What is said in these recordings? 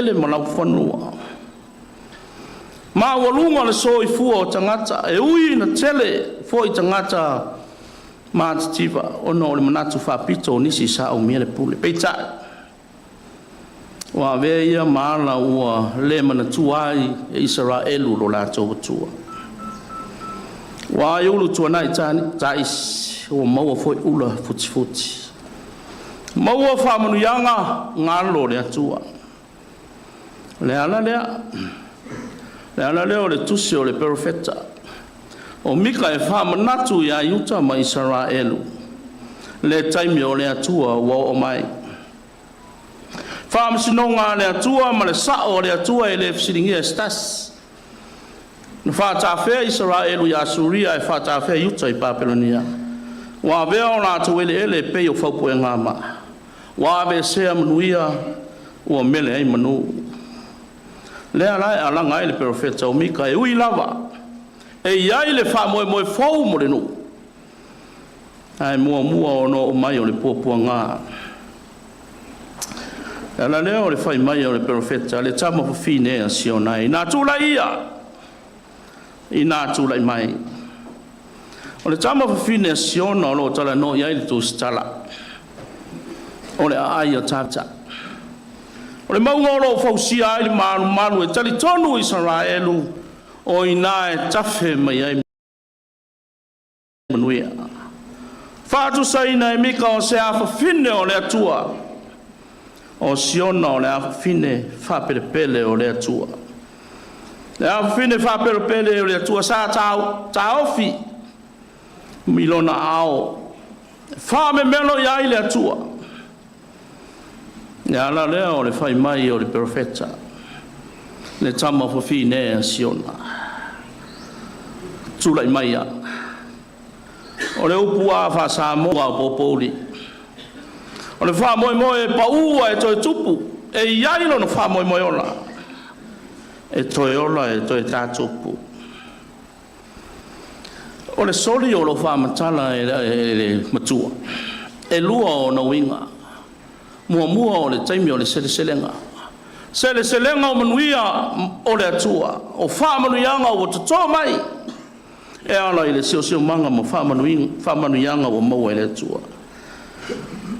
eleele ma laufanua. Maualuga le soifua o tagata, e ui ina tele foi tagata matitiva ona o le manatu faapito o nisi sa aumia le pule. Peitai, ua avea ia ma ala ua le manatua ai e Isaraelu lo latou Atua. Ua ai ulu tuanai taisi, ua maua foi ula futifuti. Maua faamanuiaga galo le Atua. O le ala lea, le ala lea o le tusi o le perofeta o Mika e faamanatu iā Iuta ma Isaraelu le taimi o le Atua ua oo mai. Faamasinoga a le Atua ma le sao o le Atua e le fesiligia e se tasi. Na faatafea Isaraelu i Asuria ae faatafea Iuta i Papelonia. Ua avea o latou eleele e pei o faupuegama. Ua aveesea manuia, ua mele ai manu. Lea la e alaga ai le perofeta o Mika e ui lava e i ai le faamoemoe fou mo le nuu, ae muamua ona oo mai o le puapuaga. Le ala lea o le fai mai o le perofeta, le tama fafine a Siona e, ina tulai ia, ina tulai mai. O le tama fafine a Siona o lo o talanoa i ai le tusitala, o le aai a Tavita. O le mauga o lo o fausia ai le malumalu e talitonu Isaraelu o i ina e tafe mai ai manuia. Faatusaina e Mika o se afafine o le Atua, o Siona o le afafine faapelepele o le Atua. Le afafine faapelepele o le Atua sa taofi i lona ao, faamemelo i ai le Atua. Le ala lea o le fai mai o le perofeta, le tama fafine a Siona, tulai mai ia. O le upu a faa-Samoa o Popouli, o le faamoemoe e pau ae toe tupu, e i ai lona faamoemoe ola, e toe ola e toe tatupu. O le soli o lo faamatala e le matua, e lua ona uiga. Muamua o le taimi o le seleselega. Seleselega o manuia o le Atua, o faamanuiaga ua toto mai e ala i le siosiomaga ma faamanuiaga ua maua e le Atua.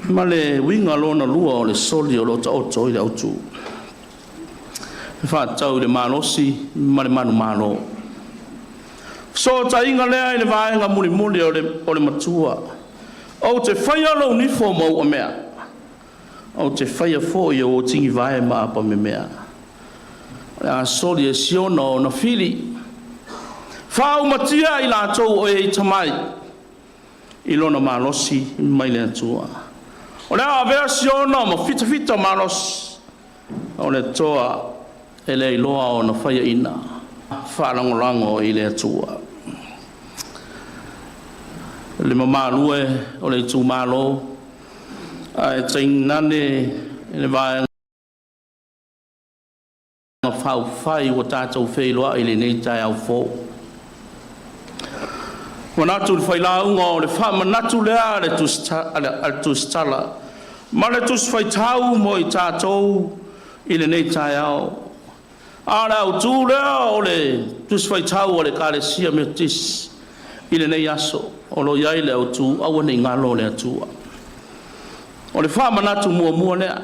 Ma le uiga lona lua o le soli o lo taoto i le autu, e faatatau i le malosi ma le manumalo. Fesootaiga lea i le vaega mulimuli o le matua. Ou te faia lou nifo ma ou amea, ou te faia foi ou tigivae ma apamemea. O le a soli e Siona ona fili, faaumatia i latou o e ita mai i lona malosi mai le Atua. O le a avea Siona ma fitafita malosi, o le toa e le iloa ona faiaina, faalagolago i le Atua. Le mamalu e o le itumalo, ae tainane le vaega faaupufai ua tatou feiloai i lenei taeao fou. Manatu le failauga o le faamanatu lea a le tusitala ma le tusi faitau mo i tatou i lenei taeao. A o le autu lea o le tusi faitau a le Ekalesia Metotisi i lenei aso, o lo o i ai le autu aua ne i galo le Atua. O le faamanatu muamua lea.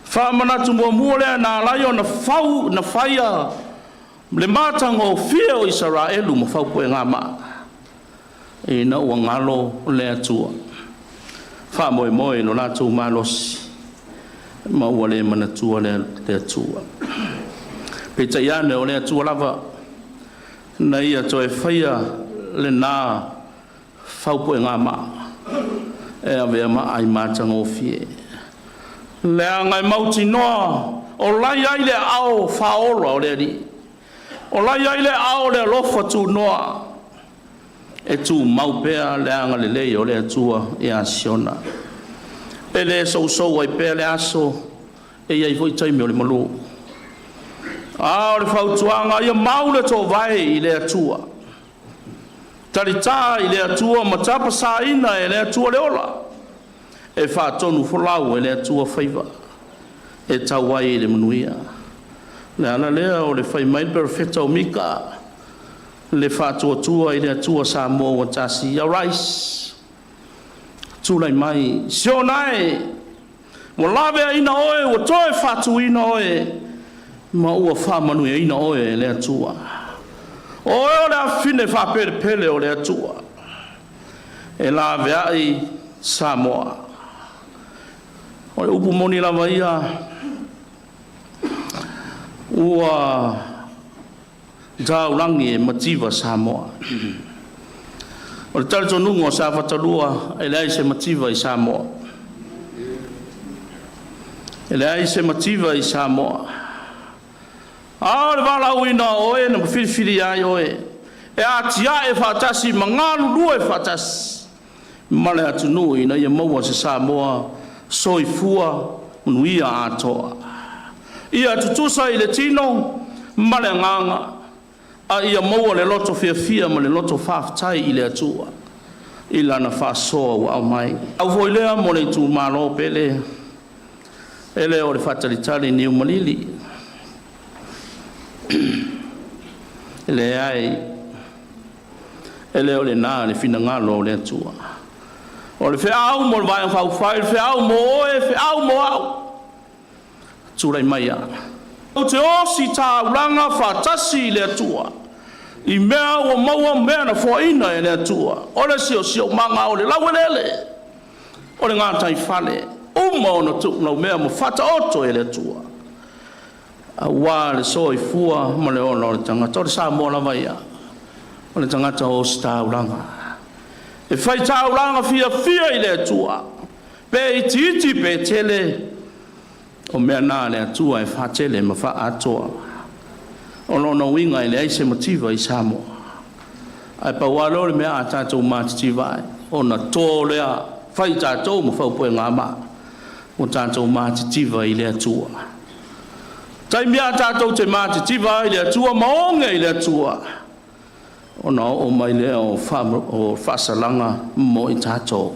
Faamanatu muamua lea na ala ai ona fau na faia le matagofie o Isaraelu ma faupuegama ina ua galo le Atua. Faamoemoe i lo latou malosi ma ua le manatua le Atua. Peitai ane o le Atua lava na ia toe faia lena faupuegama e avea ma ai matagofie. Leaga e mautinoa o lai ai le aao faaola o le Alii, o lai ai le aao o le alofa tunoa, e tumau pea le agalelei o le Atua ia Siona. E le sousou ai pea le aso, e i ai foi taimi o le malu. A o le fautuaga ia mau le toovae i le Atua, talitā i le Atua ma tapasaina e le Atua le ola, e faatonu folau e le Atua faiva. e tau ai i le manuia. O le ala lea o le fai mai le perofeta o Mika, le faatuatua i le Atua Samoa ua tasi, Arise, tulai mai, Siona e, ua laveaina oe, ua toe faatuina oe, ma ua faamanuiaina oe e le Atua. O oe o le afine faapelepele o le Atua, e laveai Samoa. O le upu moni lava ia, ua taulagi e mativa Samoa. O le talitonuga o Safata 2, e leai se mativa i Samoa. E leai se mativa i Samoa. A o le valaauina o oe na filifilia ai oe, e atiae faatasi ma galulue faatasi ma le atunuu ina ia maua se Samoa soifua manuia atoa. Ia tutusa i le tino ma le agaga, a ia maua le loto fiafia ma le loto faafetai i le Atua i lana faasoa ua aumai. Au foi lea mo le itumalo pele, e le o le faatalitali ni umalili. E leai, e le o lena le finagalo o le Atua. O le feau mo le Vaega Faaupufai, o le feau mo oe, feau mo au, tulai maia. Ou te ositaulaga faatasi i le Atua i mea ua maua mea na foaina e le Atua, o le siosiomaga, o le laueleele, o le gataifale, uma ona tuulaumea ma faataoto e le Atua, aua le soifua ma le ola o le tagata. O le Samoa lava ia, o le tagata ositaulaga. E faitaulaga fiafia i le Atua, pe itiiti pe tele, o mea na a le Atua e faatele ma faaatoa. O lona uiga e leai se mativa i Samoa. Ae pau lava lea o le mea a tatou matitiva ai, ona to lea, fai tatou ma faupuegama, ua tatou matitiva i le Atua. Taimi a tatou te matitiva ai i le Atua ma oge i le Atua, ona oo mai lea o faasalaga mo i tatou.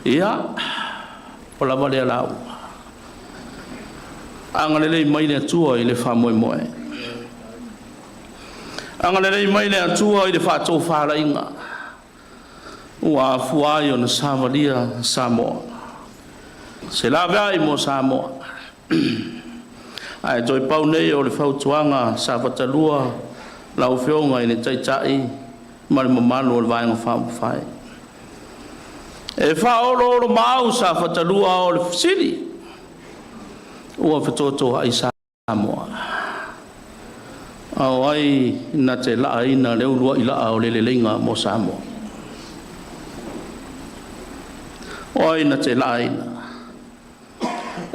Ia, ua lava lea lauga. Agalelei mai le Atua i le faamoemoe. Agalelei mai le Atua i le faatofalaiga ua afua ai ona savalia Samoa. Se laveai mo Samoa. Ae toe pau nei o le fautuaga Safata 2, lau Afioga i le Taitai ma le mamalu o le Vaega Faaupufai. E faaoloolomaau Safata 2 o le fesili, ua fetotoai Samoa. A o ai na te laaina le uluai laa o le leleiga mo Samoa? O ai na te laaina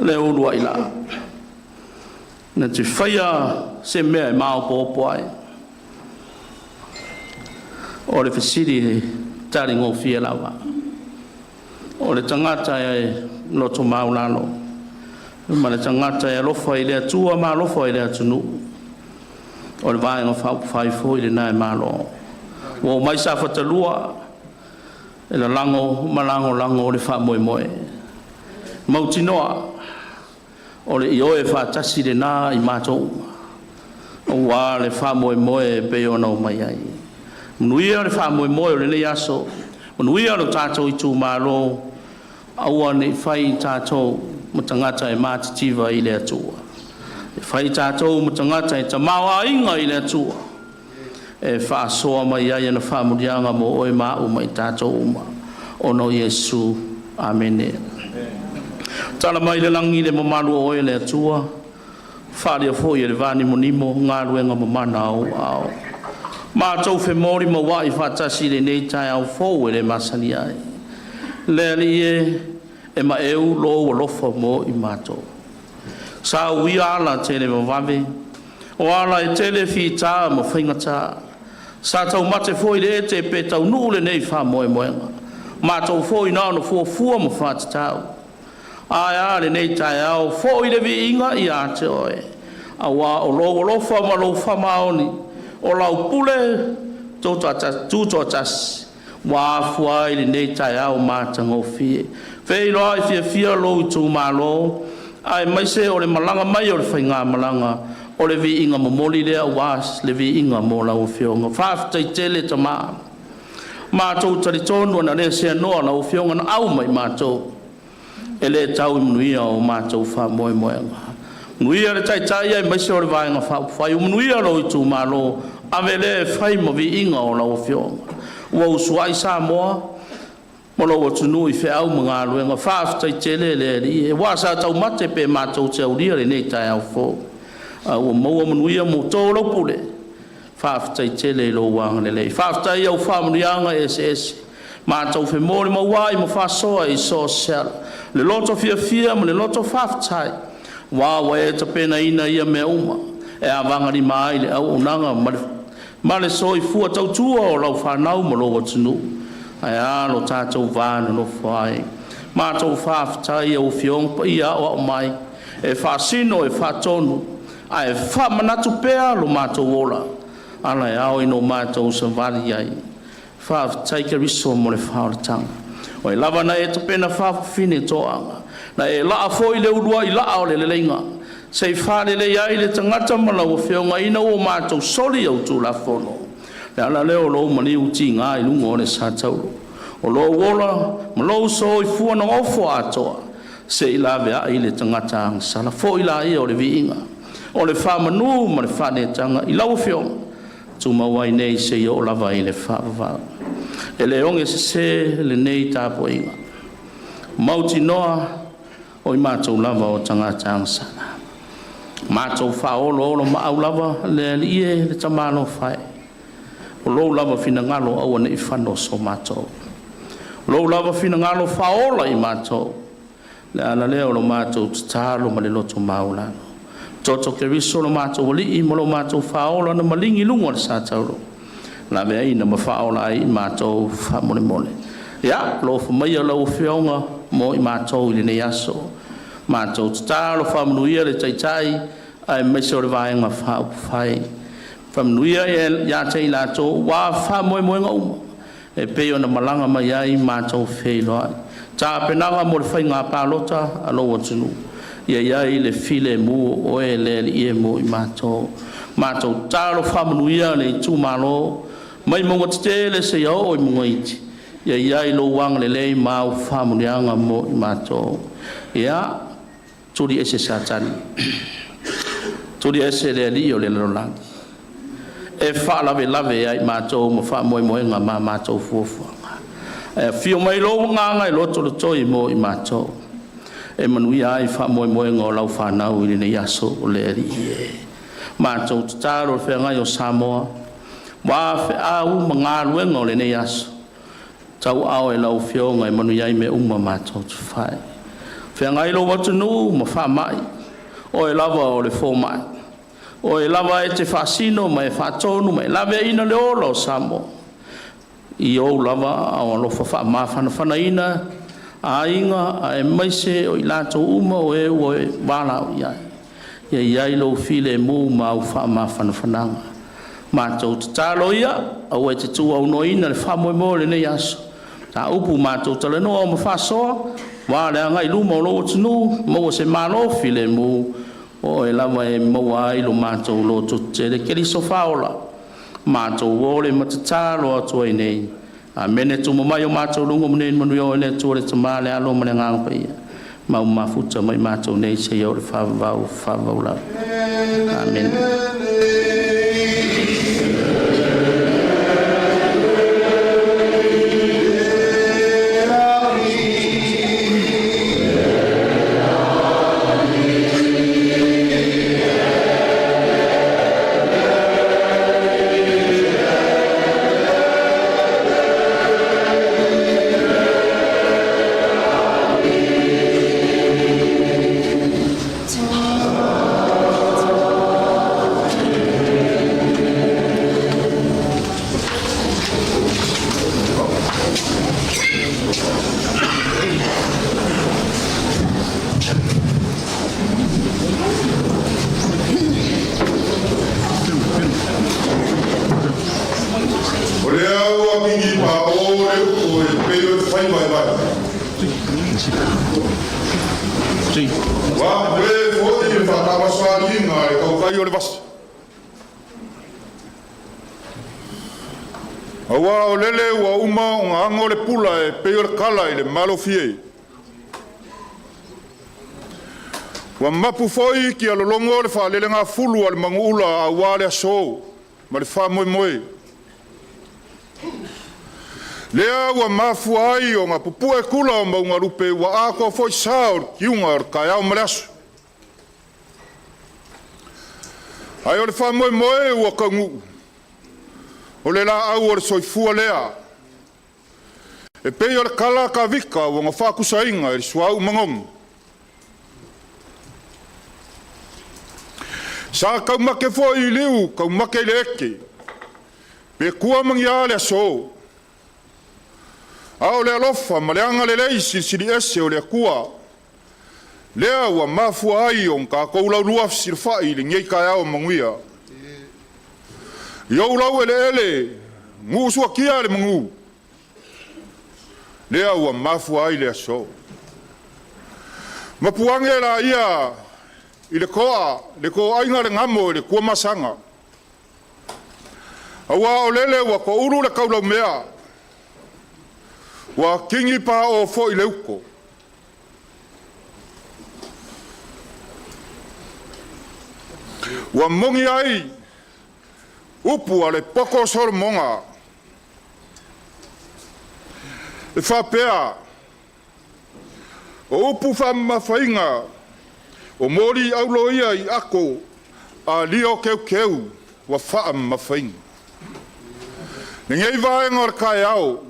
le uluai laa? Na te faia se mea e maopoopo ai. O le fesili taligofie lava. O le tagata e loto maulalo, ma le tagata e alofa i le Atua ma alofa i le atunuu. O le Vaega Faaupufai foi lena e malo. Ua oo mai Safata 2 e lalago ma lagolago le faamoemoe. Mautinoa o le ioe faatasi lena i matou aua le faamoemoe e pei ona omai ai. Manuia le faamoemoe o lenei aso, manuia lo tatou itumalo, aua ne i fai tatou ma tagata e matitiva i le Atua. E fai tatou ma tagata e tamaoaiga i le Atua, e faasoa mai ai ana faamanuiaga mo oe ma au ma i tatou uma. Ona o Iesu. Amene. Tala mai le lagi le mamalu o oe le Atua, faaalia foi e le vanimonimo galuega mamana a ou aao. Matou femoli mauai faatasi i lenei taeao fou e le masani ai. Le Alii e, e maeu lou alofa mo i matou. Sa uia ala tele vavave, o ala e tele fita ma faigata. Sa taumate foi le ete pe taunuu lenei faamoemoega. Matou foi na ona fuafua ma faatatau. Ae a lenei taeao, foi le viiga ia te oe, auā o lou alofa ma lou faamaoni, o lau pule tutoatasi ua afua ai lenei taeao matagofie. Feiloai fiafia lou itumalo. Aemaise o le malaga mai o le faigamalaga, o le viiga momoli lea aua le viiga mo lau Afioga. Faafetai tele Tama, matou talitonu ana le seanoa lau Afioga na au mai matou, e le tau i manuia o matou faamoemoega. Manuia le Taitai aemaise o le Vaega Faaupufai, ua manuia lou itumalo, ave lea e fai ma viiga o lau Afioga. Ua usuai Samoa ma lou atunuu i feau ma galuega, faafetai tele le Alii e, aua sa taumate pe matou te aulia lenei taeao fou, a ua maua manuia ma tolaupule. Faafetai tele i lou agalelei, faafetai i au faamanuiaga eseese matou femolimau ai ma faasoa i so o se ala, le loto fiafia ma le loto faafetai, aua ua e tapenaina ia mea uma e avagalima ai le auaunaga ma le ma le soifua tautua o lau fanau ma lou atunuu. Ae a lo tatou va nonofo ai? Matou faafetai i lau Afioga Paia Aoao mai e faasino e faatonu ae faamanatu pea lo matou ola, ala e ao ina matou savali ai. Faafetai Keriso mo le faaolataga. O ai lava na e tapena faafafine toaga, na e laa foi le uluai laa o le leleiga, se i faaleleia ai le tagata ma lau Afioga ina ua matou soli au Tulafono. Le ala lea o lou maliu tiga i luga o le satauro, o lou ola ma lou soifua na ofo atoa, se i laveai le tagata agasala. Foi laia o le viiga, o le faamanu ma le faaneetaga i lau Afioga, tumau ai nei seia oo lava i le faavavau. E le oge sese lenei tapuaiga, mautinoa o i matou lava o tagata agasala. Matou faaoloolomaau lava le Alii e le Tamalofa e, o lou lava finagalo aua ne i fano so matou. O lou lava finagalo faaola i matou, le ala lea o lo matou tatalo ma le loto maualalo. Toto Keriso lo matou Alii ma lo matou Faaola na maligi i luga o le satauro, laveaiina ma faaola ai i matou faamolemole. Ia, alofa maia lau Afioga mo i matou i lenei aso. Matou tatalo faamanuia le Taitai aemaise o le Vaega Faaupufai. Faamanuia ia te i latou ua faamoemoega uma e pei ona malaga mai ai matou feiloai. Tapenaga mo le faiga palota a lou atunuu, ia i ai le filemu o oe le Alii e mo i matou. Matou tatalo faamanuia le itumalo mai mauga tetele seia oo i mauga iti, ia i ai lou agalelei ma au faamanuiaga mo i matou. Ia, tuli ese Satani, tuli ese le alii o le lalolagi, e faalavelave ia i matou ma faamoemoega ma matou fuafuaga. Ae afio mai lou Agaga e lotolotoi mo i matou, e manuia ai faamoemoega o lau fanau i lenei aso o le Alii e. Matou tatalo le feagai o Samoa, ua feau ma galuega o lenei aso, tauaao e lau Afioga e manuia ai mea uma matou te fai. Feagai lou atunuu ma faamai, oe lava o le fomai, oe lava e te faasino ma e faatonu ma e laveaiina le ola o Samoa. I ou lava aao alofa faamafanafanaina aiga aemaise o i latou uma o e ua e valaau i ai. Ia i ai lou filemu ma au faamafanafanaga. Matou tatalo ia, aua e te tuuaunoaina le faamoemoe o lenei aso. Mataupu matou talanoa ma faasoa, aua le agai i luma o lou atunuu, maua se malo filemu, o oe lava e maua ai lo matou lototetele. Keriso faaola, matou ole ma tatalo atu ai nei. Amene. Tuma mai o matou luga mo nei manuia o le Atua le Tama le Alo ma le Agaga Paia. Mau mafuta mai matou nei seia o le faavavau, faavavau lava. Amene. faasoaliiga a le tautai o le vasa. Auā o lele ua uma ona ago le pula e pei o le kala i le malofie. Ua mapu foi tialologo le faalelegafulu a le manuula aua le aso ma le faamoemoe. Lea ua mafua ai ona pupue tula o maugalupe ua atoa foi sa o le tiuga o le taeao ma le aso. Ae o le faamoemoe ua taunuu, o le laau o le soifua lea e pei o le kala a Tavita ua na faatusaina i le suauu manogi. Sa taumate foi i liu, taumate i le ete, pe tua ma ni a le aso, a o le alofa ma le agalelei silisili ese o le Atua, lea ua mafua ai ona tatou laulua fesilafai i lenei taeao manuia. I ou laueleele nuu suatia le manu, lea ua mafua ai le aso. Mapuage laia i le toa, le toaiga le gamo i le Tuamasaga, aua o lele ua toulu le taulaumea, ua tini paoo foi le uto. Ua moni ai upu a le poto o Solomoga e faapea, “O upu faamamafaina, o moli auro ia i ato a lio teuteu ua faamamafaina.” Lenei vaega o le taeao,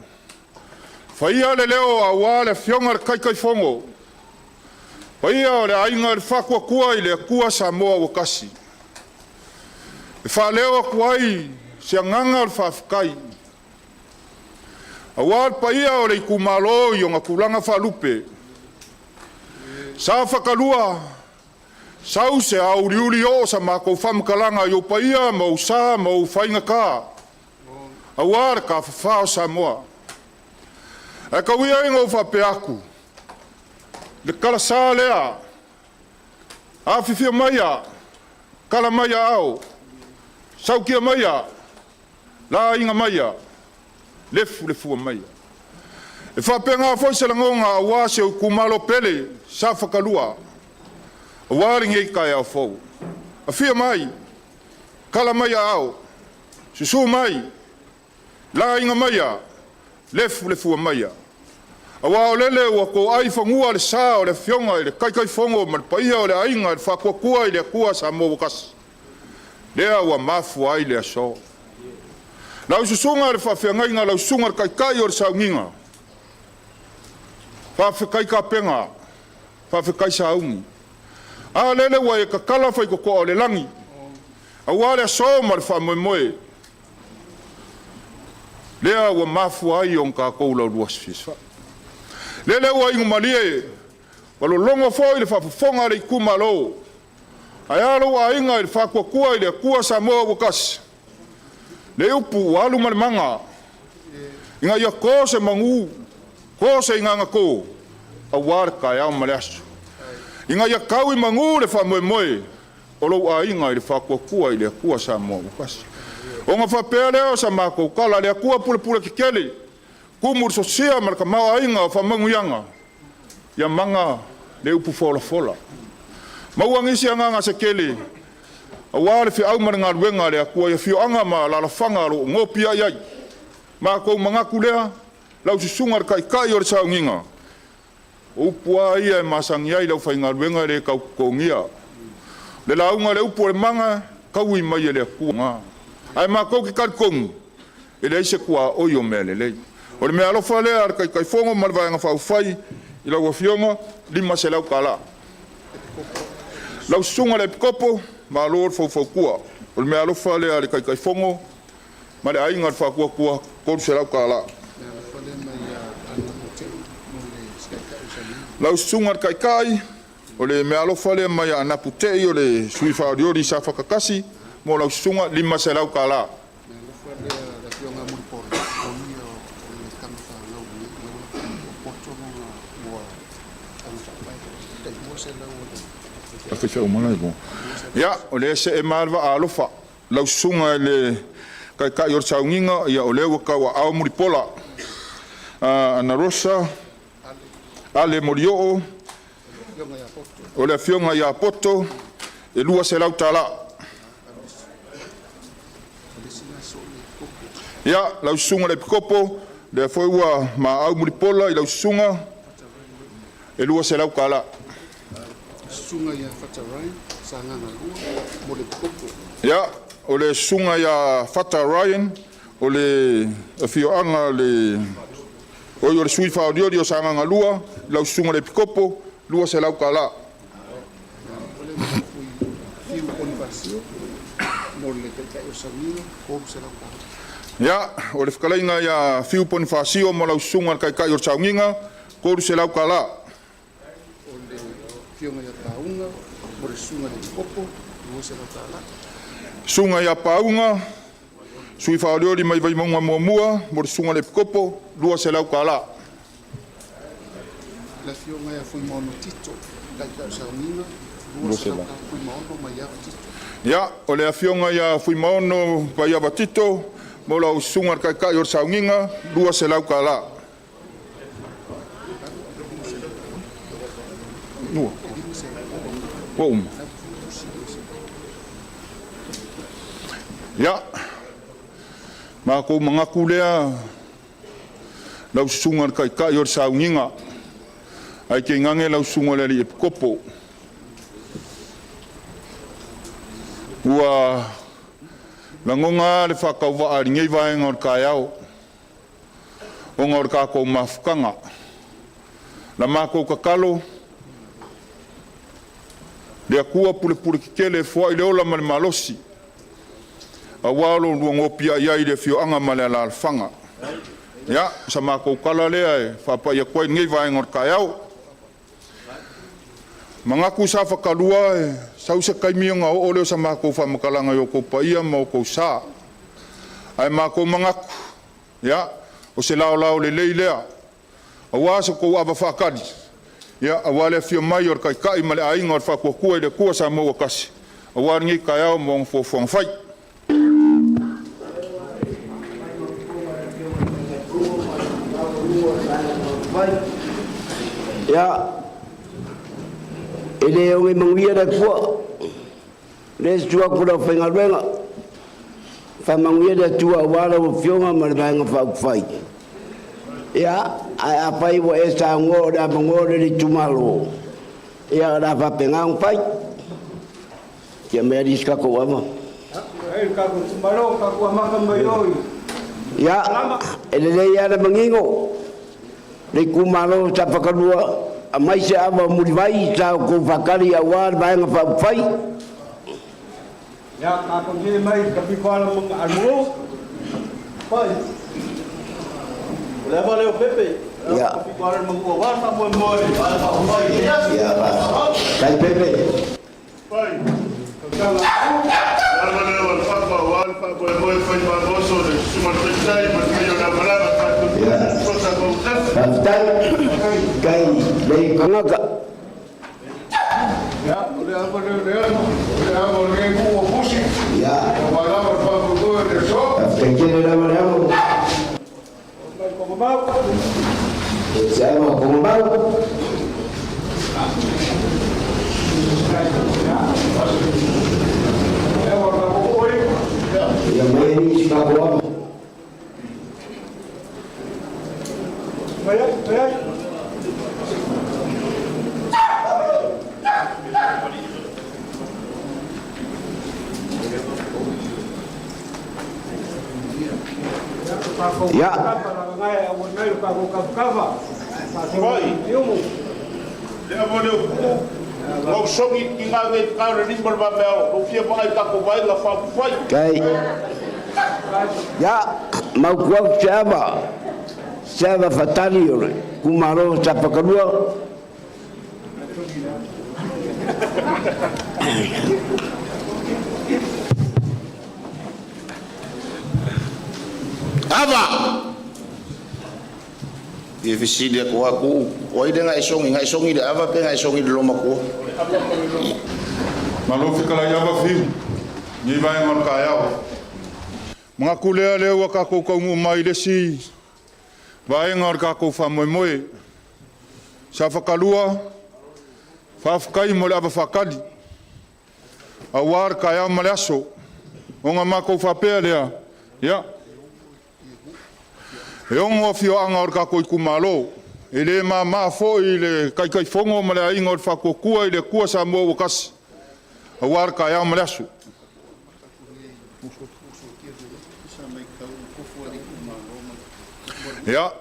faia le leo aua le Afioga i le Taitaifono, paia o le Aiga i le Faatuatua i le Atua Samoa ua Tasi, e faaleo atu ai se agaga o le faafetai aua le paia o le itumalo i ona tulaga faalupe. Sa fatalua sau se aoiuliuli oo sa matou faamatalaga i ou paia ma ou sa ma ou faigata aua le tafafa o Samoa. Ae tau ia ina ou faapea atu, le talasa lea, afifio maia, tala mai aao, saukia maia, laina maia, lefulefua maia. E faapena foi se lagona aua si ou itumalo pele, Safata 2, aua lenei taeao fou. Afio mai, tala mai aao, susu mai, laina maia, lefulefua maia, aua o lele ua toai i fanua le sa o le Afioga i le Taitaifono ma le paia o le Aiga i le Faatuatua i le Atua Samoa ua Tasi, lea ua mafua ai le aso. Lau susuga i le faafeagaiga, lau susuga i le taitai o le sauniga, faafetai tapena, faafetai sauni. A lele ua e tatala faitotoa o le lagi, aua le aso ma le faamoemoe, lea ua mafua ai ona tatou laulua fesilafai. Lele ua inu malie ua lologo foi le faafofoga a le itumalo, ae a lou aiga i le Faatuatua i le Atua Samoa ua Tasi, le upu ua alu ma le maga, ina ia to se manu, to se igagato, aua le taeao ma le aso, ina ia tau i manu le faamoemoe o lou aiga i le Faatuatua i le Atua Samoa ua Tasi. Ona faapea lea o sa matou tala, le Atua pulepule tetele, tumu i le sosia ma le tamaoaiga o faamanuiaga, ia maga le upu folafola. Maua nisi agaga se tele, aua le feau ma le galuega a le Atua i afioaga ma alaalafaga o lo o nopiai ai. Matou manatu lea, lau susuga i le taitai o le sauniga, o upu lava ia e masani ai le aufaigaluega e le tau totogia. Le lauga a le upu o le maga, taui mai e le Atua, ae matou te talitonu, e leai se tuaoi o mea lelei. O le meaalofa lea a le Taitaifono ma le Vaega Faaupufai i lau Afioga, $500. Lau susuga i le Epikopo, malo le faufautua. O le meaalofa lea a le Taitaifono ma le Aiga i le Faatuatua, $300. Lau susuga i le Taitai, o le meaalofa lea mai Anapu Tei o le sui faaolioli Safata 1 mo lau susuga, $500. Ia, o lea see mai le vaa alofa lau susuga i le Taitai o le Saugiga, ia o lea ua tauaao Mulipola Anarosa Ale Molioo, o le Afioga ia Poto, e $200. Ia, lau Susuga i le Epikopo, lea foi ua maau Mulipola i lau susuga, e $200. Ia, o le susuga ia Fata Ryan, o le afioaga o le oi o le sui faaolioli o Sagaga 2, lau susuga i le Epikopo, $200. Ia, o le fetalaiga ia Fiu Ponifasio ma lau susuga i le Taitai o le Saugiga, $300. Susuga ia Pauga, sui faaolioli mai Vaimauga 1 mo le susuga i le Epikopo, $200. Ia, o le afioga ia Fuimaono Vaiava Tito mo lau susuga i le Taitai o le Saugiga, $200. Ua uma? Ia, matou manatu lea lau susuga i le Taitai o le Saugiga, ae tainane lau susuga i le Alii Epikopo, ua lagona lava le faatauvaa i lenei vaega o le taeao ona o le tatou mafutaga. Na matou tatalo, le Atua pulepuletetele e foai le ola ma le malosi aua lo oulua nopiai ai i le afioaga ma le alaalafaga. Ia, o sa matou tala lea e faapai atu ai i lenei vaega o le taeao. Manatu sa fatalua e sau se taimi ona oo lea o sa matou faamatalaga i outou paia ma outou sa. Ae matou manatu, ia, o se laolao lelei lea aua so outou ava faatali, ia aua le afio mai o le Taitai ma le Aiga o le Faatuatua i le Atua Samoa ua Tasi, aua lenei taeao ma ona fuafuaga fai. Ia, e le oge manuia le Atua, lea e susu atu le aufaigaluega, faamanuia le Atua aua lau Afioga ma le Vaega Faaupufai. Ia, ae afai ua e saunoa o le avanoa lenei o le itumalo, ia o le a faapena ona fai. Ia aumai alii se tatou ava. Ia, e lelei lava le manino, le itumalo o Safata aumai se ava o Mulivai sa outou faatali aua le Vaega Faaupufai. Ya, kakou mai ka piko ala almo. Pai. O le ava leo pepe. Ia. Ka piko ala mangu wa sa mo mo ala fa mai. Ia, kai pepe. Pai, tausaga lava lea o le faapauā le faamoemoe fai maloso le susuga le taitai ma le paia o le amalama faatusosa mautafi. Faafetai kai le tagata. Ia, o le ava lea o Leano, o le ava o lenei nuu o Fusi, aua lava le faamoemoe o le aso. Faafetai tele lava le amo. Mai ko mau. Se ava o Kogomau. E wa ka ko oi. Ia mai ni si kako ava. Mai mai. Ia. Ngai au ngai ka ko ka kava. Pai. Le ava lea o puu mau sogi ki ngā ngei whakaara lima le vamea o fia vaai kako vaega faaupufai. Kai. Ia, mautu atu se ava. Se ava fatali o le kumalo sa pakalua. Ava! Ia fesili aku aku, o ai le ngai songi le ava pe ngai songi le loma kua. Malo fetalai ava fiu nei vaega o le taeao. Manatu lea lea ua tatou taunuu mai i le isi vaega o le tatou faamoemoe. Sa fatalua, faafetai mo le ava faatali aua le taeao ma le aso, ona matou faapea lea, ia, e 6 afioaga o le tatou itumalo, e le mama foi le Taitaifono ma le Aiga o le Faatuatua i le Atua Samoa ua tasi, aua le taeao ma le aso. Ia,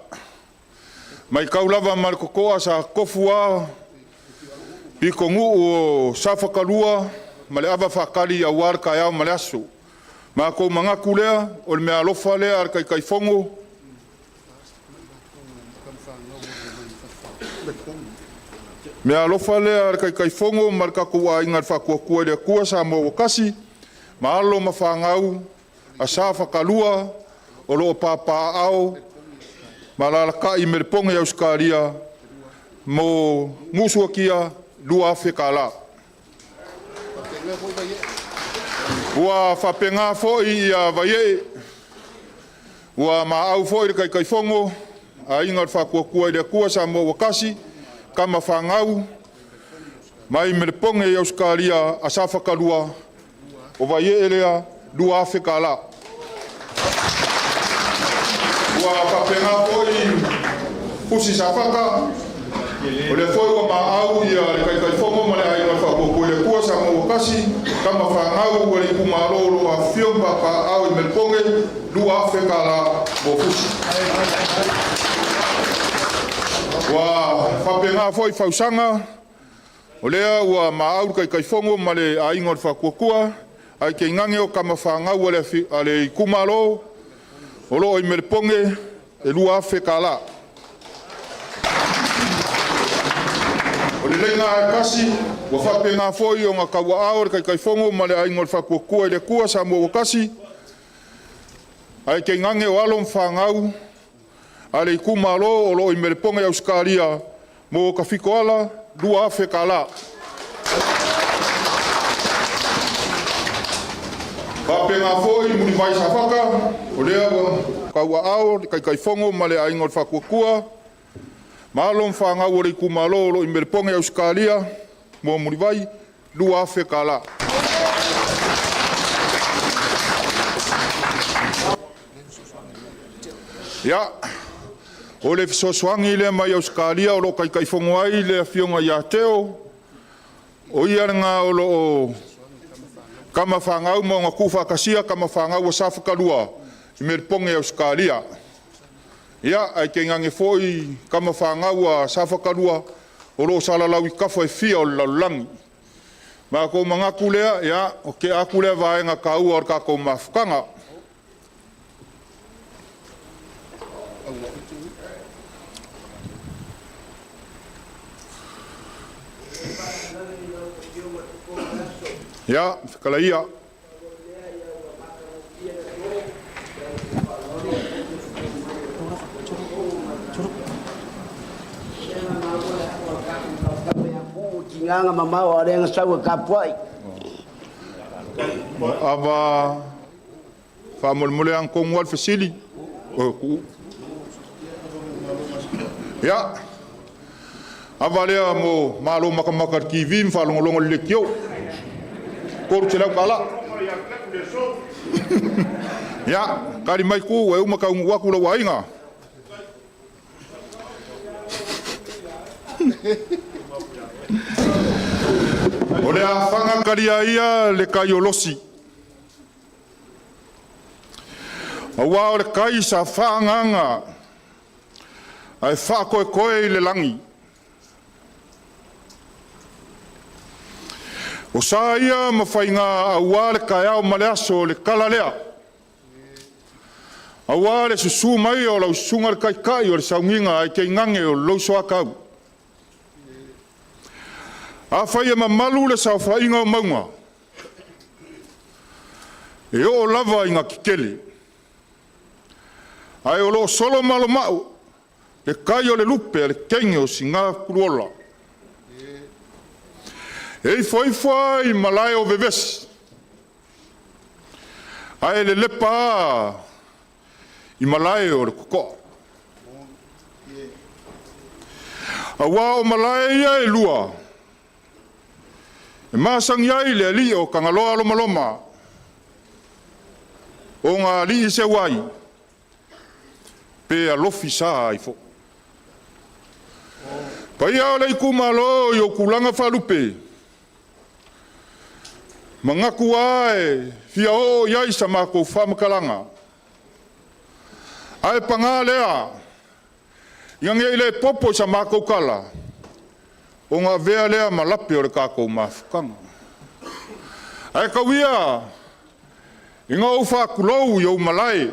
matau lava ma le totoa sa tofu lava pitonuu o Safatalua ma le ava faatali aua le taeao ma le aso. Matou manatu lea, o le meaalofa lea a le Taitaifono meaalofa lea a le Taitaifono ma le tatou Aiga i le Faatuatua i le Atua Samoa ua tasi, ma alo ma fanau a Sa Fatalua o lo o papaaao ma alaalatai i Melepone i Ausetalia mo Nuusuatia $2,000. Ua faapena foi ia Vaiee, ua maau foi le Taitaifono, Aiga o le Faatuatua i le Atua Samoa ua tasi, tama fanau mai Melepone i Ausetalia a Sa Fatalua, o Vaiee lea $2,000. Ua faapena foi Fusi Safata, o lea foi ua maau ia le Taitaifono ma le Aiga o le Faatuatua i le Atua Samoa ua tasi, tama fanau ua le itumalo o lo o afifio ma papaaao i Melepone, $2,000 mo Fusi. Ua faapena foi Fausaga, o lea ua maau le Taitaifono ma le Aiga o le Faatuatua, ae tainane o tama fanau a le itumalo o lo o i Melepone, e $2,000. O le laina lava e tasi, ua faapena foi ona tauaao le Taitaifono ma le Aiga o le Faatuatua i le Atua Samoa ua tasi, ae tainane o alo ma fanau a le itumalo o lo o i Melepone i Ausetalia mo Tafitoala $2,000. Faapena foi Mulivai Safata, o lea ua tauaao le Taitaifono ma le Aiga o le Faatuatua, ma alo ma fanau a le itumalo o lo o i Melepone i Ausetalia mo Mulivai $2,000. Ia, o le fesoasoani lea mai Ausetalia o lo o Taitaifono ai le afioga ia Teo, o ia lena o lo o tama fanau ma ona tuufaatasia tama fanau a Safatalua i Melepone i Ausetalia. Ia, ae tainane foi tama fanau a Safatalua o lo o salalau i tafa e fia o le lalolagi. Matou manatu lea, ia, o tea atu lea vaega taua o le tatou mafutaga. Ia, fekalaia. Tigaga mamao a o lea na sau e tapuai. Ava faamolemole agotonu lava le fesili. Ia, ava lea mo malo matamata i le TV ma faalogologo i le leitio. $300. Ia, tali mai ku, e uma taunuu atu lou aiga. O le afaga talia ia le tai o Losi, aua o le tai sa faaagaaga ae faatoetoe i le lagi. O sa ia ma faiga aua le taeao ma le aso o le kala lea, aua le susu mai o lau susuga i le Taitai o le Sauniga ae tainane o lou soatau. Afai e mamalu le saofaiga o mauga, e oo lava ina tetele, ae o lo o solo maloma'o le tai o le lupe a le teine o Sina-puluola. E ifoifo a i malae o vevesi, ae lelepa a i malae o le totoa. Auā o malae ia e lua, e masani ai le alii o Tagaloa Lomaloma ona alii seu ai, pe alofi sa ai foi. Paia o le itumalo i ou tulaga faalupe, manatu lava e fia oo i ai sa matou faamatalaga, ae paga lea, ina ne i le popo i sa matou tala, ona avea lea ma lape o le tatou mafutaga. Ae tau ia ina ou faatulou i ou malae,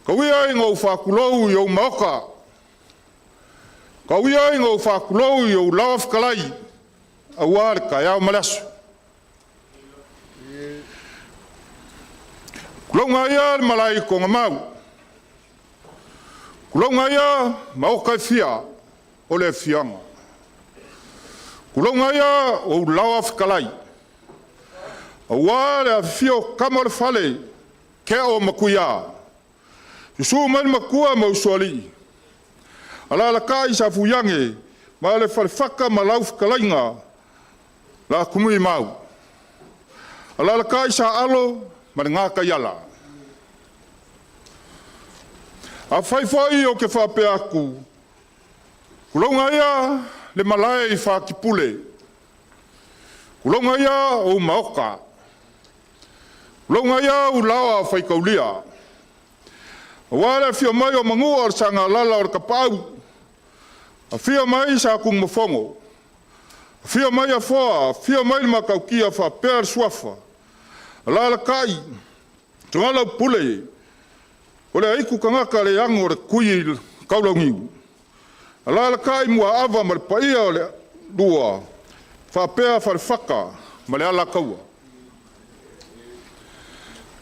tau ia ina ou faatulou i ou maota, tau ia ina ou faatulou i ou laoa fetalai, aua le taeao ma le aso. Tulouna ia le malae i Togamau, tulouna ia maota e fia o le afioaga, tulouna ia ou laoa fetalai, aua le afifio o Tama o le Fale, Keo ma Tuia, susu mai le Matua ma Usoalii, alaalatai Safuiage ma le Falefata ma lau fetalaiga Laatumilimau, alaalatai Saaalo ma le Gataiala. Afai foi ou te faapea atu, tulouna ia le malae i Fatipule, tulouna ia ou maota, tulouna ia ou laoa faitaulia, aua le afio mai o Manua o le Sagalala o le Tapaau, afio mai Satunumafono, afio mai Afoa, afio mai le Matautia faapea le Suafa, alaalatai Tualaupule o le aitu tagata le ano o le Tui Taulauniu, alaalatai Muaava ma le paia o le lua faapea Falefata ma le Alataua.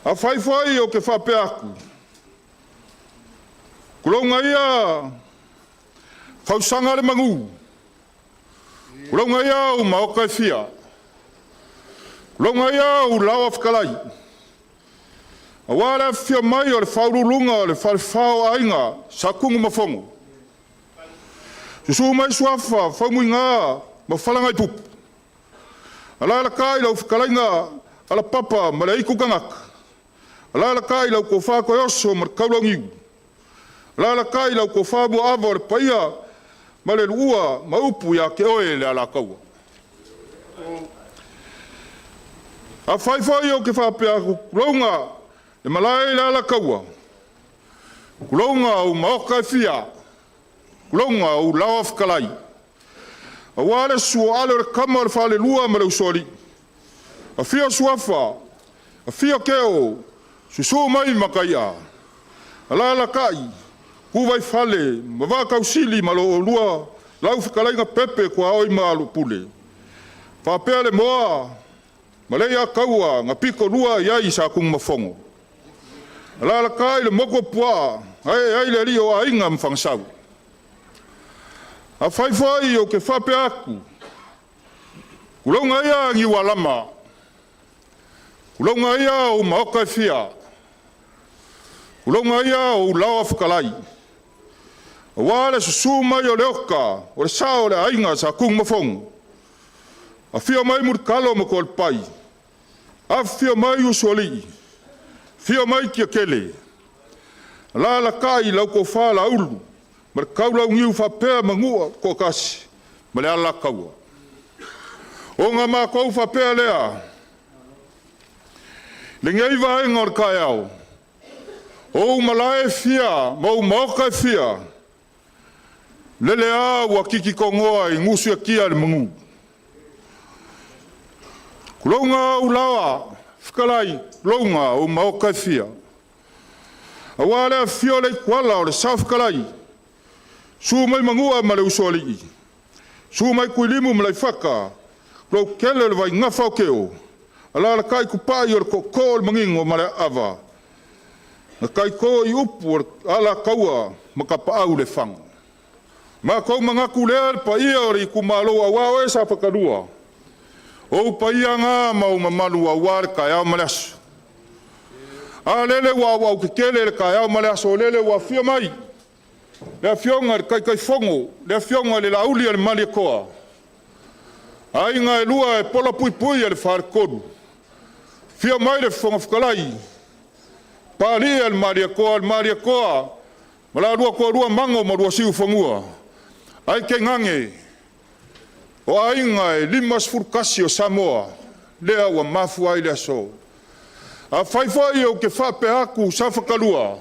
Afai foi ou te faapea atu, tulouna ia fausaga o le manu, tulouna ia ou maota e fia, tulouna ia ou laoa fetalai, aua le afifio mai o le faauluuluga o le Falefa o Aiga Sa Tunumafono, susu mai Suafa Faumuina ma Falagaipupu, alaalatai lau fetalaiga Alapapa ma le Aitu Tagata, alaalatai lau Tofa Toeoso ma le Taulauniu, alaalatai lau Tofa Muaava o le paia ma le luua ma upu ia te oe le Alataua. Afai foi ou te faapea atu, tulouna le malae i le Alataua, tulouna ou maota e fia, tulouna ou laoa fetalai, aua le susu o Ale o le tama o le falelua ma le usoalii, afio Suafa, afio Keo, susu mai Mataia, alaalatai Tuvaifale ma Vaatausili ma lo oulua lau fetalaiga Pepe tuaoi ma Alopule, faapea le Moa ma le Iataua na pitolua i ai Satunumafono. Alaalatai le motu o Puaa, ae ai le alii o aiga ma Fagasau. Afai foi ou te faapea atu, tulouna ia Niualama, tulouna ia ou maota e fia, tulouna ia ou laoa fetalai, aua le susu mai o Leota o le sao o le aiga sa Tunumafono, afio mai Mulitalo ma Toalepai, afifio mai Usoalii, afio mai Tiatele, alaalatai lau tofa Laulu ma le Taulauniu faapea Manua Toatasi ma le Alataua. Ona matou faapea lea, lenei vaega o le taeao, o ou malae e fia ma ou maota e fia, lele a ua tititogoa i nusiatia le manu. Tulouna ou laoa fetalai, tulouna ou maota e fia, aua le afifio o Leituala o le Saofetalai, susu mai Manua ma le Usoalii, susu mai Tuilimu ma Laifata, Tuloukele o le Vaigafa o Keo, alaalatai Tupai o le Tootoo o le Manino ma le Aava, na taito i upu o le Alataua ma Tapaau le Faga. Makou manatu lea le paia o le itumalo auā oe Safakalua. O ou paia na ma ou mamalu auā le taeao ma le aso. A lele ua auau tetele le taeao ma le aso, lele ua afio mai le Afioga i le Taitaifono, le Afioga i le Laauli a le Malietoa, aiga e lua e pola puipui e le Faletolu, afio mai le Fofoga Fetalai, Papalii le Malietoa, le Malietoa ma la lua toalua Mano ma lua Siufanua, ae tainane o aiga e 51 o Samoa, lea ua mafua ai le aso. Afai foi ou te faapea atu Safakalua,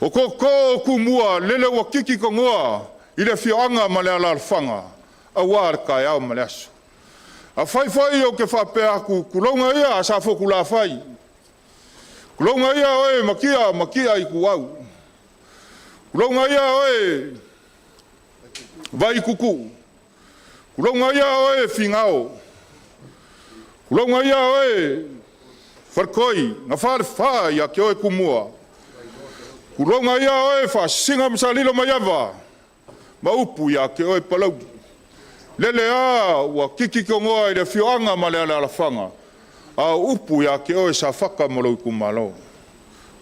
o tootoo o Tumua, lele ua titi tanoa i le afioaga ma le alaalafaga aua le taeao ma le aso. Afai foi ou te faapea atu, tulouna ia Safotulafai, tulouna ia oe Matia Matia Ituau, tulouna ia oe Vaituutuu, tulouna ia oe Finao, tulouna ia oe Faletoi, Gafa le Fa ia te oe Tumua, tulouna ia oe Faasisina ma Salilomaiava, ma upu ia te oe Palauli. Lele a ua titi togoa i le afioaga ma le alaalafaga, a o upu ia te oe Safata ma lou itumalo.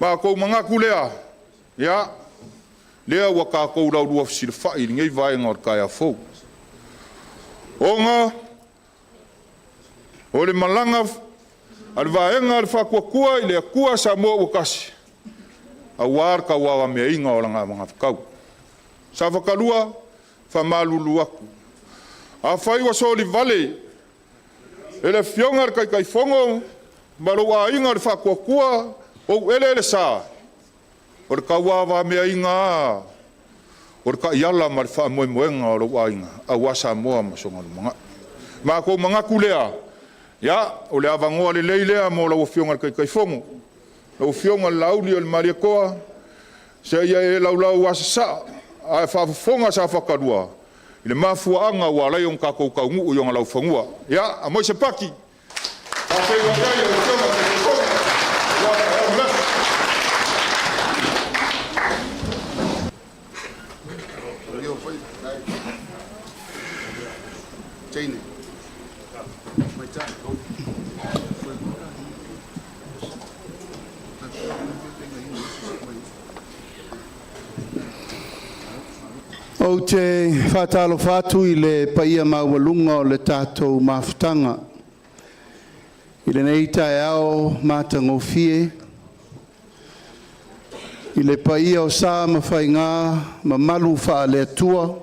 Matou manatu lea, ia, lea ua tatou laulua fesilafai i lenei vaega o le taeao fou, ona o le malaga a le Vaega o le Faatuatua i le Atua Samoa ua tasi, aua le tauavameaina o lana magafetau. Safata 2, faamalulu atu, afai ua solivale e le Afioga i le Taitaifono ma lou aiga o le Faatuatua ou eleelesa, o le tauavameaina lava o le taiala ma le faamoemoega o lou aiga aua Samoa ma sona lumanai. Matou manatu lea, ia, o le avanoa lelei lea mo lau Afioga i le Taitaifono, lau Afioga i le Laauli o le Malietoa, se i e laulau sasaa ae faafofoga Safata 2 i le mafuaaga ua ala ai ona tatou taunuu i ona laufanua. Ia, aumai se pati. Faafeiloai ai lau Afioga i le Taitaifono. Ua taeao le aso. Ou te faatalofa atu i le paia maualuga o le tatou mafutaga i lenei taeao matagofie, i le paia o sa ma faiga mamalu faale-Atua,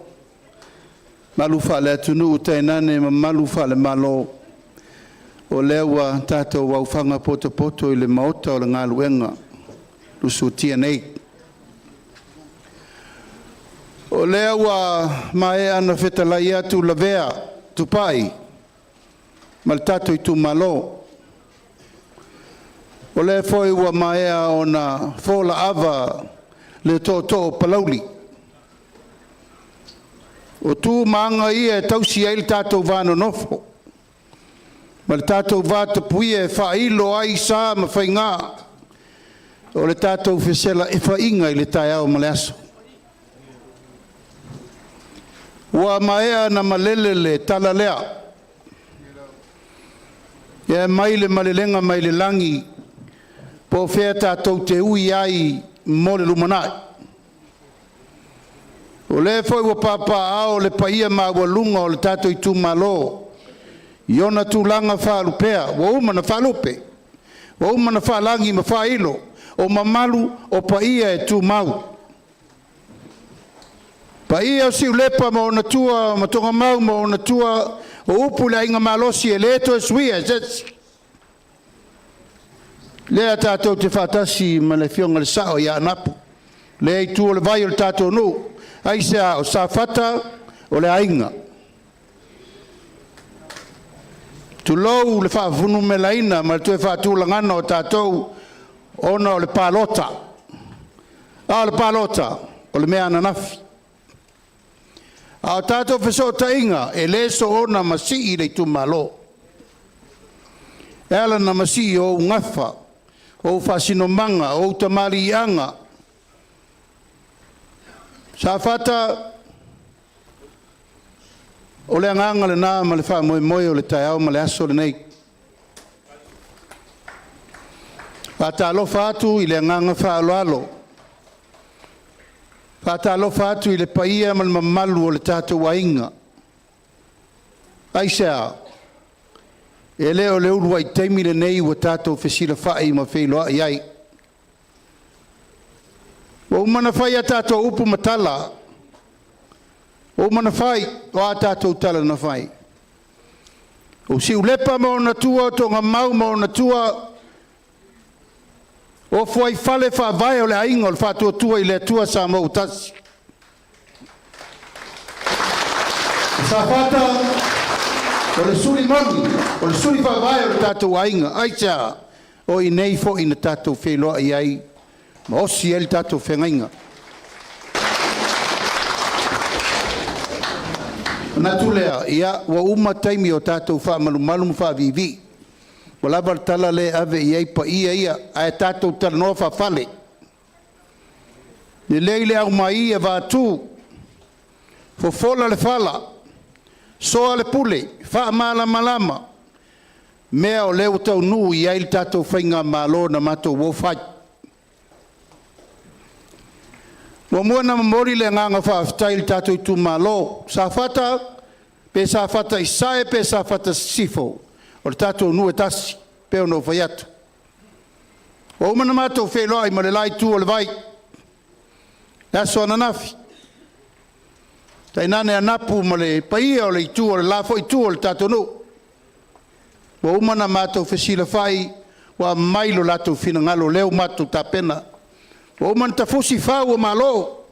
mamalu faale-atunuu tainane mamalu faale-Malo, o lea ua tatou aofaga potopoto i le maota o le galuega lusutia nei. O lea ua maea ona fetalai atu Lavea Tupai ma le tatou itumalo. O lea foi ua maea ona folaava le tootoo o Palauli. O tu ma aga ia e tausi ai le tatou va nonofo ma le tatou va tapuia e faailo ai sa ma faiga o le tatou feselaefaiga i le taeao ma le aso. Ua maea ona malele le tala lea, e aumai le malelega mai le lagi po o fea tatou te ui ai mo le lumanai. O lea foi ua papaaao le paia maualuga o le tatou itumalo i ona tulaga faalupea ua uma ona faalupe, ua uma ona faalagi ma faailo, o mamalu o paia e tumau. Paia o Siulepa ma ona tua ma Togamau ma ona tua, o upu i le Aiga Malosi e le toe suia e se isi. Lea tatou te faatasi ma le Afioga i le Sao ia Anapu, lea itu o le vai o le tatou nuu. Aisea? O Safata o le aiga. Tulou le faafunumelaina ma le toe faatulagaga o tatou ona o le palota. A o le palota, o le mea ananafi. A o tatou fesootaiga, e le soona masii le itumalo. E ala ona masii o ou gafa, o ou faasinomaga, o ou tamaliiaga. Safata, o le agaga lenā ma le faamoemoe o le taeao ma le aso lenei. Faatalofa atu i le agaga faaaloalo, faatalofa atu i le paia ma le mamalu o le tatou aiga. Aisea? E le o le uluai taimi lenei ua tatou fesilafai ma feiloai ai. Ua uma ona fai a tatou upu ma tala, ua uma ona fai. O a tatou tala na fai? O Siulepa ma ona tua, o Togamau ma ona tua, o fuaifale faavae o le aiga o le Faatuatua i le Atua Samoa ua tasi. O Safata o le suli moni, o le suli faavae o le tatou aiga. Aisea? O i inei foi na tatou feiloai ai ma osi ai le tatou feagaiga. Ona manatu lea, ia ua uma taimi o tatou faamalumalu ma faaviivii. Ua lava le tala lea e ave i ai paia ia, ae tatou talanoa faafale. Lelei le aumai avatu, fofola le fala, soa le pule, faamalamalama mea o lea ua taunuu i ai le tatou faigamalo na matou o fai. Muamua ona momoli le agaga faafetai i le tatou itumalo, Safata pe Safata i Sasae pe Safata i Sisifo, o le tatou nuu e tasi, pei ona ou fai atu. Ua uma ona matou feiloai ma le la itu o le vai i le aso ananafi, tainane Anapu ma le paia o le itu o le la foi itu o le tatou nuu. Ua uma ona matou fesilafai ua aumai lo latou finagalo o lea ua matou tapena. Ua uma ona tafusi fau o malo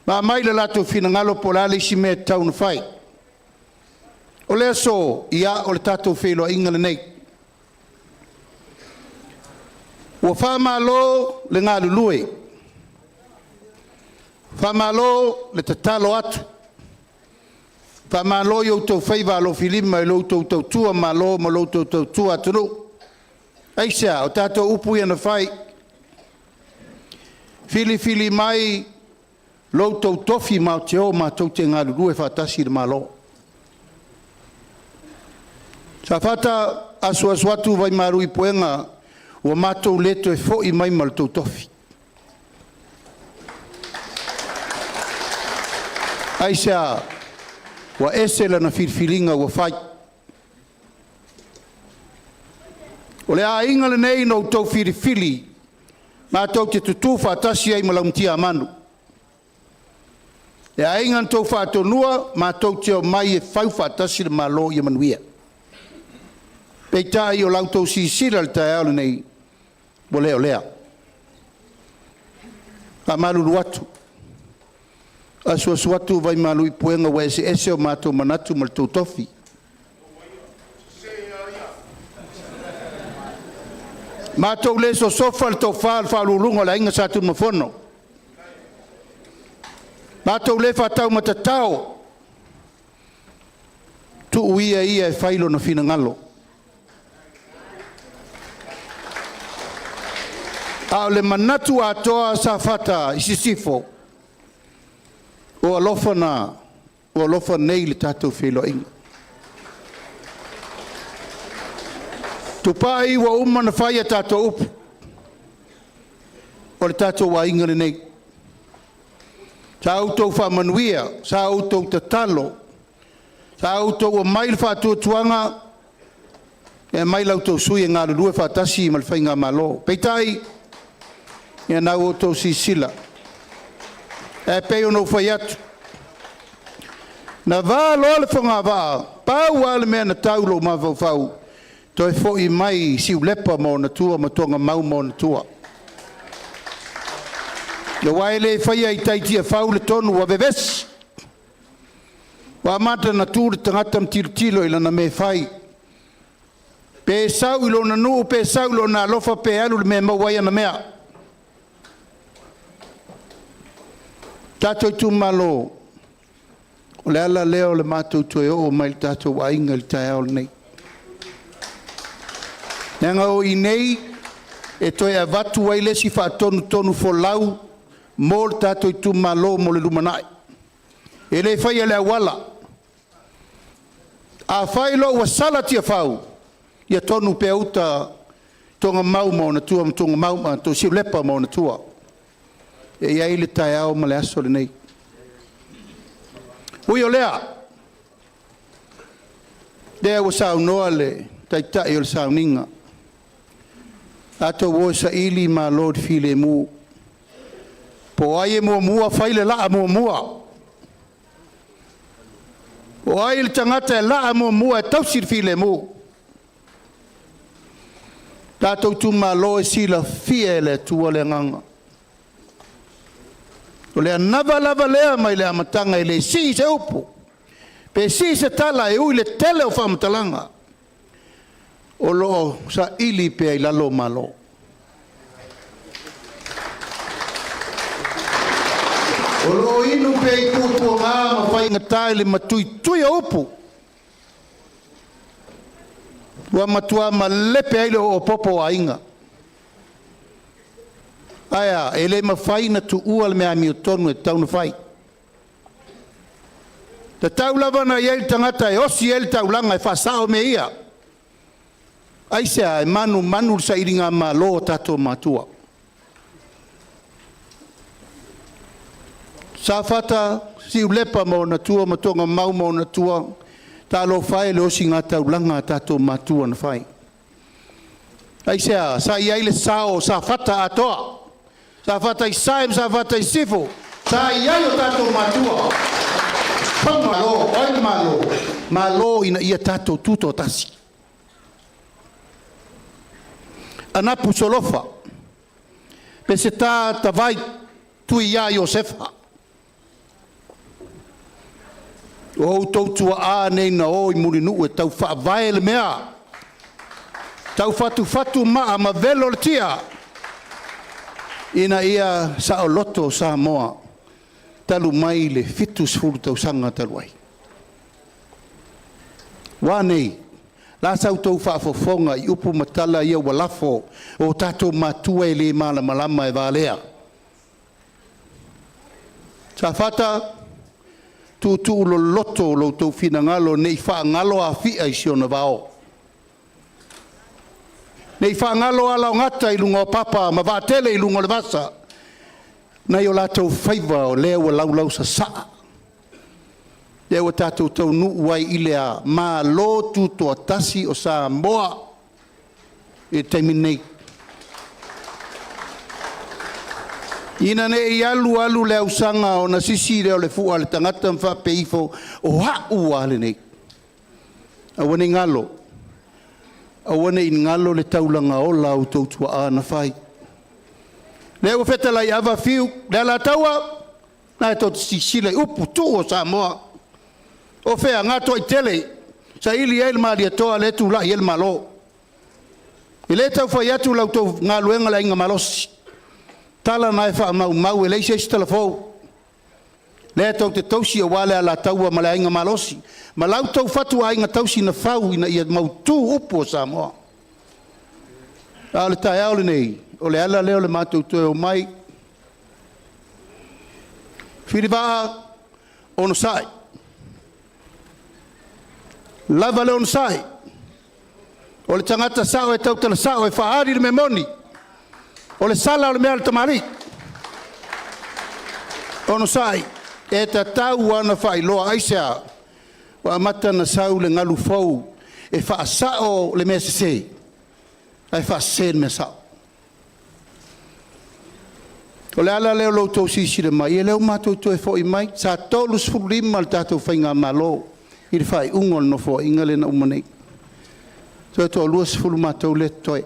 ma aumai lo latou finagalo po o le a le isi mea e tatau ona fai. O le aso, ia o le tatou feiloaiga lenei. Ua faamalo le galulue, faamalo le tatalo atu, faamalo i outou faiva alofilima i lo outou tautua malo ma lo outou tautua atunuu. Aisea? O tatou upu ia na fai, filifili mai lo outou tofi matou te o matou te galulue faatasi i le Malo. Safata, asuasu atu vaimalu i puega, ua matou le toe foi mai ma le tou tofi. Aisea? Ua ese lana filifiliga ua fai. O le aiga lenei na outou filifili matou te tutu faatasi ai ma Laumatiamanu. Le aiga na outou faatonuae matou te omai e fau faatasi le Malo ia manuia. Peitai o la outou silasila i le taeao lenei, ua le o lea. Faamalulu atu, asuasu atu vaimalu i puega ua eseese o matou manatu ma le tou tofi. Matou le sosofa le tofa a le faauluuluga o le Aiga Sa Tunumafono. Matou le faataumatatao, tuu ia ia e fai lona finagalo. A o le manatu atoa Safata i Sisifo, o alofa na, o alofa nei i le tatou feiloaiga. Tupai ua uma ona fai a tatou upu, o le tatou aiga lenei. Sa outou faamanuia, sa outou tatalo, sa outou aumai le faatuatuaga e aumai la outou sui e galulue faatasi ma le Faigamalo. Peitai, ia na ua outou silasila, e pei ona ou fai atu, na va loa le fogavaa, pau lava le mea na tau i lou mafaufau, toe foi mai Siulepa ma ona tua ma Togamau ma ona tua. Aua e le faia i tai i Tiafau le tonu ua vevesi. Ua amata ona tu le tagata ma tilotilo i lana mea e fai. Pe sau i lona nuu, pe sau i lona alofa, pe alu i le mea e maua ai ana mea. Tatou itumalo, o le ala lea o le matou toe oo mai i le tatou aiga i le taeao lenei. Leaga o i nei e toe avatu ai le isi faatonutonu folau. mo le tatou itumalo mo le lumanai. E le faia le auala. Afai loa ua sala Tiafau, ia tonu pea uta Togamau ma ona tua ma Togamau ma Siulepa ma ona tua. E i ai le taeao ma le aso lenei. Ui o lea, lea ua saunoa le taitai o le sauniga, tatou o e saili malo i le filemu. Po o ai e muamua fai le laa muamua. O ai le tagata e laa muamua e tausi le filemu. Tatou itumalo e silafia e le Atua le agaga. O le anava lava lea mai le amataga e le sii se upu, pe sii se tala e ui i le tele o faamatalaga, o lo o saili pea i lalo Malo. O lo o inu pea i puapuaga ma faigata i le matuitui o upu, ua matua malepe ai le oopopo o aiga. Ae a, e le mafai ona tuua le mea amiotonu e tatau ona fai. Tatau lava ona i ai le tagata e osi ai le taulaga e faasao mea ia. Aisea? E manumanu i le sailigamalo a tatou matua. Safata, Siulepa ma ona tua ma Togamau ma ona tua, talofa e i le osigataulaga a tatou matua na fai. Aisea? Sa i ai le sao o Safata atoa, Safata i Sae ma Safata i Sisifo, sa i ai o tatou matua. Malo, o ai le Malo? Malo ina ia tatou tutoatasi. Anapu solofa, Peseta tavai tui ia Iosefa. O outou tuaa nei na o i Mulinuu e tau faavae le mea, tau fatufatu maa ma velo le tia, ina ia saoloto Samoa talu mai le 70 tausaga talu ai. Ua a nei? La sa outou faafofoga i upu ma tala ia ua lafo o tatou matua e le malamalama e valea. Safata, tuutuu loloto lo outou finagalo ne i faagalo Afia i si ona vao. Ne i faagalo alaogata i luga o papa ma vaatele i luga o le vasa, nai o latou faiva o lea ua laulausasaa, lea ua tatou taunuu ai i le Malo Tutoatasi o Samoa i le taimi lenei. Ina ne i alu alu le ausaga ona sisi lea o le fua a le tagata ma faapea ifo, o a'u a lenei. Aua ne i galo, aua ne i galo le taulaga ola a outou tuaa na fai. Lea ua fetalai ava fiu le Alataua, na e tou te silasila i upu tuu o Samoa. O fea Gatoaitele, saili ai le Malietoa lea e tulai ai le Malo. E le tau fai atu la outou galuega le Aiga Malosi, tala na e faamaumau e leai se isi talafou. Lea tou te tausi aua le Alataua ma le Aiga Malosi ma la outou fatuaiga tausi na fau ina ia mautu upu o Samoa. A o le taeao lenei, o le ala lea o le matou toe omai. Filivaa, onosai, lava le onosai. O le tagata sao e tautala sao e faaali le mea moni. O le sala o le mea a le tamalii. Onosai, e tatau ona faailoa. Aisea? Ua amata ona sau le galu fou e faasao le mea sese, ae faasese le mea sao. O le ala lea o lo outou silasila mai, e le o matou toe foi mai. Sa 35 le tatou faigamalo i le faaiuga o le Nofoaiga lea na uma nei. Toe toa-20 matou lea e totoe.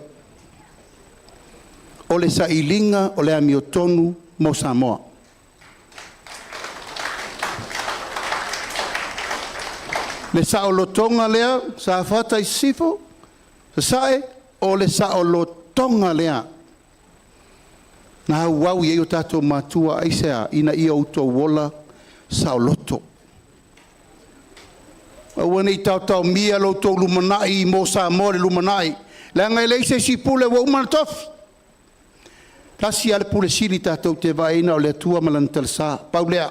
O le sailiga o le amiotonu mo Samoa. Le saolotoga lea, Safata i sisifo, Sasae, o le saolotoga lea na auau i ai o tatou matua. Aisea? Ina ia outou ola saoloto. Aua ne i taotaomia lo outou lumanai mo Samoa i le lumanai, leaga e leai se isi pule ua uma ona tofi. Tasi lava le Pule Sili tatou te vaaiina o le Atua ma Lana talesa, pau lea.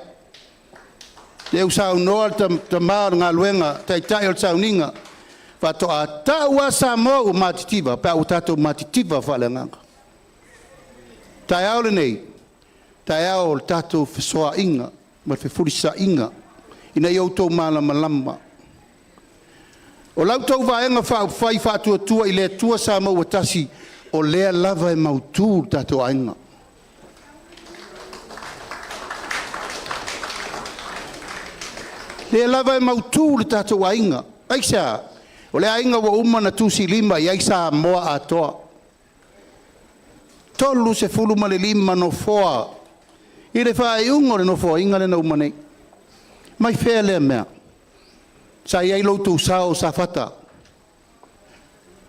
Lea ua saunoa le tama o le galuega, taitai o le sauniga, faatoa tau lava Samoa ua matitiva pe a ua tatou matitiva faaleagaga. Taeao lenei, taeao o le tatou fesoaaiga ma le fefulisaiga ina ia outou malamalama. O la outou Vaega Faaupufai Faatuatua i le Atua Samoa ua Tasi, o lea lava e mautu le tatou aiga. O lea lava e mautu le tatou aiga. Aisea? O le aiga ua uma ona tusilima i ai Samoa atoa. 35 nofoa i le faaiuga o le Nofoaiga lea na uma nei. Mai fea lea mea? Sa i ai lo outou sao Safata,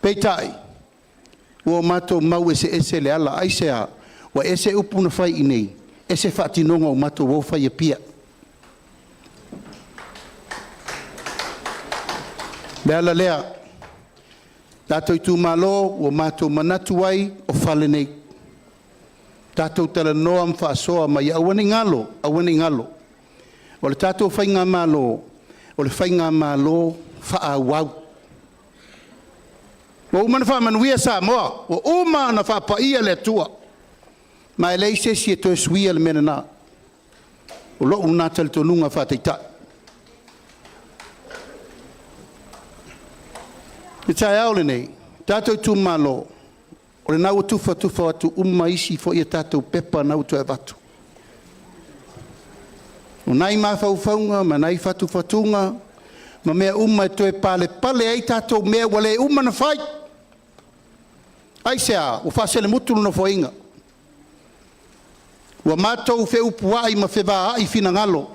peitai ua matou mau eseese le ala. Aisea? Ua ese upu na fai i inei, ese faatinoga ua matou o fai i Apia. O le ala lea, tatou itumalo ua matou manatu ai o fale nei. Tatou talanoa ma faasoa ma ia aua ne i galo, aua ne i galo. O le tatou faigamalo, o le faigamalo faaauau. Ua uma ona faamanuia Samoa, ua uma ona faapaia le Atua, ma e leai se isi e toe suia le mea lena. O lou lena talitonuga faa-Taitai. I le taeao lenei, tatou itumalo, o lena ua tufatufa atu uma isi foi a tatou pepa na ua toe avatu. O nai mafaufauga ma nai fatufatuga ma mea uma e toe palepale ai tatou mea ua le uma ona fai. Aisea? Ua faaselemutu le Nofoaiga, ua matou feupuai ma fevaai finagalo,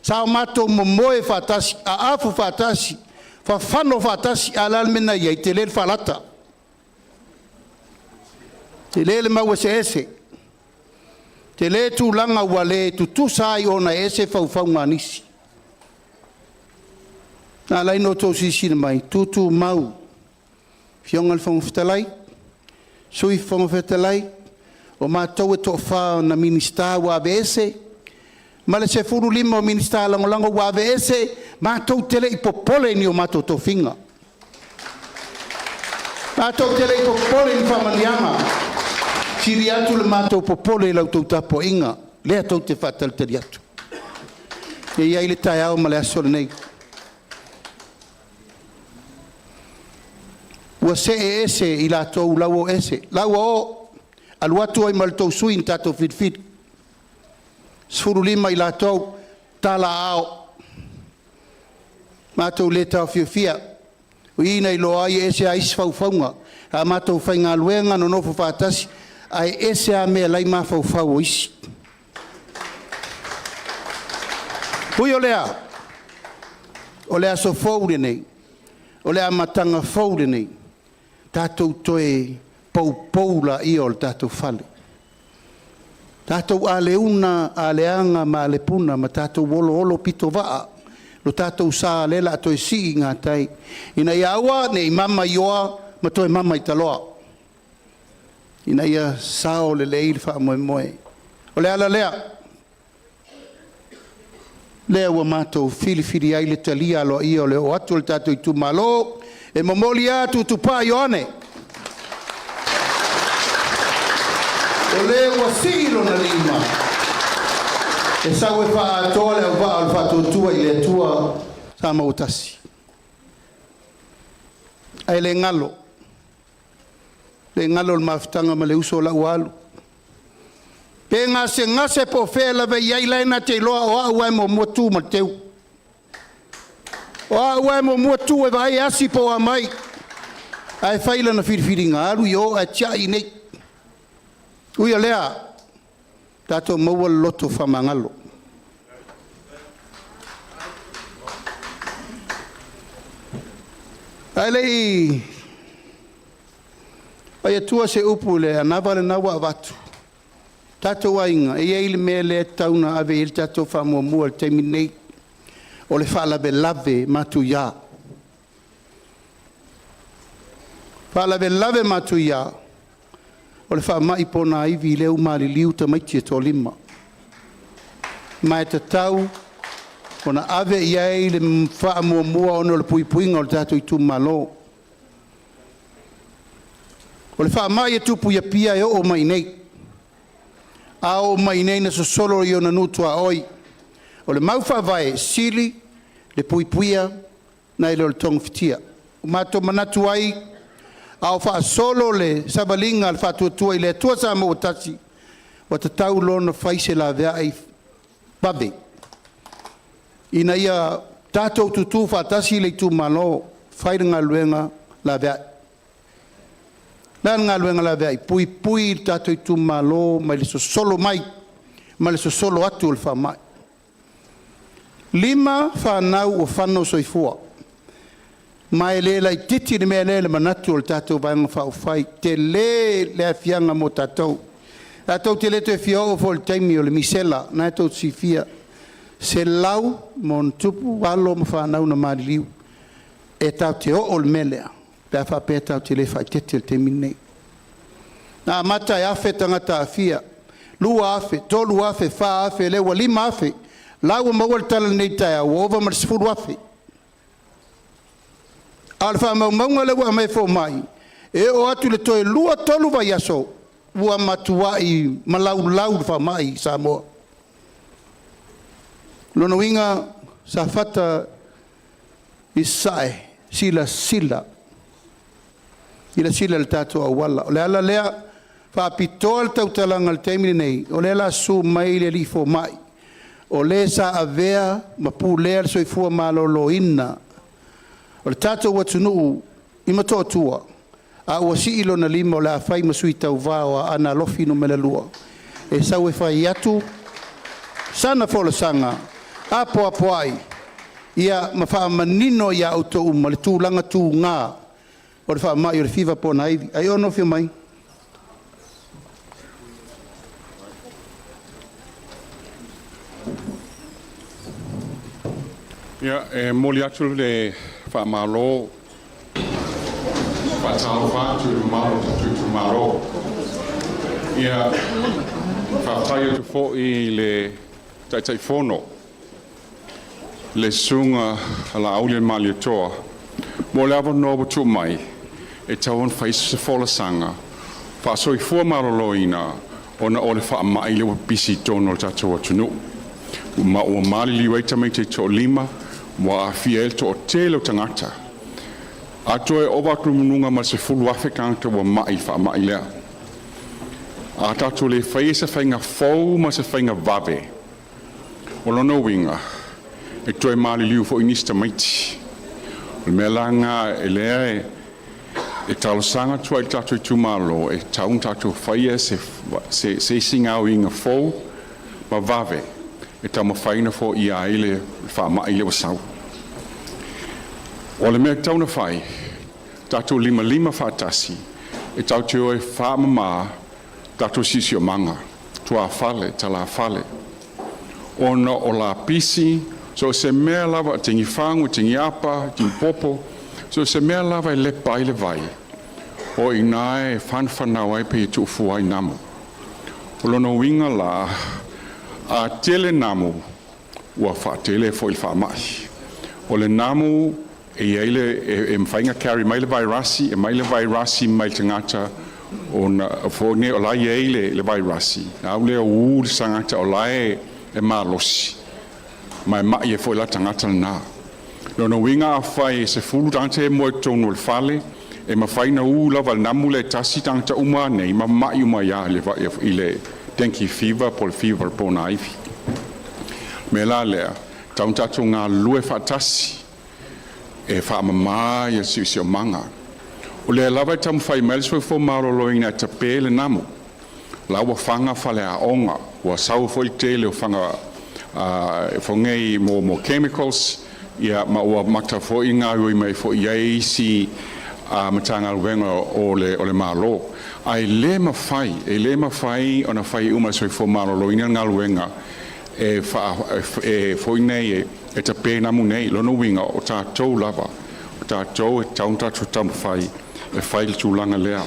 sa o matou momoe faatasi, aafu faatasi, fafano faatasi, a o le a le mea na i ai? Tele le faalata, tele le mau eseese, tele tulaga ua le tutusa ai ona e ese faufauga a nisi. Na ala ai ona outou silasila mai, tutumau Afioga i le Fofoga Fetalai, Sui Fofoga Fetalai, o matou e toafa na Minisita ua aveese, ma le 15 o Minisita Lagolago ua aveese, matou te le i popole i ni o matou tofiga. Matou te le i popole i ni faamanuiaga, sili atu le matou popole i la outou tapuaiga lea tou te faatalitali atu. E i ai le taeao ma le aso lenei. Ua see ese i latou la ua o ese, la ua o, alu atu ai ma le tou sui usufono na tatou filifili, 15 i latou, tala aao, matou le taofiofia, o i na iloa ai e ese lava isi faufauga. A matou faigaluega nonofo faatasi, ae ese lava mea la e i mafaufau o isi. Ui o lea, o le aso fou lenei, o le amataga fou lenei, tatou toe poupou laia o le tatou fale. Tatou aleuna, aleaga ma alepuna ma tatou oloolopitovaa lo tatou sa lea o le a toe sii i gatai, ina ia aua ne i mama i oa ma toe mama i taloa, ina ia sao lelei le faamoemoe. O le ala lea, lea ua matou filifili ai le talia aloaia o le oo atu o le tatou itumalo e momoli atu Tupai Ioane, o le ua sii lona lima e sau e faaatoa le auvaa o le Faatuatua i le Atua Samoa ua Tasi. Ae le galo, le galo le mafutaga ma le uso la ua alu. Pe gasegase po o fea lava e i ai, la e na te iloa o au lava e muamua tu ma le teu. O au lava e muamua tu e vaai e asi po o a mai. Ae fai lana filifiliga, alu i o ae tiai i inei. Ui o lea, tatou maua le loto faamagalo. Ae le i fai atua se upu i le anava lena ua avatu, tatou aiga, e i ai le mea lea e tatau ona ave i ai le tatou faamuamua i le taimi lenei, o le faalavelave matuia. Faalavelave matuia O le faamai ponaivi lea ua maliliu tamaiti e toalima. Ma e tatau ona ave i ai le faamuamua ona o le puipuiga o le tatou itumalo. O le faamai e tupu i Apia e oo mai i inei, a oo mai i inei na sosolo i ona nuu tuaoi. O le mau faavae, e sili le puipuia nai lo le togafitia. Ua matou manatu ai, a o faasolo le savaliga a le Faatuatua i le Atua Samoa ua Tasi, ua tatau loa ona fai se laveai vave, ina ia tatou tutu faatasi le itumalo, fai le galuega laveai. O le a le galuega laveai? Puipui le tatou itumalo mai le sosolo mai ma le sosolo atu o le faamai. 5 fanau ua fano soifua, ma e le laitiiti le mea lea i le manatu o le tatou Vaega Faaupufai, tele le aafiaga mo tatou. Tatou te le toe fia oo foi i le taimi o le misela, lena tou te silafia, 100+ alo ma fanau na maliliu. E tatou te oo i le mea lea pe a faapea tatou te le faaeteete i le taimi lenei. Na amata e 1,000 tagata aafia, 2,000, 3,000, 4,000, lea ua 5,000. O la ua maua le tala i lenei taeao ua ova ma le 10,000. A o le faamaumauga lea ua aumai e fomai, e oo atu i le toe 2, 3 vaiaso ua matuai malaulau le faamai i Samoa. O lona uiga, Safata i Sasae, silasila, silasila i le tatou auala. O le ala lea, faapitoa le tautalaga i le taimi lenei, o lea o le a susu mai le alii fomai, o le sa avea ma pulea le soifua maloloina o le tatou atunuu i Motootua, a ua sii lona lima o le a fai ma sui tauva o Aana Alofi 2, e sau e fai atu sana folasaga apoapoai ma faamanino ia outou uma le tulaga tuga o le faamai o le fiva ponaivi. Aiono, afio mai. Ia, e momoli atu le faamalo, faatalofa atu i le mamalu o le tatou itumalo. Ia, faafetai atu foi i le Taitaifono, le Susuga a Laaulialemalietoa, mo le avanoa ua tuu mai e tatau ona fai se folasaga faasoifua maloloina ona o le faamai lea ua pipisi i totonu o le tatou atunuu. Ma ua maliliu ai tamaiti e toalima, ua aafia ai le toatele o tagata. A toe ova atu i luga ma le 10,000 tagata ua mai i le faamai lea. A tatou le faia se faiga fou ma se faiga vave, o lona uiga e toe maliliu foi nisi tamaiti. O le mea la lena lea e talosaga atu ai i le tatou itumalo, e tatau ona tatou faia se isi gaoioiga fou ma vave e taumafai ona foia ai le faamai lea ua sau. O le mea e tatau ona fai, tatou limalima faatasi, e tatou te o e faamama tatou siosiomaga, tuafale, talafale, ona o lapisi, so o se mea lava, tigifagu, tigiapa, tigipopo, so o se mea lava e lepa ai le vai, o i ina e fanafanau ai pe tuufua ai namu. O lona uiga la, a tele namu, ua faatele foi le faamai. O le namu e i ai le e mafai ona carry mai le vairasi, e mai le vairasi mai le tagata ona foi nei o la e i ai le vairasi, a lea ū le tagata o la e malosi, ma e mai ai foi la tagata lena. Lona uiga afai e 10 tagata e moe i totonu o le fale, e mafai ona ū lava e le namu lea e tasi tagata uma nei ma mai uma ia i le dengue fever po o le fever ponaivi. O le mea la lea, tatau ona tatou galulue faatasi e faamama ia siosiomaga. O lea lava e taumafai mai le Soifua Maloloina e tape le namu, la ua faga faleaoga, ua sau foi le tele o faga fogei mo chemicals, ia ma ua mata foi gaoioi mai foi i ai isi Matagaluega o le Malo. Ae le mafai, e le mafai ona fai uma e le Soifua Maloloina le galuega e foi nei e tape namu nei. Lona uiga o tatou lava, o tatou e tatau ona tatou taumafai e fai le tulaga lea.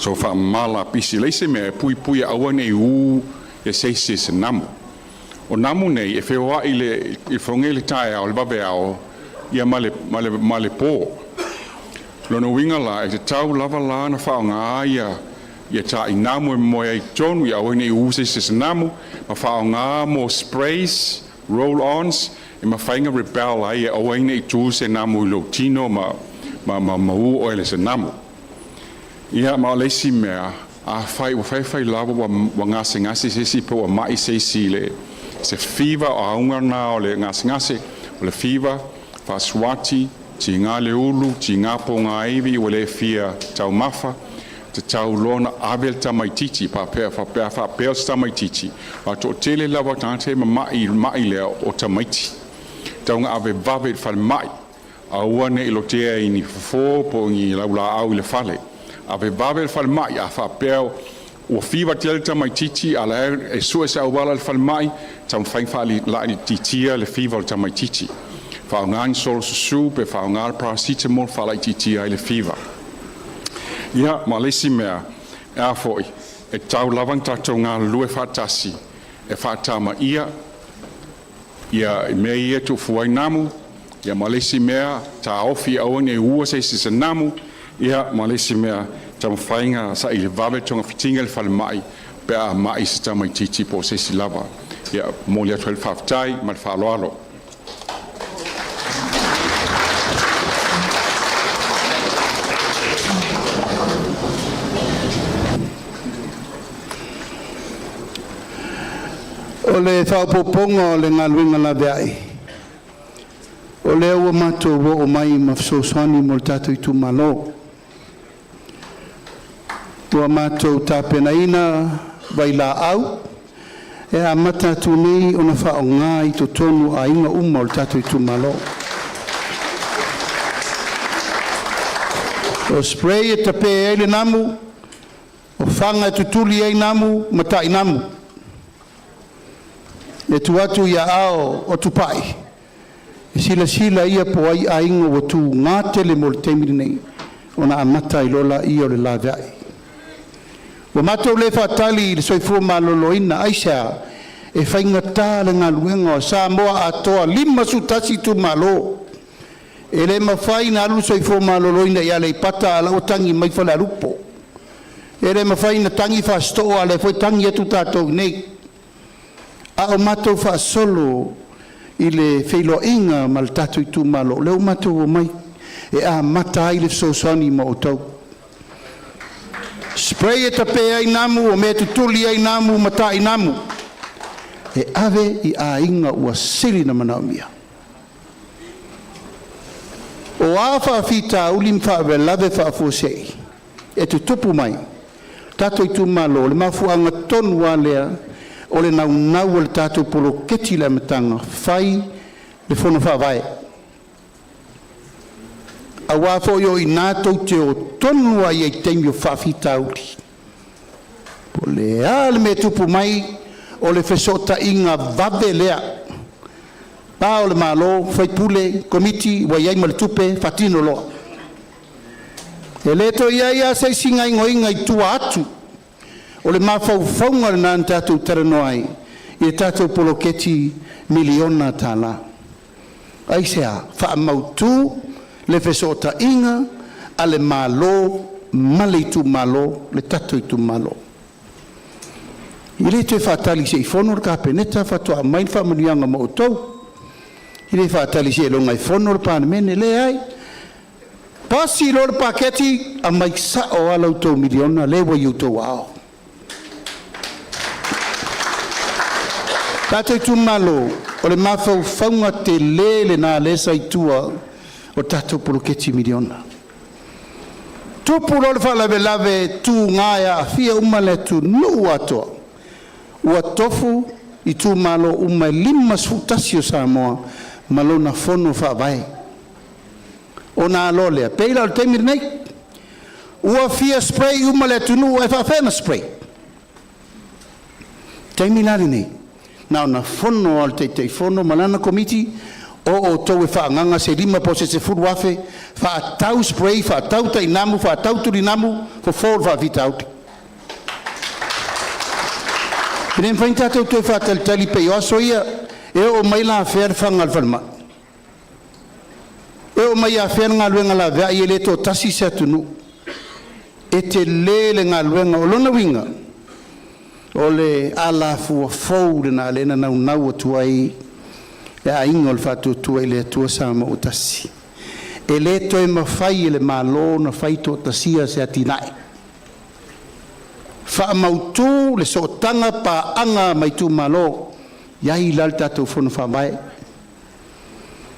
So faamamā lapisi leai se mea e puipui e aua nei ū ia se isi e se namu. O namu nei e feoa'i i le i foge i le taeao le vaveao ia ma le ma le ma le pō. Lona uiga la e tatau lava la ona faaaogā ia ia taʻinamu e momoe ai totonu ia aua nei ū se isi e se namu ma faaaogā mo sprays, roll ons e mafai ona repel ai e aua ai nei tu se namu i lou tino ma ma ma, ma ū oe le se namu. Ia ma o le isi mea, afai ua faifai lava ua, ua gasegase se isi pe ua ma'i se isi i le se fiva, o auga lena o le gasegase, o le fiva, faasuati, tigā le ulu, tigā pogāivi ua le fia taumafa, tatau loa ona ave le tamaitiiti, faapea, faapea, faapea o se tamaitiiti, aua toatele lava o tagata e mama'i i le ma'i lea o tamaiti. Tatau ona ave vave i le falemai, aua ne i lotea i ni fofo po o ni laulaau i le fale. Ave vave i le falemai, a faapea ua fiva tele le tamaitiiti a o la e sue se auala i le falemai, taumafai ona faalaitiitia le fiva o le tamaitiiti. Faaaogā ni solo susū pe faaaogā le paracetamol e faalaitiitia ai le fiva. Ia, ma le isi mea, e a foi, e tatau lava ona tatou galulue faatasi e faatamaia ia mea ia e tuufua ai namu, ia ma le isi mea, taofi aua ne i ua se isi se namu, ia ma le isi mea, taumafai ona saili vave togafitiga i le falemai pe a ma'i se tamaitiiti po o se isi lava. Ia, momoli atu ai le faafetai ma le faaaloalo. O le faaopoopoga o le galuega laveai, o lea ua matou oo mai ma fesoasoani mo le tatou itumalo. Ua matou tapenaina vailaau e amata atu nei ona faaaoga i totonu o aiga uma o le tatou itumalo. O spray e tape ai le namu, o fana e tutuli ai namu ma tainamu. E tuu atu i aao o Tupai e silasila ia po o ai aiga ua tuga tele mo le taimi lenei ona amata ai loa lea o le laveai. Ua matou le faatali i le Soifua Maloloina. Aisea? E faigata le galuega o Samoa atoa 51 itumalo. E le mafai ona alu le Soifua Maloloina i Aleipata a o la e ua tagi mai Falealupo. E le mafai ona tagi Fasitoo a o lea foi e tagi atu tatou i inei. A o matou faasolo i le feiloaiga ma le tatou itumalo, o lea ua matou omai e amata ai le fesoasoani mo outou. Spray e tape ai namu, o mea e tutuli ai namu ma tainamu, e ave i aiga ua sili ona manaomia. O a faafitauli ma faalavelave faafuasei e tutupu mai, tatou itumalo, o le mafuaaga tonu lava lea o le naunau o le tatou poloketi i le amataga, fai le fono faavae. Aua foi o i ina tou te o tonu lava i ai i taimi o faafitauli. Po o le a le mea e tupu mai, o le fesootaiga vave lea. Pa o le Malo, faipule, komiti ua i ai ma le tupe, faatino loa. E le toe i ai lava se isi gaoioiga i tua atu o le mafaufauga lena na tatou talanoa ai i le tatou poloketi miliona tala. Aisea? Faamautu le fesootaiga a le Malo ma le itumalo, le tatou itumalo. E le toe faatali se i fono le Kapeneta faatoa aumai ni faamanuiaga mo outou. E le faatali seiloga e fono le Palemene, leai. Pasi loa le paketi, aumai sao lava la outou miliona lea ua i outou aao. Tatou itumalo, o le mafaufauga tele lena lea sa i tua o le tatou poloketi miliona. Tupu loa le faalavelave tuga e aafia uma le atunuu atoa, ua tofu itumalo uma e 51 o Samoa ma lona fono faavae. Ona a loa lea, pei la o le taimi lenei, ua fia spray uma le atunuu, ae faafefea ona spray? Taimi la lenei, na ona fono lava o le Taitaifono ma lana Komiti O outou e faaagaga se 5 po o se 10,000 faatau spray, faatau tainamu, faatau tulinamu, fofo le faafitauli. E le mafai ona tatou toe faatalitali pei o aso ia. E oo mai la afea le faga o le falemai? E oo mai afea le galuega laveai? E le toatasi se atunuu, e tele le galuega. O lona uiga o le alafua fou lena lea na naunau atu ai le Aiga o le Faatuatua i le Atua Samoa ua Tasi. E le toe mafai e le Malo ona fai toatasia se atinae, faamautu le sootaga paaga ma itumalo. E i ai la le tatou Fono Faavae,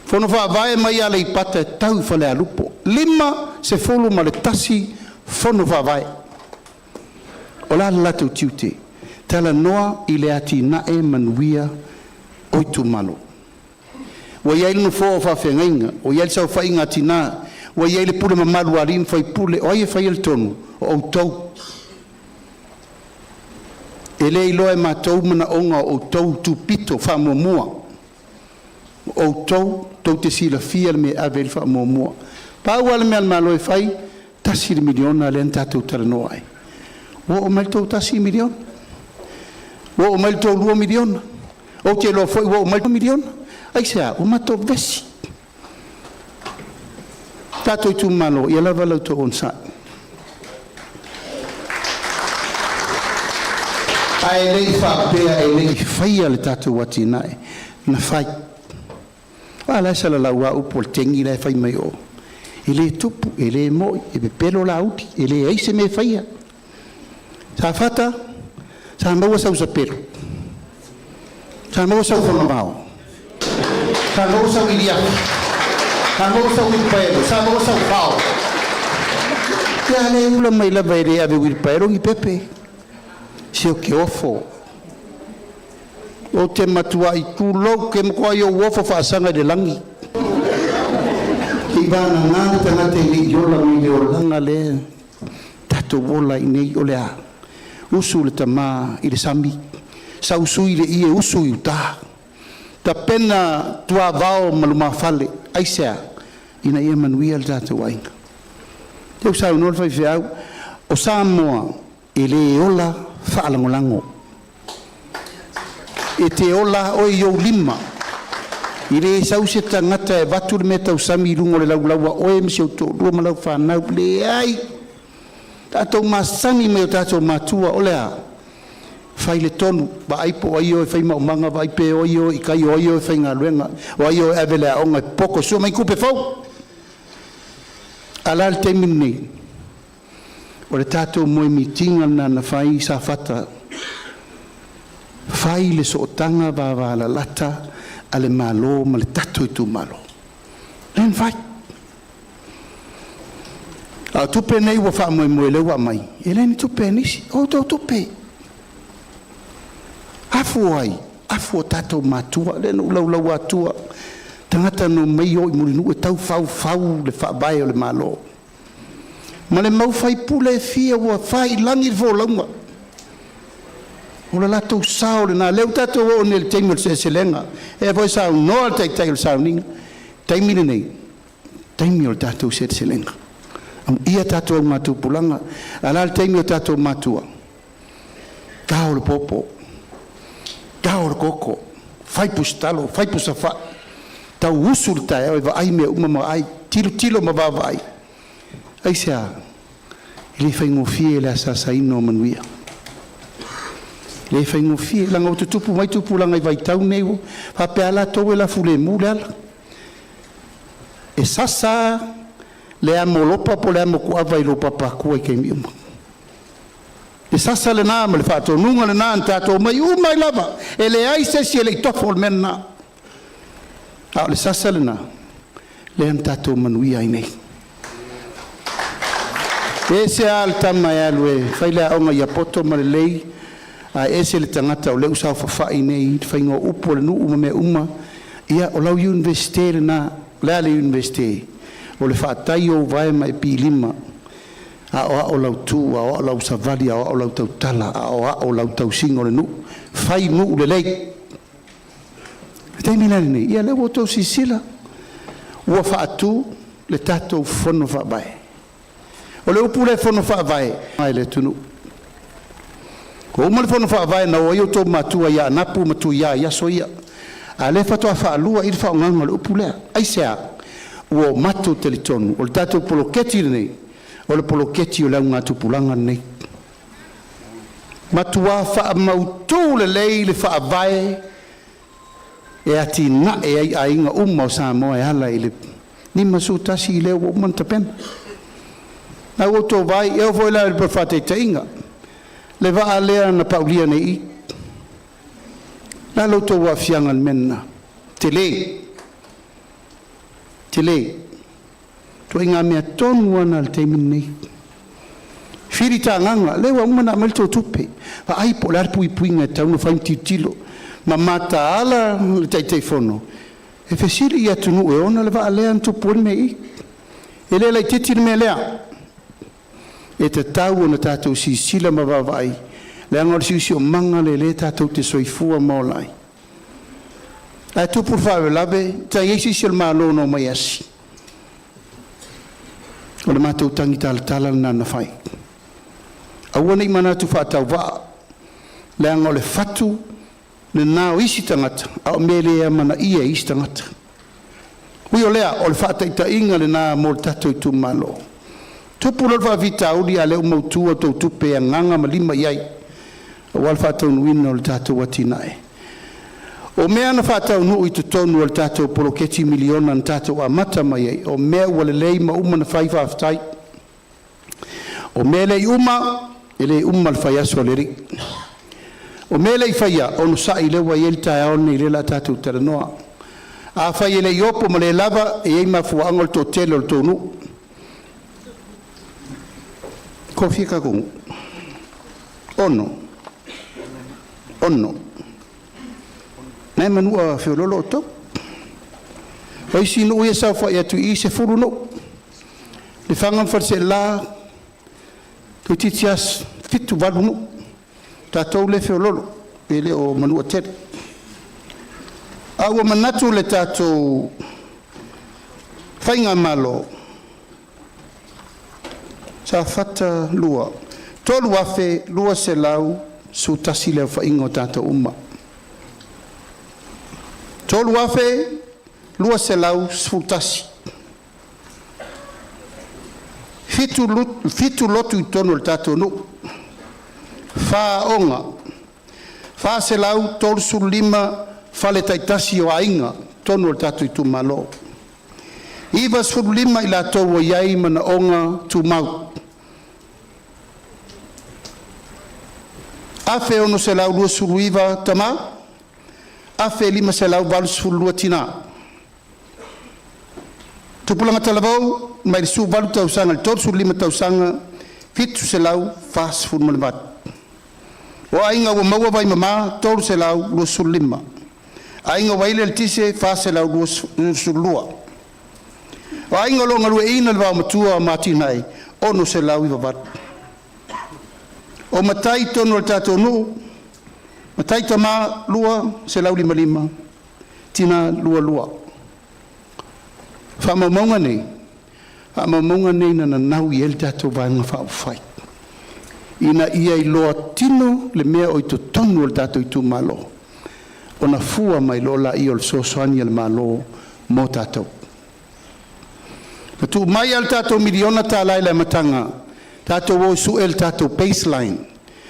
Fono Faavae mai Aleipata e tau i Falealupo, 51 Fono Faavae. O le a le latou tiute? Talanoa i le atinae manuia o itumalo. Ua i ai le nofoa o faafeagaiga, ua i ai le saofaiga a tina, ua i ai le pule mamalu a alii ma faipule. O ai e faia le tonu? O outou. E le iloa e matou manaoga o outou e tupito faamuamua. O outou tou te silafia le mea e ave i ai le faamuamua. Pau lava le mea a le Malo e fai, $1 miliona lea na tatou talanoa ai. Ua oo mai le tou $1 miliona, ua oo mai le tou $2 miliona, ou te iloa foi ua oo mai le $1 miliona. Aisea? Ua matou vevesi. Tatou itumalo, ia lava la outou onosai. Ae le i faapea e le i faia le tatou atinae, na fai. A la e salalau lava upu o le tegi la e fai mai o. E le tupu, e le moni, e pepelo Laauli, e leai se mea e faia. Safata, sa maua sau sapelu, sa maua sau fanavao, sa maua sau iliafi, sa maua sau uilipaelo, sa maua sau fao. Ia a lea e ula mai lava e le ave uilipaelo ni pepe. Se o te ofo. Ou te matuai tulou, ou te matuai ou ofo faasaga i le lagi. Seiavagana le tagata e le i ola mai le olaga lea tatou ola ai nei. O le a? Usu le tama i le sami, sau sui le ie usu i uta, tapena tuavao ma lumafale. Aisea? Ina ia manuia le tatou aiga. Se ua saunoa le faifeau, o Samoa e le ola faalagolago, e te ola oe i ou lima. E le sau se tagata e avatu le mea tausami i luga o le laulau a oe ma si ou toalua ma lau fanau, leai. Tatou masani mai o tatou matua. O le a? Fai le tonu, vaai po o ai e o e fai maumaga, vaai pe o ai e o i tai, o ai e o e faigaluega, o ai e o e ave i le aoga e poko e sua mai tupe fou. A o le a le taimi lenei? O le tatou moemitiga lena na fai Safata, fai le sootaga vavalalata a le Malo ma le tatou itumalo. Lea na fai. A o tupe nei ua faamoemoe lea ua aumai, e le ni tupe a nisi, o outou tupe. Afu o ai? Afu o tatou matua, lea na ou laulau atua, tagata na omai o i Mulinuu e tau faufau le faavae o le Malo. Ma le mau faipule e fia ua faiilagi le folauga. O le latou sao lena, lea ua tatou oo nei i le taimi o le seleselega. E foi saunoa le taitai o le sauniga, taimi lenei, taimi o le tatou seleselega. Amuia tatou augatupulaga, a o le a le taimi o tatou matua? Tao le popo, tao le koko, fai pusatalo, fai pusafai, tau usu le taeao e vaai mea uma ma vaai, tilotilo ma vaavaai. Aisea? E le faigofie le asaasaina o manuia. E le faigofie, leaga ua tutupu mai tupulaga i vaitau nei ua faapea lava latou e lafulemu le ala. E sasa le amo lopa po o le amo tuava i lou papaakua i taimi uma. Le sasa lena ma le faatonuga lena na tatou omai uma ai lava, e leai se isi e le i tofo o le mea lena. A o le sasa lena lea na tatou manuia ai nei. E ese lava le tama e alu e fai le aoga ia poto ma lelei, ae ese le tagata o lea ua saofafai nei i le faiga o upu o le nuu ma mea uma. Ia, o lau Iunivesite lena. O le a le Iunivesite? O le faatai o ou vae ma e pilima, aoao lau tu, aoao lau savali, aoao lau tautala, aoao lau tausiga o le nuu, fai nuu lelei. Le taimi la lenei, ia lea ua outou silasila, ua faatu le tatou Fono Faavae. O le upu lea Fono Faavae i le atunuu. Ua uma le Fono Faavae na o ai outou matua ia Anapu ma Tuia i aso ia, a o lea faatoa faalua i i le faaaogaina o le upu lea. Aisea? Ua o matou talitonu o le tatou poloketi lenei, o le poloketi o le augatupulaga lenei. Matua faamautu lelei le faavae e atinae ai aiga uma o Samoa e ala i le 51 lea ua uma ona tapena. Na ua outou vaai, e oo foi la i le faataitaiga, le vaa lea na paulia nei i i, o le a lo outou aafiaga i le mea lena? Tele, tele. Ituaiga mea tonu lava lena i le taimi lenei. Filitagaga, lea ua uma ona aumai le tou tupe, vaai po o le a le puipuiga e tatau ona fai ma tilotilo ma mataala le Taitaifono e fesili i atunuu e ona le vaa lea na tupu ai le mea i i. E le laitiiti le mea lea, e tatau ona tatou silasila ma vaavaai, leaga o le siosiomaga lea o lea tatou te soifua ma ola ai. Ae tupu le faalavelave, e leai se isi o le Malo na omai e asi. O le matou tagitalatala lena na fai, aua ne i manatu faatauvaa, leaga o le fatu lena o isi tagata, a o mea e le amanaia e isi tagata. Ui o lea, o le faataitaiga lena mo le tatou itumalo. Tupu loa le faafitauli a o lea ua mautu a outou tupe e agaga ma lima i ai aua le faataunuuina o le tatou atinae. O mea na faataunuu i totonu o le tatou poloketi miliona na tatou amata mai ai, o mea ua lelei ma uma ona fai, faafetai. O mea e le i uma, e le uma le faiaso o le Alii. O mea e le i faia, onosai lea ua i ai le taeao lenei o lea o le a tatou talanoa. Afai e le i opo ma le lava, e i ai mafuaaga o le toatele o le tou nuu. Toafia tatou nuu? 6, 6. Na e Manua feoloolo outou. O isi nuu ia e saofai atu i i, e 10 nuu. Lefaga ma Faleaseela toeitiiti lava 7, 8 nuu. Tatou lea e feoloolo e le o Manuatele. A ua manatu le tatou Faigamalo, Safata 2, 3,211 le aofaiga o tatou uma. 3,211. 7 lotu i totonu o le tatou nuu, 4 aoga, 435 fale taitasi o aiga i totonu o le tatou itumalo. 95 i latou ua i ai manaoga tumau. 1,629 tama, 1,582 tina. Tupulaga talavou mai le 18 tausaga i le 35 tausaga, 748. O aiga ua maua vaimama e 325. Aiga ua i ai le eletise, e 422. O aiga o lo o galueaiina le vaomatua ma atinae, e 698. O matai i totonu o le tatou nuu, matai tama e 255, tina e 22. O faamaumauga nei, faamaumauga nei na nanau i ai le tatou Vaega Faaupufai, ina ia iloa tino le mea o i totonu o le tatou itumalo, ona fua mai loa lea o le fesoasoani a le Malo mo tatou. Na tuu mai lava le tatou $1 miliona i le amataga tatou o e sue le tatou baseline,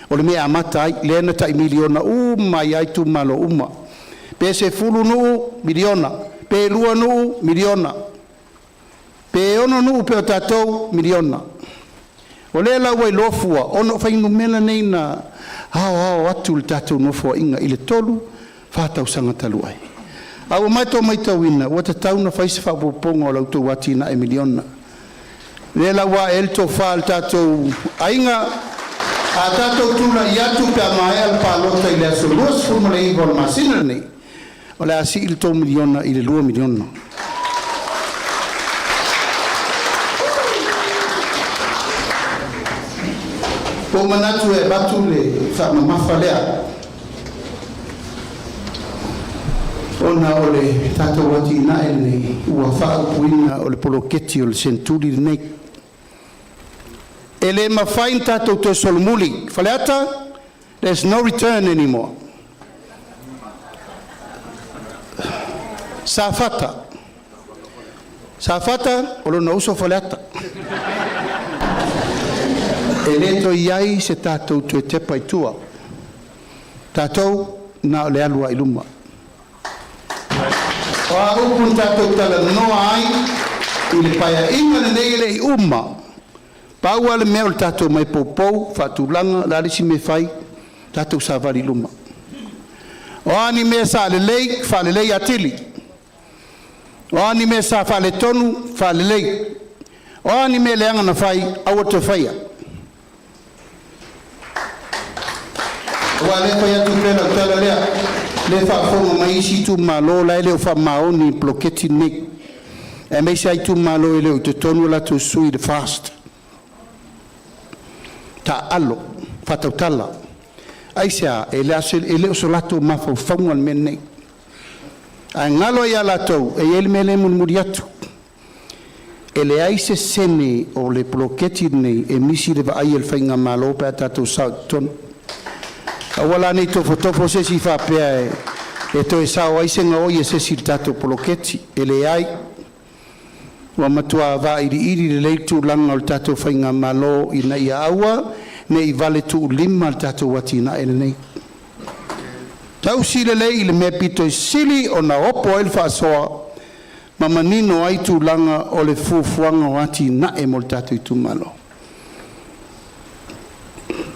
o le mea e amata ai, lea na tai $1 miliona uma ai lava itumalo uma. Pe 10 nuu, $1 miliona, pe 2 nuu, $1 miliona, pe 6 nuu pei o tatou, $1 miliona. O lea la ua iloa fua, ona o fuainumera nei na aoao atu i le tatou Nofoaiga i le 3, 4 tausaga talu ai. A ua matou matauina ua tatau ona fai se faaopoopoga o la outou atinae $1 miliona. O lea la ua ae ai le tofa a le tatou aiga, a tatou tulai atu pe a maea le palota i le aso 29 o le masina lenei, o le a sii le tou $1 miliona i le $2 miliona. Ua ou manatu e avatu le faamamafa lea. Ona o le tatou atinae lenei ua faaupuina o le poloketi o le seneturi lenei. E le mafai ona tatou toe solomuli. Faleata, there's no return anymore. Safata, Safata o lona uso Faleata. E le toe i ai se tatou toe tepa i tua, tatou na o le alu lava i luma. O a upu na tatou talanoa ai i le Paeaiga lenei e le i uma, pau lava le mea o le tatou omai e poupou, faatulaga, o le a le isi mea e fai? Tatou savali i luma. O a ni mea sa lelei, faalelei atili. O a ni mea sa faaletonu, faalelei. O a ni mea leaga na fai, aua le toe faia. Aua o lea e fai atu pea lau tala lea, o lea e faafofoga mai isi itumalo la e le o faamaoni i le poloketi lenei, aemaise lava itumalo e le o i totonu o latou sui i le FAST. Taaalo, faatautala. Aisea? E le o so latou mafaufauga le mea lenei, ae galo ia i latou e i ai le mea lea e mulimuli atu. E leai se sene o le poloketi lenei e misi i le vaai a le Faigamalo pe a tatou sao i totonu. Aua la ne i tofotofo se isi faapea e toe sao ai se gaoi a se isi i le tatou poloketi. E leai, ua matua vailiili lelei le tulaga o le tatou faigamalo ina ia aua nei valetuulima le tatou atinae lenei. Tausi lelei le mea e pito i sili ona opo ai le faasoa ma manino ai tulaga o le fuafuaga o atinae mo le tatou itumalo.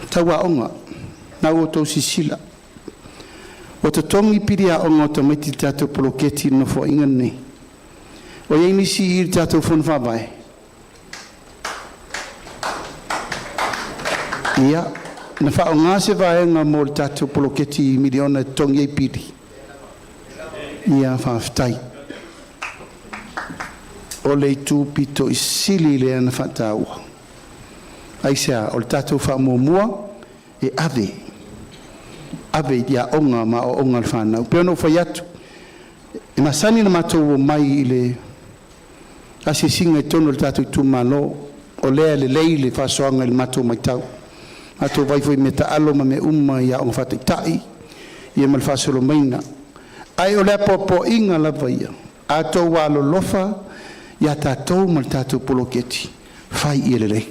Tau aoga, na ua outou silasila ua totogi pili aoga o tamaiti i le tatou poloketi i le nofoaiga lenei. Ua i ai nisi i i le tatou Fono Faavae? Ia, na faaaoga se vaega mo le tatou poloketi miliona e totogi ai pili? Ia faafetai. O le itu pito i sili lea na faataua. Aisea? O le tatou faamuamua e ave, ave i aoga ma aoaoga a le fanau. E pei ona ou fai atu, e masani ona matou omai i le asiasiga i totonu o le tatou itumalo, o lea e lelei le faasoaga i le matou matau. Matou vaai foi i meataalo ma mea uma i aoga faataitai ia ma le faasolo maiga. Ae o le apoapoaiga lava ia, a outou alolofa ia tatou ma le tatou poloketi, fai ia lelei.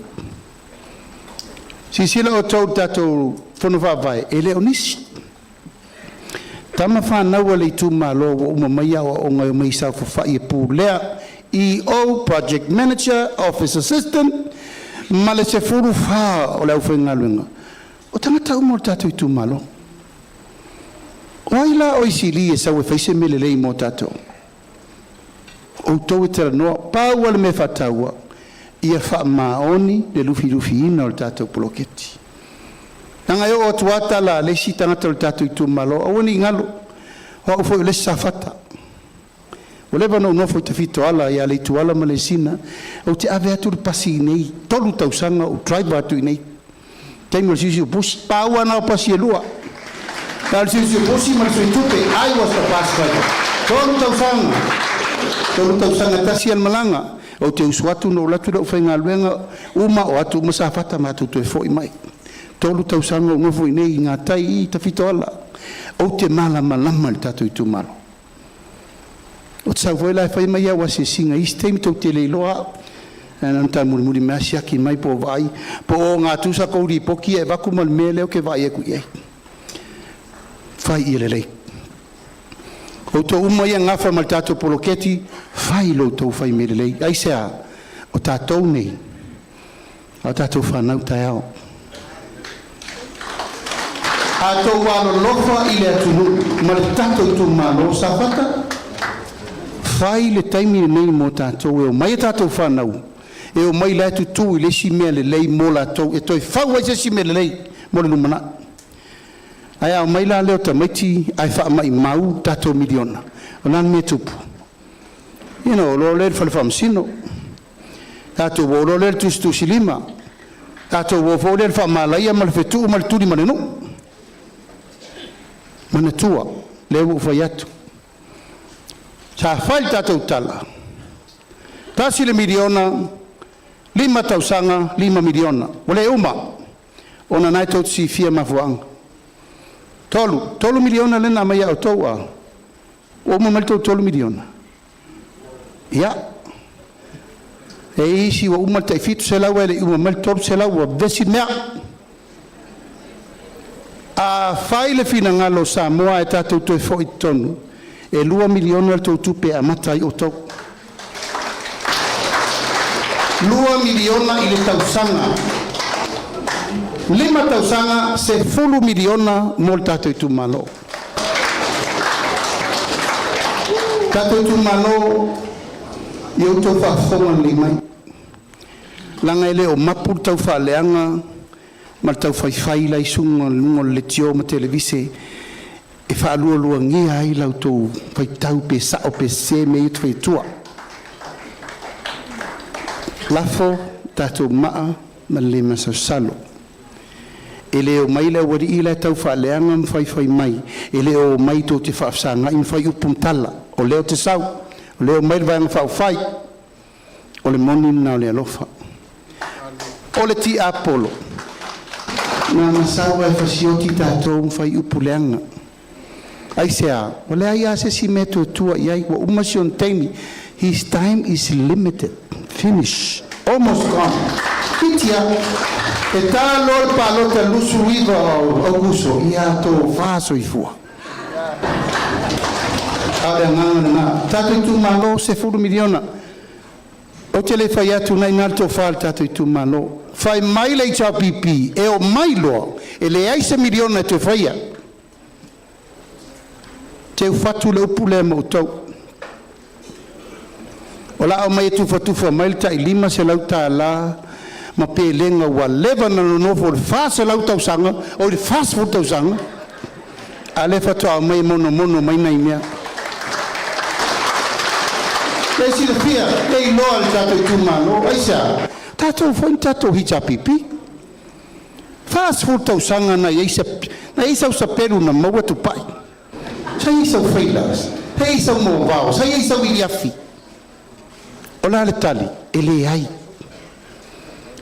Silasila outou i le tatou Fono Faavae, e le o nisi tama fanau a le itumalo ua uma mai aoaoga e omai e saofafai e pulea EO, Project Manager, Office Assistant ma le 14 o le aufaigaluega, o tagata uma o le tatou itumalo. O ai la o sili e sau e fai se mea lelei mo tatou? O outou e talanoa. Pau lava le mea faataua, ia faamaoni le lufilufiina o le tatou poloketi. Leaga e oo atu lava tala a le isi tagata o le tatou itumalo, aua ne i galo, o au foi o le isi Safata. Ua leva ona ou nofo i Tafitoala ia Leituala ma Alesina, ou te ave atu le pasi i inei, 3 tausaga o ou drive atu i inei. Taimi o le siusiu pusi, pau lava na o pasi e lua. Na o le siusiu pusi ma le suitupe, I was the bus driver. 3 tausaga, 3 tausaga tasi a le malaga. Ou te usu atu na ou alu atu lea ou faigaluega uma o atu uma Safata matou toe foi mai. 3 tausaga ou nofo i nei i gatai i Tafitoala. Ou te malamalama i le tatou itumalo. O te sau foi la e fai mai au asiasiga i isi taimi tou te le iloa au. Ae na ona taumulimuli mai lava siaki mai po o vaai, po o ogatusa kou lipoti ia e avatu ma le mea lea ou te vaai atu i ai. Fai ia lelei. Outou uma ia e nafa ma le tatou poloketi, fai lo outou fai mea lelei. Aisea? O tatou nei, a o tatou fanau taeao. A outou alolofa i le atunuu ma le tatou itumalo Safata, fai le taimi lenei mo tatou e omai a tatou fanau, e omai la e tutu i le isi mea lelei mo latou, e toe fau ai se isi mea lelei mo le lumanai. Ae a omai la lea o tamaiti ae faamaumau tatou miliona, o le a le mea e tupu? Ia ona o loa lea i le fale faamasino, tatou o loa lea i le tusitusilima, tatou o foi lea i le faamalaia ma le fetuu ma le tuli ma le nuu. Manatua, lea ua ou fai atu. Sa fai le tatou tala, $1 miliona, 5 tausaga, $5 miliona. Ua le uma, ona o lena tou te silafia mafuaaga. Tolu, $3 miliona lea na aumai ia outou a, ua uma mai le tou $3 miliona? Ia, e i ai isi ua uma le tai 700 ae le i uma mai le 300 ua vevesi le mea. Afai le finagalo o Samoa ae tatou toe foi i totonu, e $2 miliona le tou tupe e amata ai outou. $2 miliona i le tausaga, 5 tausaga, $10 miliona mo le tatou itumalo. Tatou itumalo, ia outou faafofoga lelei mai, leaga e le o mapu le taufaaleaga ma le taufaifai la e i suga o luga o le leitio ma televise e faalualuagia ai la outou faitau pe sao pe sese mea ia ou te faiatua. Lafo tatou maa ma le le masalosalo. E le omai le aualii la e taufaaleaga ma faifai mai, e le o omai tou te faafesagai ma fai upu ma tala. O lea ou te sau, o lea e omai le Vaega Faaupufai. O le moni lena o le alofa. O le tiapolo, na ona sau lava e fasioti tatou ma fai upu leaga. Aisea? Ua leai lava se isi mea e toe tua i ai, ua uma si ona taimi. His time is limited. Finish. Almost gone. Iti lava. E ta loa le palota 29 o Aokuso, ia tofa soifua. A o le agaga lena. Tatou itumalo, $10 miliona. Ou te le fai atu, o lena e i ina le tofa i le tatou itumalo. Fai mai le HRPP e omai loa, e leai se miliona e toe faia. Teufatu le upu lea ma outou. O le a omai e tufatufa mai le tai $500 ma pelega ua leva ona nonofo i le 400 tausaga, oi le 40 tausaga, a o lea faatoa aumai e monomono mai nai mea. E silafia, e iloa e le tatou itumalo. Aisea? Tatou foi na tatou HRPP. 40 tausaga na i ai na i ai sau sapelu na maua tupai. Sa i ai sau faila, sa i ai sau moavao, sa i ai sau iliafi. O le a le tali? E leai.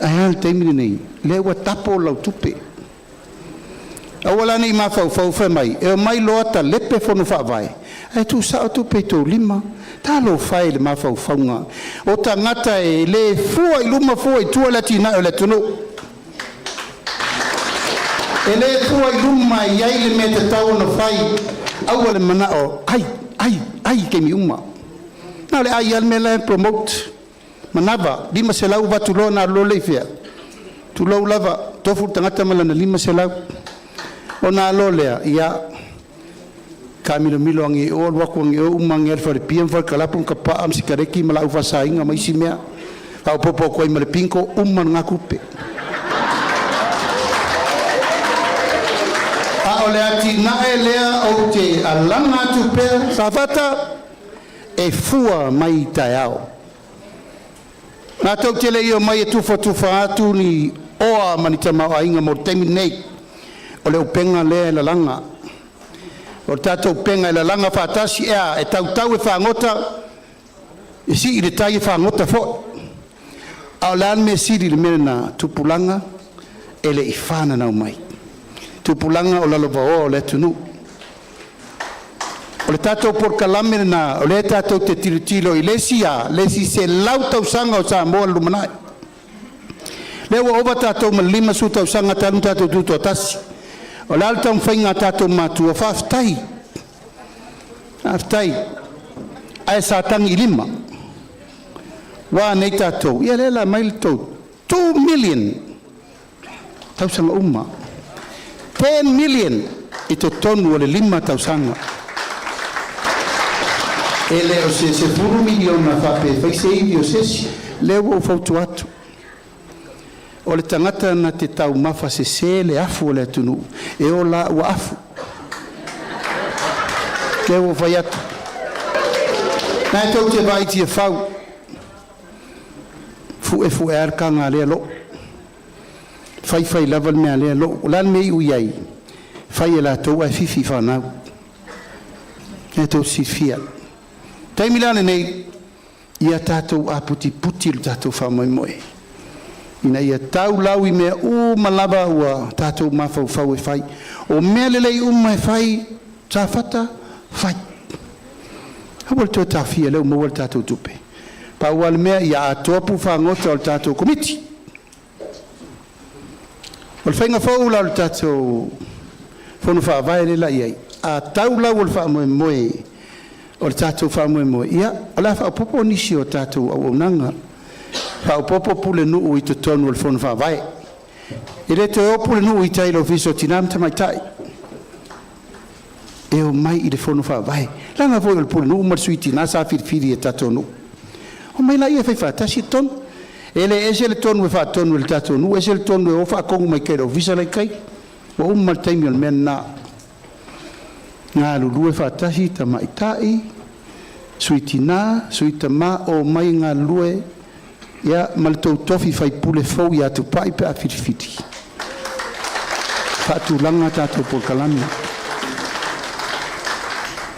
Ae a le taimi lenei? Lea ua tapo lau tupe. Aua la ne i mafaufau fai mai e omai loa talepe fono faavae ae tuusao tupe i tou lima. Talofa e i le mafaufauga o tagata e le fua i luma fua i tua le atinae o le atunuu. E le fua i luma e i ai le mea tatau ona fai. Aua le manao ai ai ai i taimi uma. Na o le ai lava le mea la e promote. Manava 500 avatu loa ona alu loa lea i fea? Tulou lava, tofu le tagata ma lana 500. Ona alo lea, ia taamilomilo ane i o, alu atu ane i o, uma ane lava i le falepia ma falekalapu ma tapaa ma sikareti ma laau faasaina ma isi mea. Faaopoopo atu ai ma le bingo, uma lena tupe. A o le atinae lea ou te alaga atu pea, Safata, e fua mai i taeao. Matou te le i omai e tufatufa atu ni oa ma ni tamaoaiga mo le taimi nei. O le upega lea e lalaga. O le tatou upega e lalaga faatasi e a? E tautau e fagota, e sii i le tai e fagota foi. A o le a le mea sili i le mea lena? Tupulaga e le i fananau mai. Tupulaga o lalovaoa o le atunuu. O le tatou polokalame lena o lea tatou te tilotilo i le isi a le isi 100 tausaga o Samoa i le lumanai. Lea ua ova tatou ma le 50 tausaga talu ona tatou tutoatasi. O le a le taumafaiga a tatou matua? Faafetai, faafetai, ae sa tagi i lima. Ua a nei tatou? Ia lea la aumai le tou 2 million tausaga uma. 10 million i totonu o le 5 tausaga. E le o se $10 miliona faapea e fai se ivi o se isi. Lea ua ou fautua atu. O le tagata na te taumafa sese le afu o le atunuu, e ola ua afu. Lea ua ou fai atu. Na e tou te vaai i Tiafau, fu'efu'e lava le taga a lea loo, faifai lava le mea a lea loo. O le a le mea e iu i ai? Fai e latou ae fifi i fanau. E tou te silafia. Taimi la lenei, ia tatou aputiputi le tatou faamoemoe ina ia taulau i mea uma lava ua tatou mafaufau e fai. O mea lelei uma e fai, Safata, fai. Aua le toe taofia o lea ua maua le tatou tupe. Pau lava le mea ia atoa puufagota o le tatou Komiti. O le faiga fou la o le tatou Fono Faavae lea la i ai, a tau lau o le faamoemoe o le tatou faamoemoe, ia o le a faaopoopo nisi o tatou auaunaga, faaopoopo pulenuu i totonu o le Fono Faavae. E le toe o pulenuu i tai i le Ofisa o Tina ma Tamaitai, e omai i le Fono Faavae. Leaga foi o le pulenuu ma le sui tina sa filifili e tatou nuu. Omai laia e fai faatasi le tonu. E le ese le tonu e faatonu e le tatou nuu ese le tonu e o faatonu mai tai i le ofisa la i tai. Ua uma le taimi o le mea lena. Galulue faatasi tamaitai, sui tina, sui tama, omai e galulue ma le tou tofi faipule fou ia Tupai pe a filifili. Faatulaga a tatou polokalame.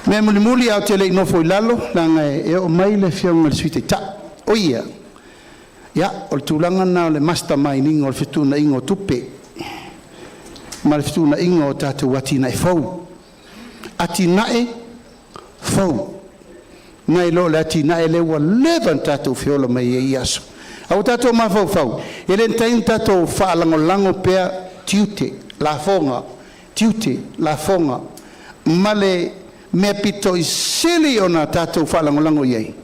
Mea mulimuli ae ou te le i nofo i lalo leaga e oo mai le Afioga i le Sui Taitai. O ia, o le tulaga lena o le mastermind ina o le fetuunaiga o tupe ma le fetuunaiga o tatou atinae fou. Atinae fou nai lo le atinae lea ua leva ona tatou feola mai ai i ia aso. Ae ua tatou mafaufau e le mafai ona tatou faalagolago pea tiute, lafoga, tiute, lafoga ma le mea pito i sili ona tatou faalagolago i ai,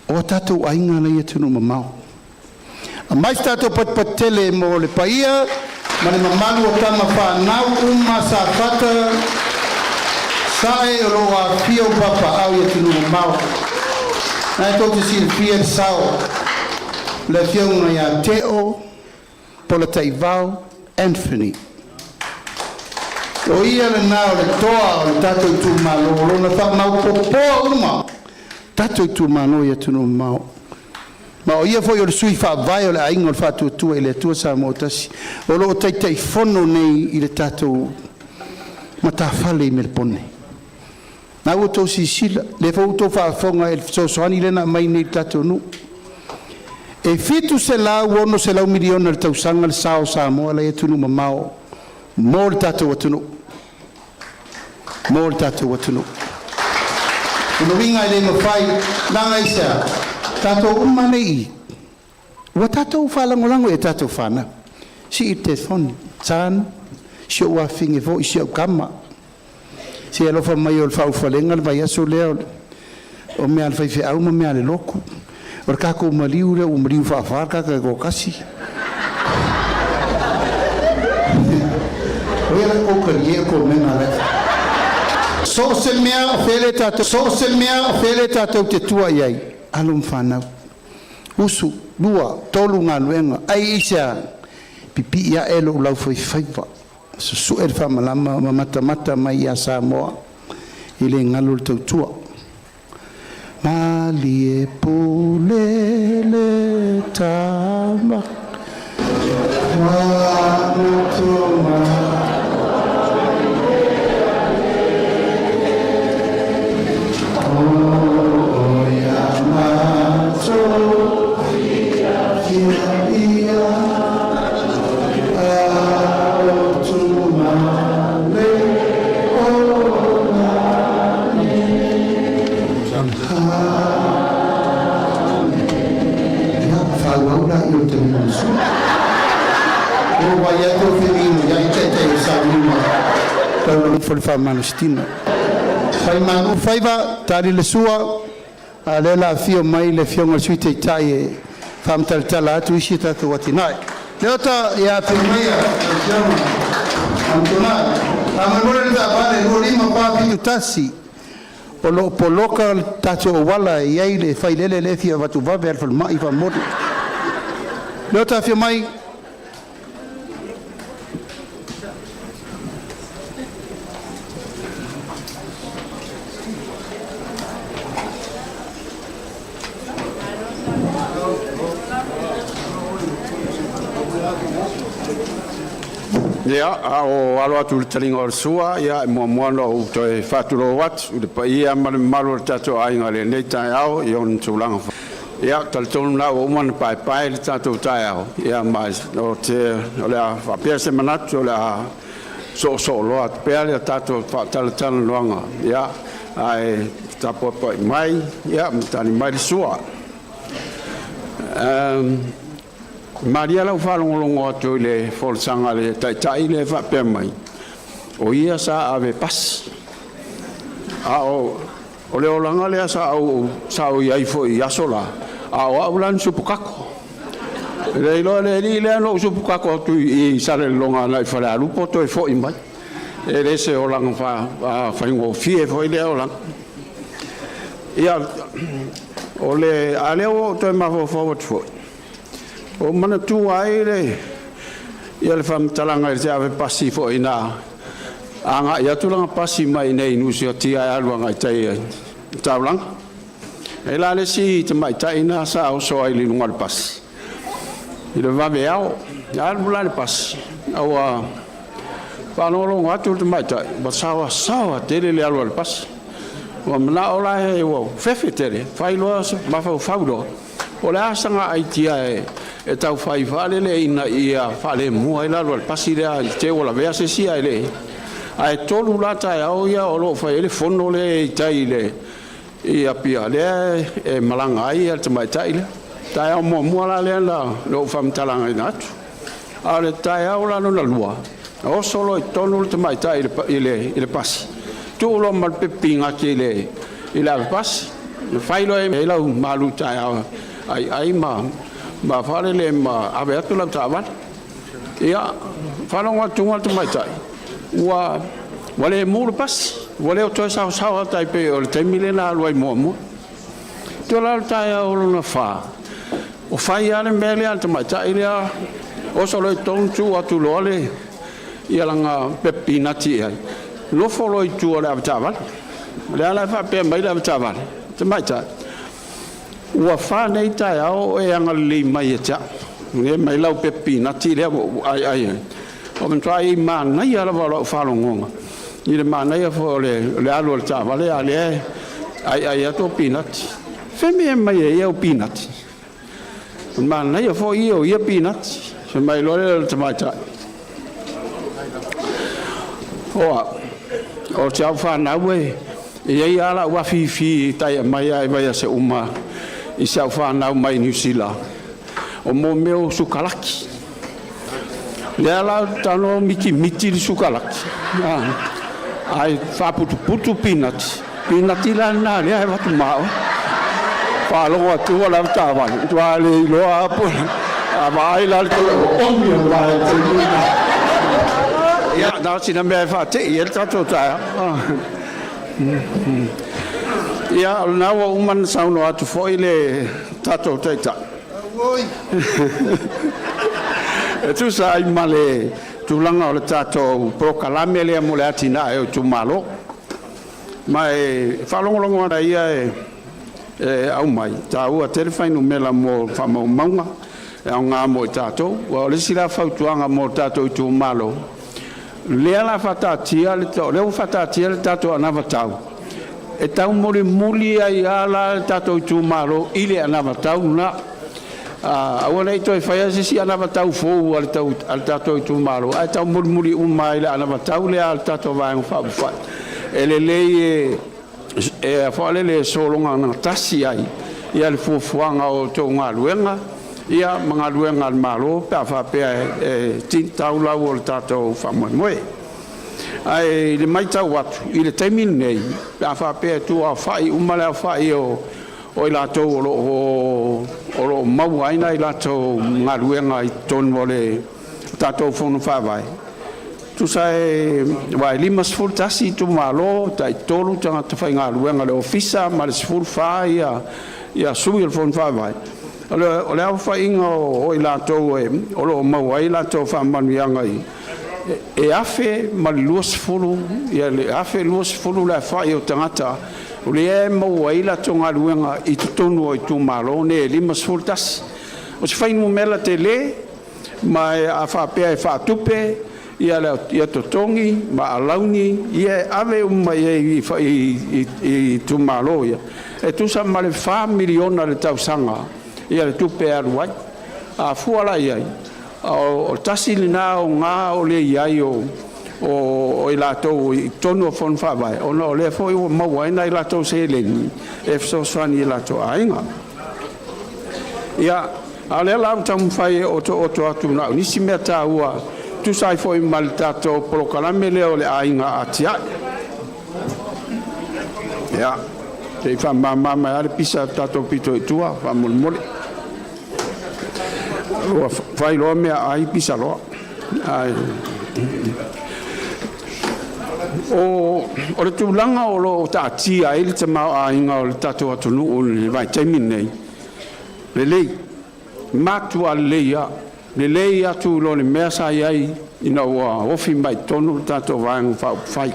o tatou aiga la e i atunuu mamao. Aumai se tatou patupatu tele mo le paia ma le mamalu o tamafanau uma a Safata Sae o loo afifio ma papaaao i atunuu mamao. Lena tou te silafia le sao o le afioga ia Teo Polataivao Anthony. O ia lena o le toa o le tatou itumalo o lona faamaopoopoa uma tatou itumalo i atunuu mamao. Ma o ia foi o le sui faavae o le Aiga o le Faatuatua i le Atua Samoa ua Tasi, o loo Taitaifono nei i le tatou matafale i Melepone. Na ua outou silasila, lea foi ua outou faafofoga i le fesoasoani lea na aumai nei i le tatou nuu. E $760 miliona i le tausaga le sao o Samoa la e i atunuu mamao mo le tatou atunuu, mo le tatou atunuu. O lona uiga e le mafai, leaga aisea? Tatou uma nei i i, ua tatou faalagolago i a tatou fanau. Sii le telefoni, “Son, si ou afafine foi, si au tama, se i alofa mai o le faaulufalega le vaiaso lea o mea a le faifeau ma mea a le lotu. O le tatou maliu lea ua maliu faafa le tagata e toatasi.” O ai o le a tou talia le komena a la e fai? So o se mea o fea so o se mea o fea le tatou te tua i ai, alo ma fanau, usu, lua, tolu galuega, ai aisea? Pipii ae lou laufaifaiva, susue le faamalama ma matamata mai ia Samoa i le galo le tautua. Malie pule le tama Ia, faaauau laia o le taliga o le sua. Ua ou vaai atu ua feliga ai taitai o sauniga taulogofo le faamalositino. Fai manu faiva, tali le sua, a o lea o le a afio mai le Afioga i le Sui Taitai e faamatalatala atu isi a tatou atinae. Leota, ia afio maia lau Afioga Amituanai. Faamolemole le taavale 25 471 o loo poloka le tatou auala e i ai le failele lea e fia avatu vave a i le falemai faamolemole. Leota, afio mai. Ia, a o alo atu i le taliga o le sua, ia e muamua ona ou toe faatulou atu i le paia ma le mamalu o le tatou aiga i lenei taeao i ona tulaga. Ia, talitonu la ua uma ona paepae le tatou taeao, ia ma o te o le a faapea se manatu o le a soosooloa atu pea le tatou faatalatalanoaga, ia ae tapuapai mai ia ma tali mai le sua. Malie lau faalogologo atu i le folasaga a le Taitai lea e faapea mai, o ia sa ave pasi. A o le olaga lea sa ou i ai foi i aso la, a o au la ni supukako. E le iloa le alii lea na ou supukako atu i Salelologa agai i Falealupo toe foi mai. E le se olaga faigofie foi lea olaga. Ia, o le a lea ua ou toe mafaufau atu foi, ua ou manatua ai le ia le faamatalaga i le ave pasi foi na agai atu lana pasi mai i Nuusuatia e alu agai tai i le taulaga. E la le isi tamaitai na sa oso ai i luga o le pasi i le vaveao. Alu la le pasi, a ua faalogologo atu le tamaitai ua saoasaoa tele le alu a le pasi. Ua manao la e ua fefe tele, fai loa mafaufau loa, o le a saga aitia e taufai faalele ina ia faalemua ai le alu a le pasi lea i te ua lavea se isi ae le. Ae 3 la taeao ia o lo o fai ai le fono lea i tai i Apia lea e malaga ai le tamaitai lea. Taeao muamua la lea na ou faamatalaga atu. A o le taeao la lona lua, oso loa i totonu le tamaitai i le pasi, tuu loa ma le pepe pinati i le avepasi, fai loa e lau malu taeao aiai ma faalele ma ave atu lau taavale. Ia, faalogo atu le tamaitai ua le mu le pasi, ua le o toe saosaoa tai pei o le taimi lea na alu ai muamua. Toe la le taeao lona fa, o fai lava le mea lea a le tamaitai lea, oso loa i totonu tuu atu loa le ia lana pepe pinati i ai, nofo loa i tua o le avetaavale. O lea la e faapea mai le avetaavale, tamaitai, ua 4 nei taeao o e agalelei mai ia te au, e mai lau pepe pinati lea ua ou aiai ai. O matuai manaia lava o lau faalogoga i le manaia foi o le alu o le taavale, a lea aiai atu o pinati. Femea mai e ia o pinati. O le manaia foi ia o ia pinati. Se mai loa lea o le tamaitai. Oa, o te au whanau e iai ala ua fifi tai mai ai vai se uma i se au whanau mai New Zealand. O mo meo sukalaki. Lea la tano miti miti le sukalaki. Ai whaputuputu pinati. Pinati la nā lea he watu mao. Whaalogo atu o la tāwale. Tua le iloa apo. A vaai la le tole o omi o vae te nuna. Ia, nā sina mea e whaate i e le tātou taea. Ia, o lena ua uma na saunoa atu foi le tatou Taitai e tusa ai ma le tulaga o le tatou polokalame lea mo le atinae o itumalo. Ma e faalogologo ana ia e aumai, taua tele fuainumera mo faamaumauga e aoga mo i tatou. Ua o le isi la fautuaga mo tatou itumalo, lea la faataatia le lea ua faataatia le tatou anavatau, e taumolimuli ai lava la le tatou itumalo i le anavatau lena. Aua ne i toe faia se isi anavatau fou a le tatou itumalo, ae taumolimuli uma ai le anavatau lea a le tatou Vaega Faaupufai. E lelei e faalele e sologa gatasi ai ia le fuafuaga o outou galuega ia ma galuega a le Malo pe a faapea e tau lau o le tatou faamoemoe. Ae i le matau atu i le taimi lenei, pe a faapea e tuaofai uma le aofai o i latou o lo o maua ai nai latou galuega i totonu o le tatou Fono Faavae, tusa e 51 itumalo, tai 3 tagata faigaluega le ofisa ma le 14 ia sui o le Fono Faavae. O le aofaiga o i latou o lo o maua ai latou faamanuiaga e 1,020, ia le 1,020 le aofai o tagata o lea e maua ai latou galuega i totonu o itumalo nei e 51. O se fuainumera tele, ma a faapea e faatupe Ia le ia totogi ma alauni ia e ave uma i ai i itumalo ia e tusa ma le $4 miliona le tausaga ia le tupe e alu ai. A fua la i ai, o le tasi lena oga o le i ai o i latou i totonu o Fono Faavae, ona o lea foi ua maua ai nai latou seleni e fesoasoani i latou aiga. Ia, a o lea la ua taumafai e otooto atu na o nisi mea taua e tusa ai foi ma le tatou polokalame lea o le Aiga Atiae. Ia, se i faamama mai lava le pisa a le tatou pito i tua faamolemole. Ua fai loa meaai pisa loa. Ae o le tulaga o lo o taatia ai le tamaoaiga o le tatou atunuu i le vaitaimi lenei, lelei, matua lelei lava, lelei atu i lo le mea sa i ai ina ua ofi mai i totonu le tatou Vaega Faaupufai.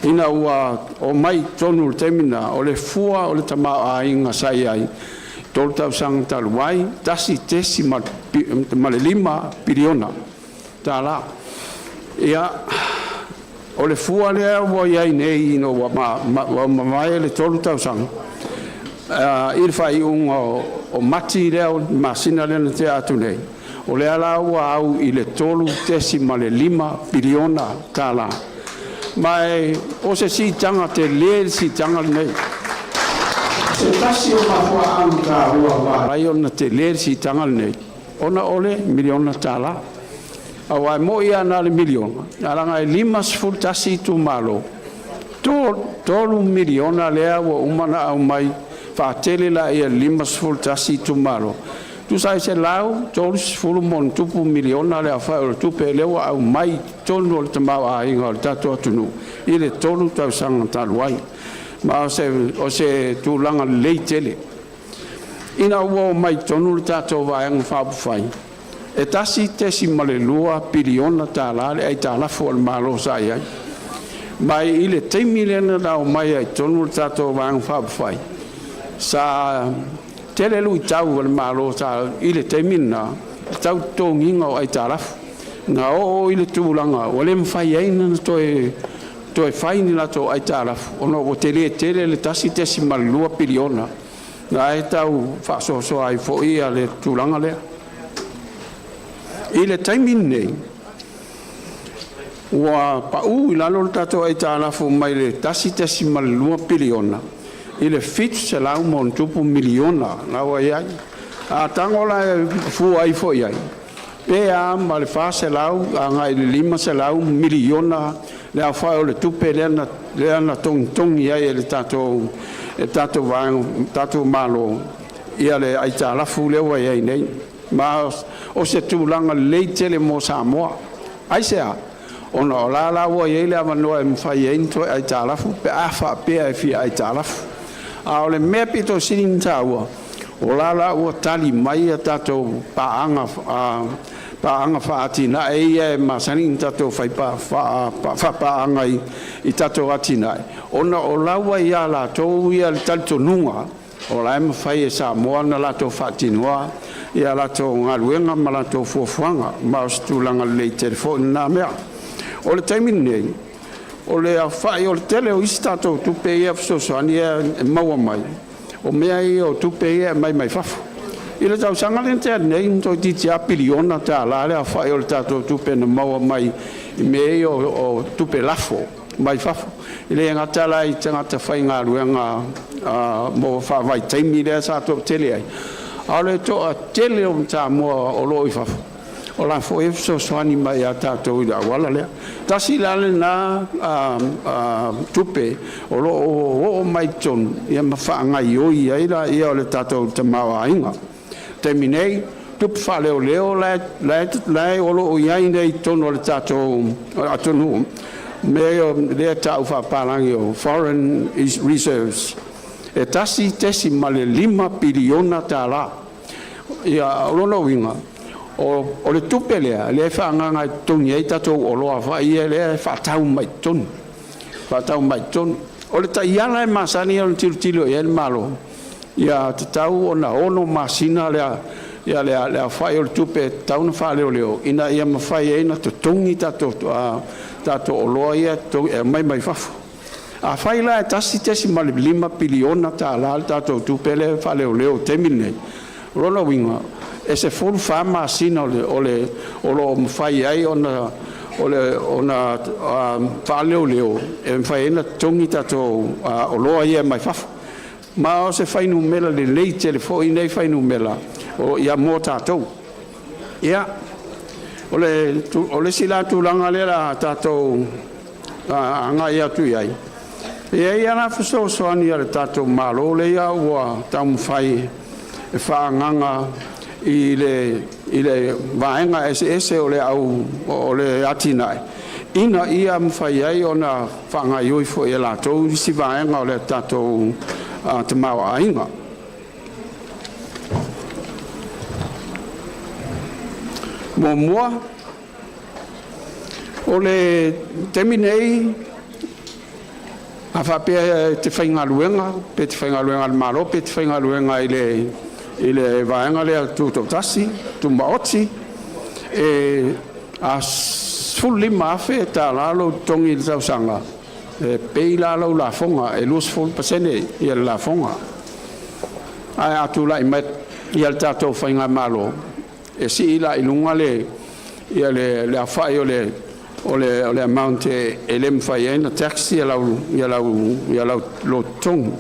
Ina ua omai i totonu i le taimi lena, o le fua o le tamaoaiga sa i ai 3 tausaga talu ai, 1.5 piliona tala. Ia, o le fua lea ua i ai nei ina ua mavae le 3 tausaga i le faaiuga o Mati lea masina lea na tea atu nei, o lea la ua au i le 3.5 piliona tala. Ma e o se siitaga telē le siitaga lenei. Se tasi o mafuaaga taua ua ala ai ona tele le siitaga lenei, ona o le miliona tala. Aua e moi lava na o le miliona, ae leaga e 51 itumalo, 3 miliona lea ua uma ona aumai, faatele laia i le 51 itumalo, tusa ai 130+ miliona le aofai o le tupe lea ua aumai i totonu o le tamaoaiga o le tatou atunuu i le 3 tausaga talu ai. Ma o se tulaga lelei tele. Ina ua omai tonu le tatou Vaega Faaupufai, e 1.2 piliona tala le aitalafu a le Malo sa i ai. Ma i le taimi lea na omai ai totonu le tatou Vaega Faaupufai, sa tele luitau o le Malo sa i le taimi lena i le tau totogiina o aitalafu. Na oo i le tulaga ua le mafai ai ona toe fai ni latou aitalafu ona ua telē tele le 1.2 piliona na e tau faasoasoa ai foi le tulaga lea. I le taimi lenei, ua pau i lalo le tatou aitalafu mai le 1.2 piliona i le 700+ miliona la ua i ai. A tago la e fua ifo i ai, pe a ma le 400 agai i le 500 miliona le aofai o le tupe lea na togitogi ai e le tatou vaega tatou Malo ia le aitalafu lea ua i ai nei. Ma o se tulaga lelei tele mo Samoa. Aisea? Ona o la ua i ai le avanoa e mafai ai ona toe aitalafu pe a faapea e fia aitalafu. A o le mea pito sili ona taua, o la ua tali mai a tatou paaga faa-atinae ia e masani ona tatou fai faapaaga i tatou atinae, ona o la ua ia latou ia le talitonuga o la e mafai e Samoa ona latou faatinoa ia latou galuega ma latou fuafuaga. Ma o se tulaga lelei tele foi lena mea. O le taimi lenei, o le aofai o le tele o isi tatou tupe ia fesoasoani ia e maua mai, o mea ia o tupe ia e aumai mai fafo. I le tausaga lea na tea nei, na toeitiiti lava piliona tala le aofai o le tatou tupe na maua mai i mea ia o tupe lafo mai fafo. E le gata la i tagata faigaluega mo faavaitaimi lea sa toatele ai, a o le toatele o Samoa o lo o i fafo o la foi e fesoasoani mai ia tatou i le auala lea. Tasi la lena tupe o lo o oo mai totonu ia ma faagaioi ai laia o le tatou tamaoaiga. Taimi nei, tupe faaleoleo la o lo o i ai nei i totonu o le tatou atunuu, mea ia lea e tau faapapalagi o foreign reserves, e 1.5 piliona tala. Ia, o lona uiga o le tupe lea lea e faaagaaga e totogi ai tatou oloa foi ia lea e faatau mai totonu, faatau mai totonu. O le taiala e masani ona tilotilo i ai le Malo, ia tatau ona 6 masina lea Ia le aofa'i o le tupe e tatau ona faaleoleo ina ia mafai ai ona totogi tatou oloa ia e aumai mai fafo. Afai la e $1.5 piliona le tatou tupe lea e faaleoleo i le taimi lenei, o lona uiga e 14 masina o lo o mafai ai ona faaleoleo e mafai ai ona totogi tatou oloa ia mai fafo. Ma o se fuainumera lelei tele foi nei fuainumera o mo tatou. Ia, o le isi la tulaga lea la tatou agai atu i ai, e i ai lava fesoasoani a le tatou Malo lea ua taumafai e faaagaaga i le vaega eseese o le atinae ina ia mafai ai ona faagaioi foi e latou isi vaega o le tatou tamaoaiga. Muamua, o le taimi nei, a faapea e te faigaluega, pe te faigaluega a le Malo pe te faigaluega i le vaega lea tutoatasi, tumaoti, e a $15,000 lou totogi i le tausaga, e pay la lau lafoga e 20% ia le lafoga. Ae a tulai mai ia le tatou faigamalo, e sii la i luga le aofai o le amount e le mafai ai ona tax ia lou totogi.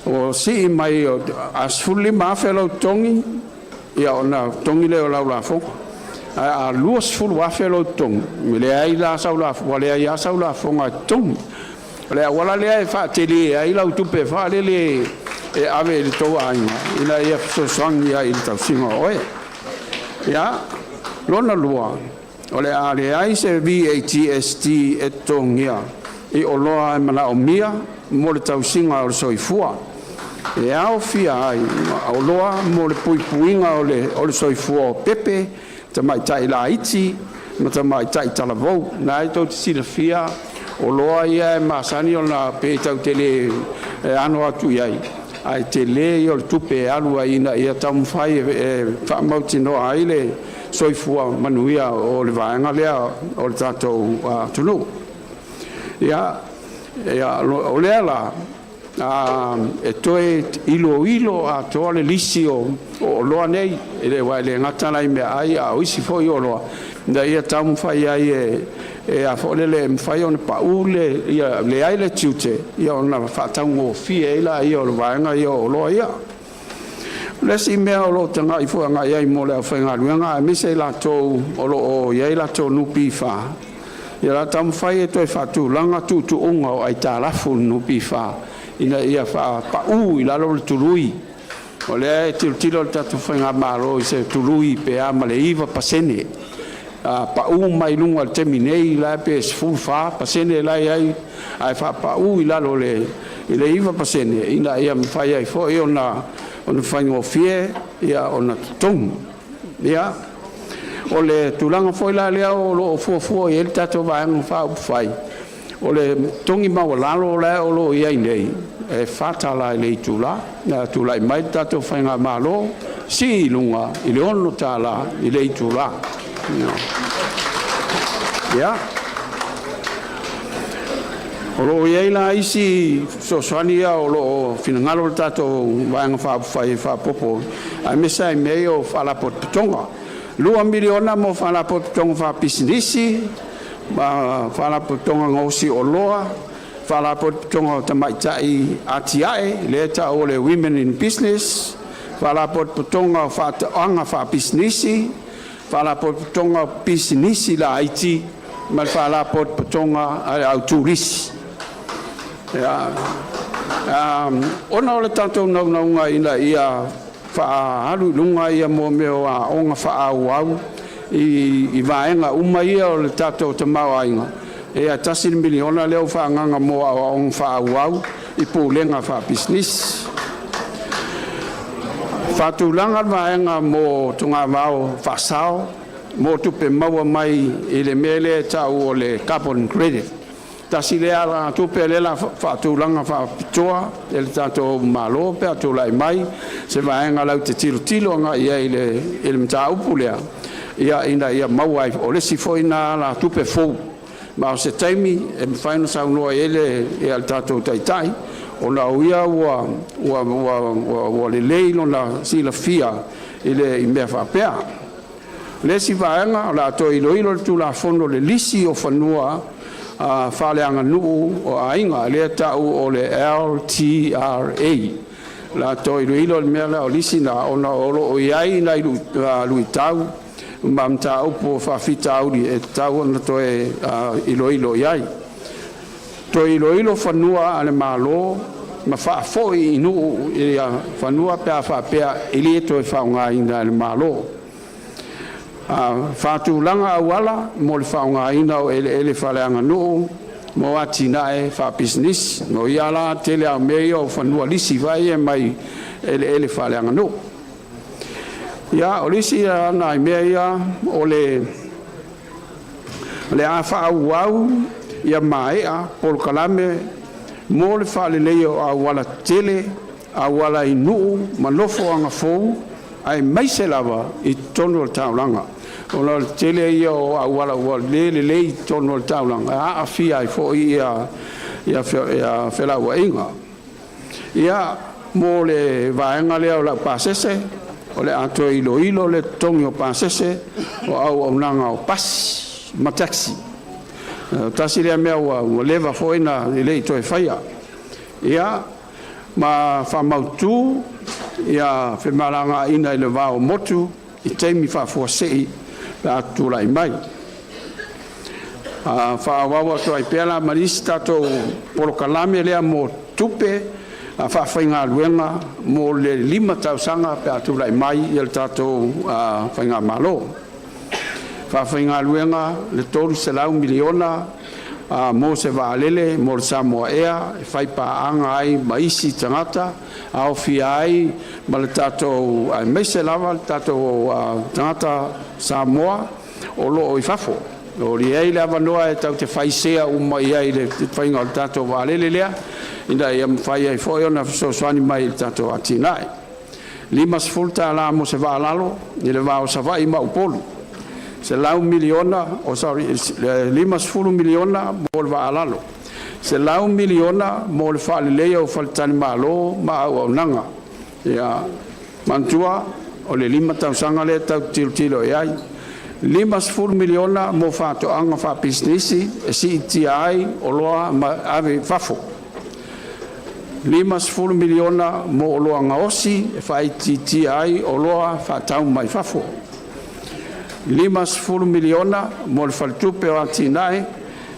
O sii mai a 15,000 lou totogi, ia ona totogi lea o lau lafoga. Ae a 20,000 lou totogi, e leai la sau lafoga, ua leai lava sau lafoga e totogi. O le auala lea e faatele ai lau tupe faalele e ave i le tou aiga ina ia fesoasoani ai i le tausiga o oe. Ia, lona lua, o le a leai se VAGST e totogia i oloa e manaomia mo le tausiga o le soifua. E aofia ai oloa mo le puipuiga o le soifua o pepe, tamaitai laiti ma tamaitai talavou. Na e tou te silafia oloa ia e masani ona pe tatou te le ano atu i ai, ae tele ia o le tupe e alu ai ina ia taumafai e faamautinoa ai le soifua manuia o le vaega lea o le tatou atunuu. Ia, o lea la e toe iloilo atoa le lisi o oloa nei, e le aua e le gata la i meaai a o isi foi oloa ina ia taumafai ai e a foi lele e mafai ona pau le ia leai le tiute, ia ona faataugofie ai laia o le vaega ia o oloa ia. O le isi mea o lo o tagai foi agai ai mo le aufaigaluega aemaise i latou o lo o i ai latou NPF, ia la taumafai e toe faatulaga tuutuuga o aitalafu a le NPF ina ia faapau i lalo le tului. O lea e tilotilo le tatou faigamalo i se tului pe a ma le 9% pau mai luga i le taimi nei la pe 14% la e i ai, ae faapau i lalo i le 9% ina ia mafai ai foi ona faigofie ia ona totogi. Ia, o le tulaga foi la lea o lo o fuafua i ai le tatou Vaega Faaupufai, o le totogi maualalo la o lo o i ai nei e $4 i le itula. Na tulai mai le tatou faigamalo, sii i luga i le $6 i le itula. Ia, o lo o i ai la isi fesoasoani ia o lo o finagalo le tatou Vaega Faaupufai e faaopoopo, aemaise ai mea ia o faalapotopotoga. $2 miliona mo faalapotopotoga faapisinisi ma faalapotopotoga gaosi oloa, faalapotopotoga o tamaitai atiae lea e taua o le Women in Business, faalapotopotoga o faatoaga faapisinisi, faalapotopotoga o pisinisi laiti ma le faalapotopotoga a le au turisi. Ona o le tatou naunauga ina ia faaalu i luga ia mo mea o aoga faaauau i vaega uma ia o le tatou tamaoaiga, e $1 miliona lea ua faaagaaga mo aoaoga faaauau i pulega faapisinisi. Faatulaga le vaega mo togavao faasao mo tupe maua mai i le mea lea e tau o le carbon credit. Tasi lea alagatupe lea la faatulaga faapitoa e le tatou Malo pe a tulai mai se vaega latou te tilotilo agai i ai i le mataupu lea, ia ina ia maua ai o le isi foi lena alatupe fou. Ma o se taimi e mafai ona saunoa i ai le tatou Taitai ona o ia ua lelei lona silafia i mea faapea. O le isi vaega o le a toe iloilo le Tulafono o le Lisi o Fanua Faaleaganuu o Aiga lea e ta'u o le LTRA. O le a toe iloilo le mea lea o lisi na ona o lo o i ai nai luitau ma mataupu o faafitauli e tatau ona toe iloilo i ai. Toe iloilo fanua a le Malo ma faafoi i nuu ia fanua pe a faapea e le toe faaaogaina e le Malo. Faatulaga auala mo le faaaogaina o eleele faaleaganuu mo atinae faapisinisi. O ia la tele lava o mea ia o fanua lisi foi ia mai eleele faaleaganuu. Ia, o le isi nai mea ia o le a faaauau ia maea polokalame mo le faaleleia o auala tetele, auala i nuu ma nofoaga fou, aemaise lava i totonu o le taulaga, ona o le tele ia o auala ua le lelei i totonu o le taulaga, e aafia ai foi ia felauaiga. Ia, mo le vaega lea o laupasese, o le a toe iloilo le totogi o pasese o auaunaga o pasi ma taxi. Tasi lea mea ua leva foi ona e le i toe faia. Ia ma faamautu ia femalagaaiga i le va o motu i taimi faafuasei pe a tutulai mai. Faaauau atu ai pea la ma isi tatou polokalame lea mo tupe faafaigaluega mo le 5 tausaga pe a tulai mai ia le tatou faigamalo. Faafaigaluega le $300 miliona mo se vaalele mo le Samoa Air e fai paaga ai ma isi tagata, aofia ai ma le tatou aemaise lava le tatou tagata Samoa o lo o i fafo. O i ai le avanoa e tatou te fai sea uma i ai i le faiga o le tatou vaalele lea, ina ia mafai ai foi ona fesoasoani mai i le tatou atinae. $50 mo se vaa lalo i le va o Savaii ma Upolu. 100 miliona, oh sorry, $50 miliona mo le vaa lalo, 100 miliona mo le faaleleia o faletalimalo ma auaunaga. Ia manatua o le 5 tausaga lea tatou te tilotilo i ai. $50 miliona mo faatoaga faapisinisi e siitia ai oloa ma ave i fafo. $50 miliona mo oloa gaosi e faaitiitia ai oloa faatau mai fafo. $50 miliona mo le Faletupe o Atinae,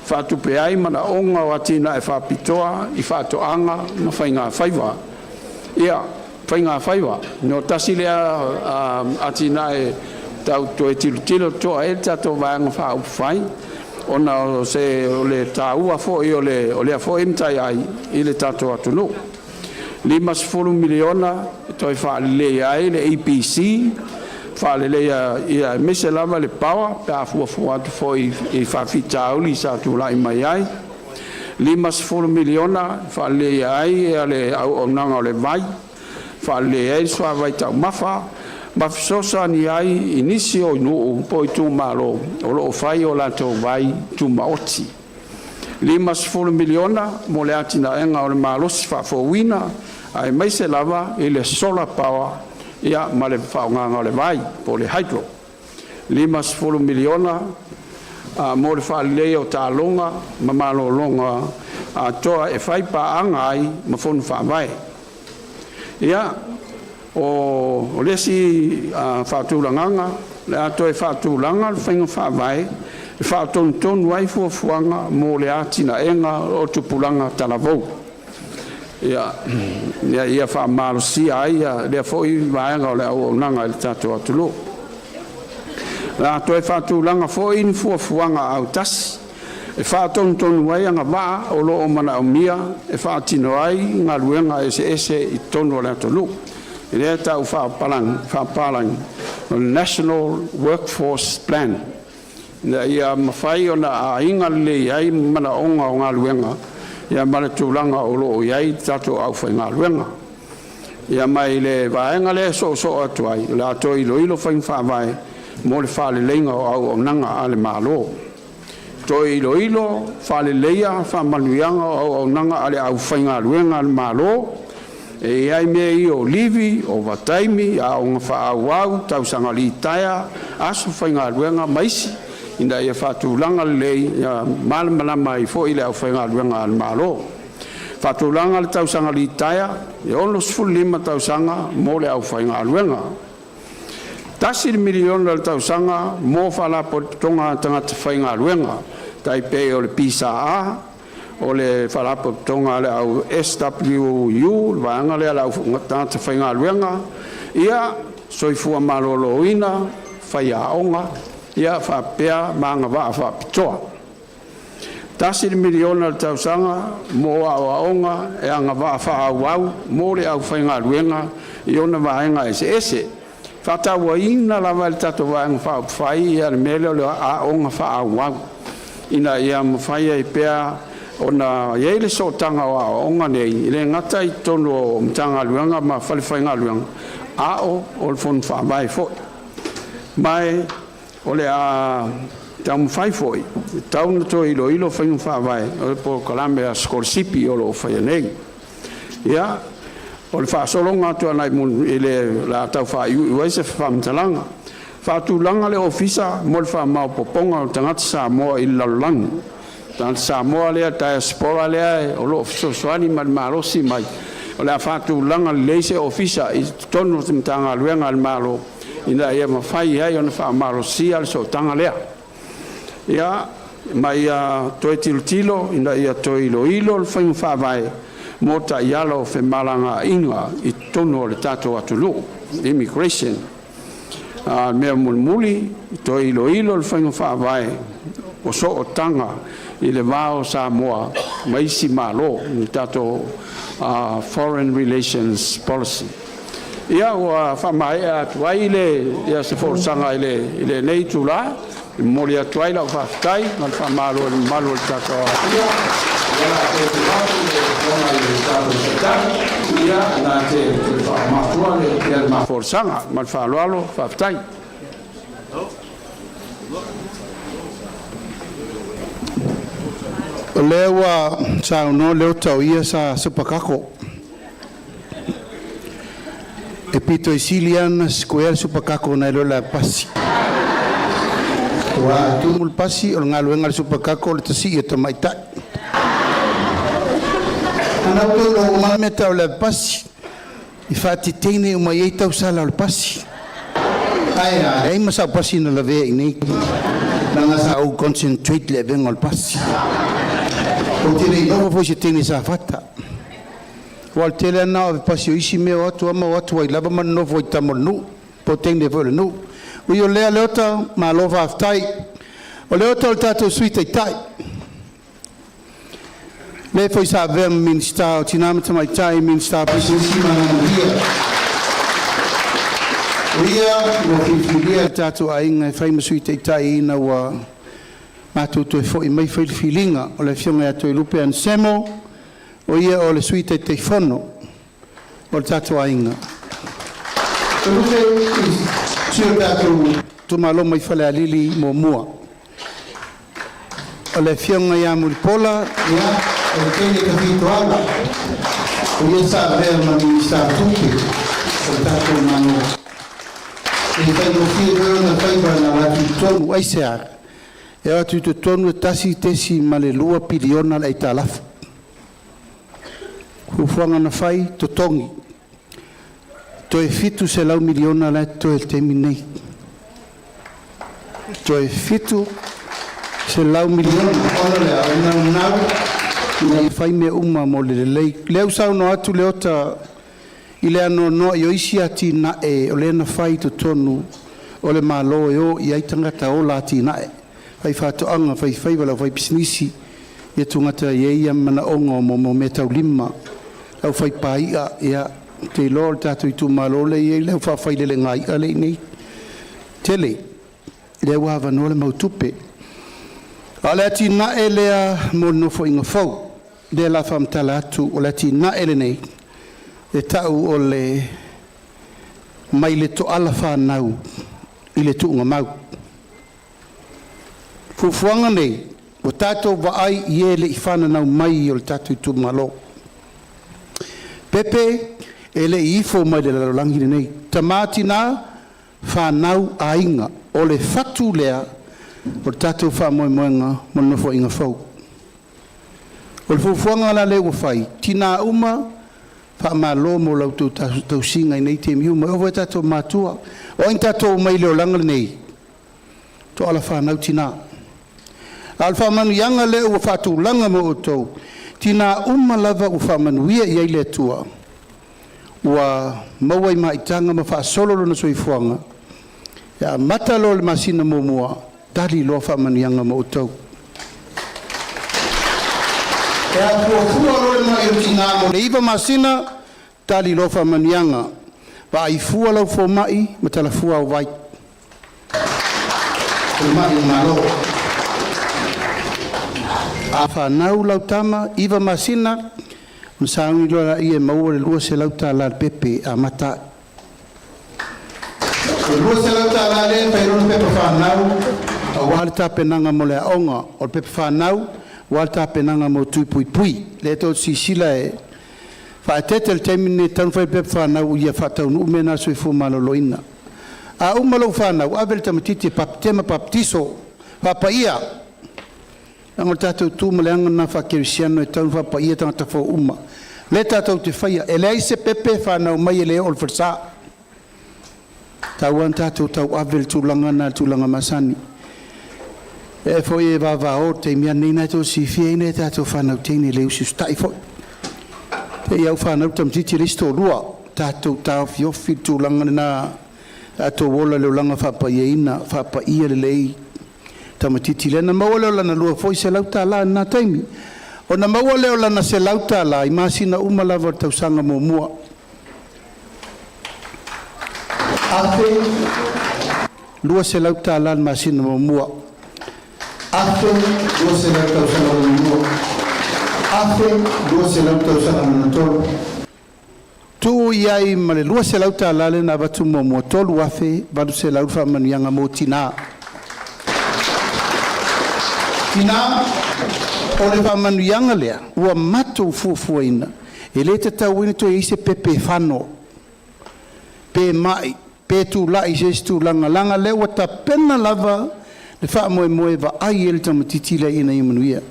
faatupe ai manaoga o atinae faapitoa i faatoaga ma faiga faiva. Ia, faiga faiva, no tasi lea atinae tau toe tilotilo totoa i le tatou Vaega Faaupufai, ona o se o le taua foi o lea foi mataiai i le tatou atunuu. $50 miliona e toe faaleleia ai le EPC, faaleleia ia aemaise lava le power pe a fuafua atu foi i faafitauli sa tulai mai ai. $50 miliona e faaleleia ai le auaunaga o le vai, faaleleia ai le suavai taumafa ma fesoasoani ai i nisi o nuu po o itumalo o lo o fai o latou vai tumaoti. $50 miliona mo le atinaega o le malosi faafouina aemaise lava i le solar power ia ma le faaaogaina o le vai po o le hydro. $50 miliona mo le faaleleia o taaloga ma malologa atoa e fai paaga ai ma fono faavae. Ia, o le isi faatulagaga, le a toe faatulaga le faiga faavae e faatonutonu ai fuafuaga mo le atinaega o tupulaga talavou, ia faamalosia ai lea foi vaega o le auaunaga i le tatou atunuu. O le a toe faatulaga foi ni fuafuaga autasi e faatonutonu ai agavaa o lo o manaomia e faatino ai galuega eseese i totonu o le atunuu. E lea tau faapapalagi o le National Workforce Plan. Ina ia mafai ona aiga lelei ai manaoga o galuega ia ma le tulaga o loo i ai tatou aufaigaluega. Ia mai le vaega lea e soosoo atu ai, o le a toe iloilo faiga faavae mo le faaleleiga o auaunaga a le Malo. Toe iloilo faaleleia faamanuiaga o auaunaga a le aufaigaluega a le Malo, e i ai mea ia o livi, o ovataimi, aoga faaauau, tausaga litaea, aso faigaluega ma isi, ina ia faatulaga lelei ia malamalama ai foi le aufaigaluega a le Malo. Faatulaga le tausaga litaea e 65 tausaga mo le aufaigaluega. $1 miliona le tausaga mo faalapotopotoga a tagata faigaluega, tai pei o le PSA, o le Faalapotopotoga a le SWU, le vaega lea a le au tagata faigaluega, ia Soifua Maloloina, faiaoga, ia faapea ma agavaa faapitoa. $1 miliona le tausaga mo aoaoga e agavaa faaauau mo le aufaigaluega i ona vaega eseese. E faatauaina lava e le tatou Vaega Faaupufai ia le mea lea o le aoga faaauau, ina ia mafai ai pea ona i ai le sootaga o aoaoga nei, e le gata i totonu o Matagaluega ma Falefaigaluega, a o le Fono Faavae foi. Ma o le a taumafai foi e tatau ona toe iloilo faiga faavae o le polokalame a sikolasipi o lo o faia nei. Ia, o le faasologa atu agai i le a tau faaiuiu ai se faamatalaga. Faatulaga le Ofisa mo le Faamaopoopoga o Tagata Samoa i le Lalolagi, tagata Samoa lea diaspora lea o lo o fesoasoani ma le malosi mai. O le a faatulaga lelei se ofisa i totonu o le Matagaluega a le Malo ina ia mafai ai ona faamalosia le sootaga lea. Ia, ma ia toe tilotilo ina ia toe iloilo le faiga faavae mo taiala o femalagaaiga i totonu o le tatou atunuu, immigration. A mea mulimuli, toe iloilo le faiga faavae o sootaga i le va o Samoa ma isi Malo, le tatou Foreign Relations Policy. Ia ua faamaea atu ai le ia se folasaga i lenei itula, e momoli atu ai lau faafetai ma le faamalo i le mamalu o le tatou aofia. Ia na te faauma le ia le ma folasaga ma le faaaloalo, faafetai. O lea ua saunoa Leota o ia sa sapakako. E pito i sili lava ona sikuea le supakako nai lo le ave pasi. Aua a tumu le pasi, o le galuega a le supakako o le tasii o tamaitai. Ana outou iloa uma lava mea tau o le ave pasi, i faateteine uma i ai tausala o le pasi. Ae a leai ma sau pasi na lavea i inei, leaga sa ou concentrate i le avega o le pasi. Ou te le i nofo foi i se teine safata. Aua o le tele lava na o ave pasi o isi mea, o atu lava ma o atu ai lava ma nonofo ai tama o le nuu, po o teine foi o le nuu. Ui o lea Leota, malo faafetai. O Leota o le tatou Sui Taitai, le foi sa avea ma Minisita o Tina ma Tamaitai, Minisita o Pisinisi ma Alamanuia. O ia ua filifilia e le tatou aiga e fai ma Sui Taitai ina ua matou toe foi mai fai le filiga o le afioga ia Toelupe AnasemO, o ia o le Sui Taitaifono o le tatou aiga. Toelupe, sui o le tatou itumalo mai Falealili 1. O le afioga ia Mulipola, ia, o le teine Tafitoala, o ia sa avea ma Minisita o Tupe o le tatou Malo. E le faigofie foi ona faiva na alu atu i totonu. Aisea? E o atu i totonu e 1.2 piliona le aitalafu. Fuafuaga na fai, totogi, toe 700 miliona la e totoe i le taimi lenei. Toe 700 miliona. Ona o le a? O le naunau ina ia fai mea uma mo le lelei. Lea ua saunoa atu Leota i le anoanoai o isi atinae o lea na fai i totonu o le Malo e o i ai tagata ola atinae, fai faatoaga, fai faiva, le au fai pisinisi, ia tugata i ai ia manaoga o meataulima, le au fai pai'a. Ia, ou te iloa o le tatou itumalo lea e i ai le au faafailelega i'a lea e i inei tele, lea ua avanoa le mau tupe. A o le atinae lea mo le nofoaiga fou, lea la faamatala atu o le atinae lenei e tau o le mai le toala fanau i le tuugamau. Fuafuaga nei ua tatou vaai i e le i fananau mai o le tatou itumalo. Pepe e le i ifo mai le lalolagi lenei, tama tina, fanau aiga, o le fatu lea o le tatou faamoemoega mo le Nofoaiga fou. O le fuafuaga la lea ua fai, tinā uma, faamalo mo la outou tausiga i nei taimi uma, e oo foi i tatou matua. O ai na tatou omai i le olaga lenei? Toala fanau tinā. A o le faamanuiaga lea ua faatulaga mo outou, tinā uma lava ua faamanuia i ai le Atua, ua maua i maitaga ma faasolo lona soifuaga, e amata loa i le masina muamua, tali loa faamanuiaga mo outou. E afuafua loa le mai o le tina mo le 9 masina, tali loa faamanuiaga. Vaai fua lau fomai ma talafua au vai. Fomai a le Malo. A fanau lau tama, 9 masina, ona sauni loa lea e maua le $200 le pepe e amata ai. O le $200 lea e fai loa le pepa fanau, aua le tapenaga mo le aoga. O le pepa fanau, aua le tapenaga mo tui puipui. Lea tou te silasila e faaeteete i le taimi lenei e tatau ona fai le pepa fanau ia faataunuu mea na a le Soifua Maloloina. A uma lou fanau, ave le tamaitiiti e bapetema, papatiso, faapaia. Leaga o le tatou tu ma le aga lena faakerisiano e tatau ona faapaia tagata fou uma. Lea tatou te faia, e leai se pepe e fanau mai e le oo i le falesa. Tau lava ina tatou tauave le tulaga lena i le tulaga masani. E foi e vavao i le taimi lava lenei, o lena tou te silafia e i ai nai a tatou fanau teine e le usiusitai foi. Te i lava ua fanau le tamaitiiti e leai se toalua. Tatou taofiofi le tulaga lena, tatou ola i le olaga faapaiaina, faapaia lelei tamaitiiti lea. Na maua lea o lana lua foi $100 i lena taimi. Ona maua lea o lana $100 i masina uma lava o le tausaga muamua. $1,200 le masina muamua, $1,200 tausaga lona lua, $1,200 tausaga lona tolu. Tuu i ai ma le $200 lea na avatu muamua, $3,800 faamanuiaga mo tinā. Tinā, o le faamanuiaga lea ua matou fuafuaina, e le tatauina toe i ai se pepe e fano, pe mai, pe tulai i se isi tulaga, leaga o lea ua tapena lava le faamoemoe e vaai ai le tamaitiiti lea ina ia manuia.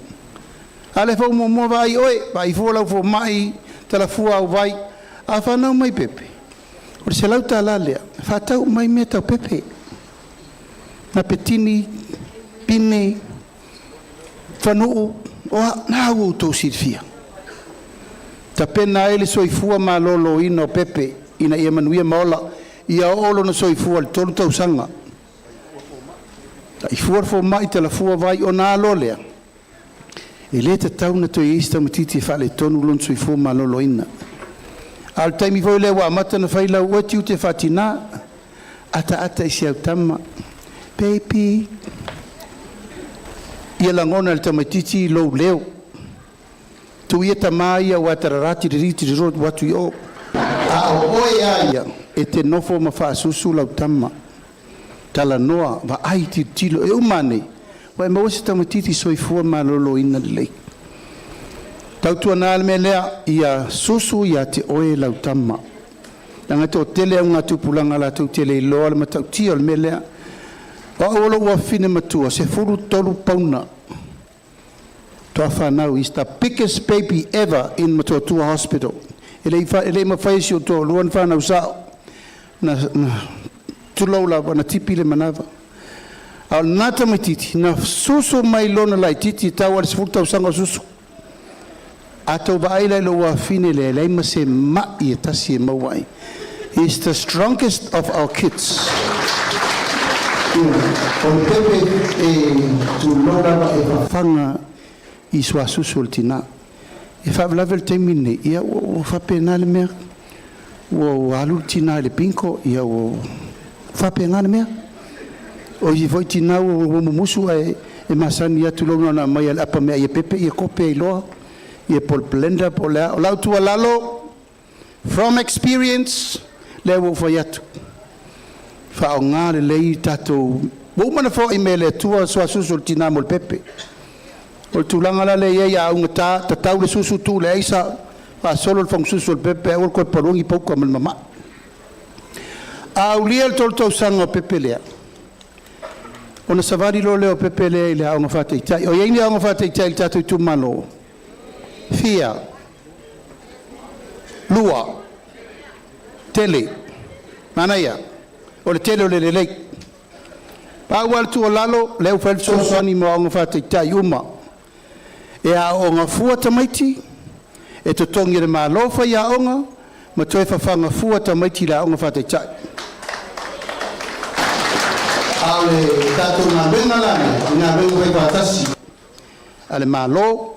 A o le fau muamua vaai oe, vaai fua lau fomai, talafua au vai. A fanau mai pepe, o le $100 lea, e faatau uma ai mea tau pepe. Napetini, pine, fanuu, o a, na ua outou silafia. Tapena ai le soifua maloloina o pepe ina ia manuia ma ola. Ia oo lona soifua i le 3 tausaga. Taifua le fomai, talafua vai, ona a loa lea, e le tatau ona toe i ai se tamaitiiti e faaletonu lona soifua maloloina. A o le taimi foi lea ua amata ona fai lau oe tiute faatinā, ataata i si au tama, baby, ia lagona e le tamaitiiti lou leo. Tuu ia tama ia ua tarara tiriri tiriro atu i o. A o oe a ia, e te nofo ma faasusu lau tama. Talanoa, vaai, tilotilo, e uma ane, ua e maua se tamaitiiti soifua maloloina lelei. Tautuana le mea lea, ia susu ia te oe lau tama. Leaga e toatele augatupulaga latou te le iloa le matautia o le mea lea. O au o lou afafine matua, 13 pauna. Toafanau is the biggest baby ever in Motootua Hospital. E le i mafai e si ou toalua ona fanau sao. Na tulou lava, na tipi le manava. A o lena tamaitiiti, na susu mai lona laitiiti e tau lava i le 10 tausaga o susu. A tou vaai la i lou afafine lea, e leai ma se mai e tasi e maua ai. He is the strongest of our kids. O le pepe e tulou lava e fafaga i suasusu o le tinā. E faalavelave le taimi lenei, ia ua faapena le mea. Ua alu le tinā i le bingo, ia ua faapena le mea. O isi foi tinā ua mumusu ae E masani atu lou na mai ale apa mea ia pepe ia kope iloa ia po o le blender po o le a. O lau tuualalo from experience lea ua ou fai atu, faaaogā lelei tatou ua uma ona foai mai e le Atua suasusu o le tinā mo le pepe. O le tulaga la lea e i ai, a augata tatau le susu, tuu i le aisa, faasolo le fagasusu o le pepe, aua le toe paluagi pauka ma le mamai. A aulia le 3 tausaga o pepe lea, ona savali loa lea o pepe lea i le aoga faataitai. O i ai ni aoga faataitai i le tatou itumalo? Fia? Lua, tele, manaia o le tele o le lelei. Pau lava le tuualalo lea ua fai le fesoasoani mo aoga faataitai uma e aooga fua tamaiti, e totogi e le Malo faiaoga ma toe fafaga fua tamaiti i le aoga faataitai. A o le tatou galuega la lea, o galuega faifaatasi a le Malo,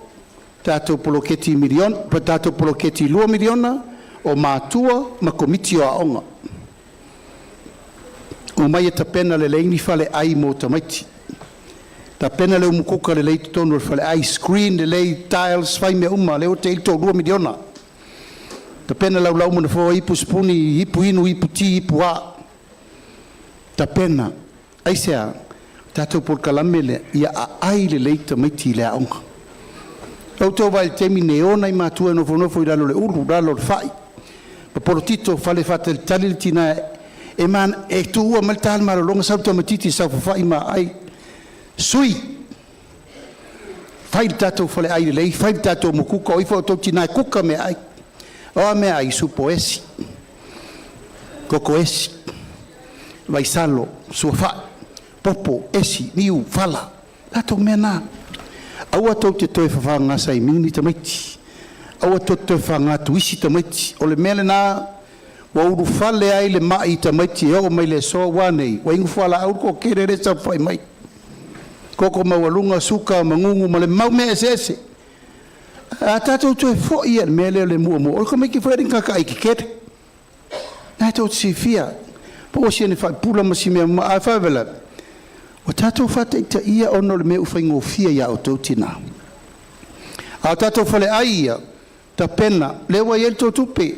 tatou poloketi miliona pa tatou poloketi $2 miliona, o matua ma Komiti o Aoga, omai e tapena lelei ni faleai mo tamaiti, tapena le umu kuka lelei i totonu o le faleai, screen lelei, tiles, fai mea uma lea ua te i le $2 miliona. Tapena laulau ma nofoa, ipu, sipuni, ipu inu, ipu ti, ipu a, tapena. Aisea? Tatou polokalame lea ia aai lelei tamaiti i le aoga. Outou vaai i le taimi nei e o nai matua e nofonofo i lalo o le ulu, lalo o le fai ma polotito fale faatalitali le tina e, e tuua mai le ta le malologa, sau le tamaititi e saofafai ma aai. Sui fai le tatou faleai lelei, fai le tatou mukuka o ifo outou tina e kuka meaai. O a meaai? Supo esi, koko esi, vaisalo, suafa'i, popo esi, niu fala, tatou mea na. Aua tou te toe fafaga saimini ni tamaiti, aua tou te toe fafaga tuisi tamaiti. O le mea lena ua ulufale ai le mai tamaiti e oo mai le aso ua nei ua inu fualaau le toatele lea e taufai mai, koko maualuga, suka magugu ma le mau mea eseese. A tatou toe foi ia i le mea lea o le muamua o le tamaiti foi le gataai tetele na tou te silafia po ua siani faapula ma si mea ae faalavelave ua tatou faataitaia ona o le mea ua faigofie ia outou tinā. A o tatou faleai ia tapena lea ua i ai le tou tupe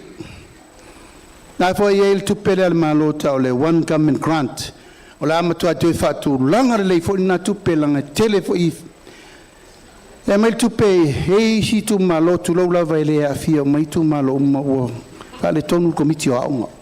na foi e i ai le tupe lea a le Malo e tau o le One Government Grant, o le a matua toe faatulaga lelei foi lena tupe leaga e tele foi e aumai le tupe e i isi itumalo, tulou lava, e le aafia uma ai itumalo uma, ua faaletonu le Komiti o Aoga.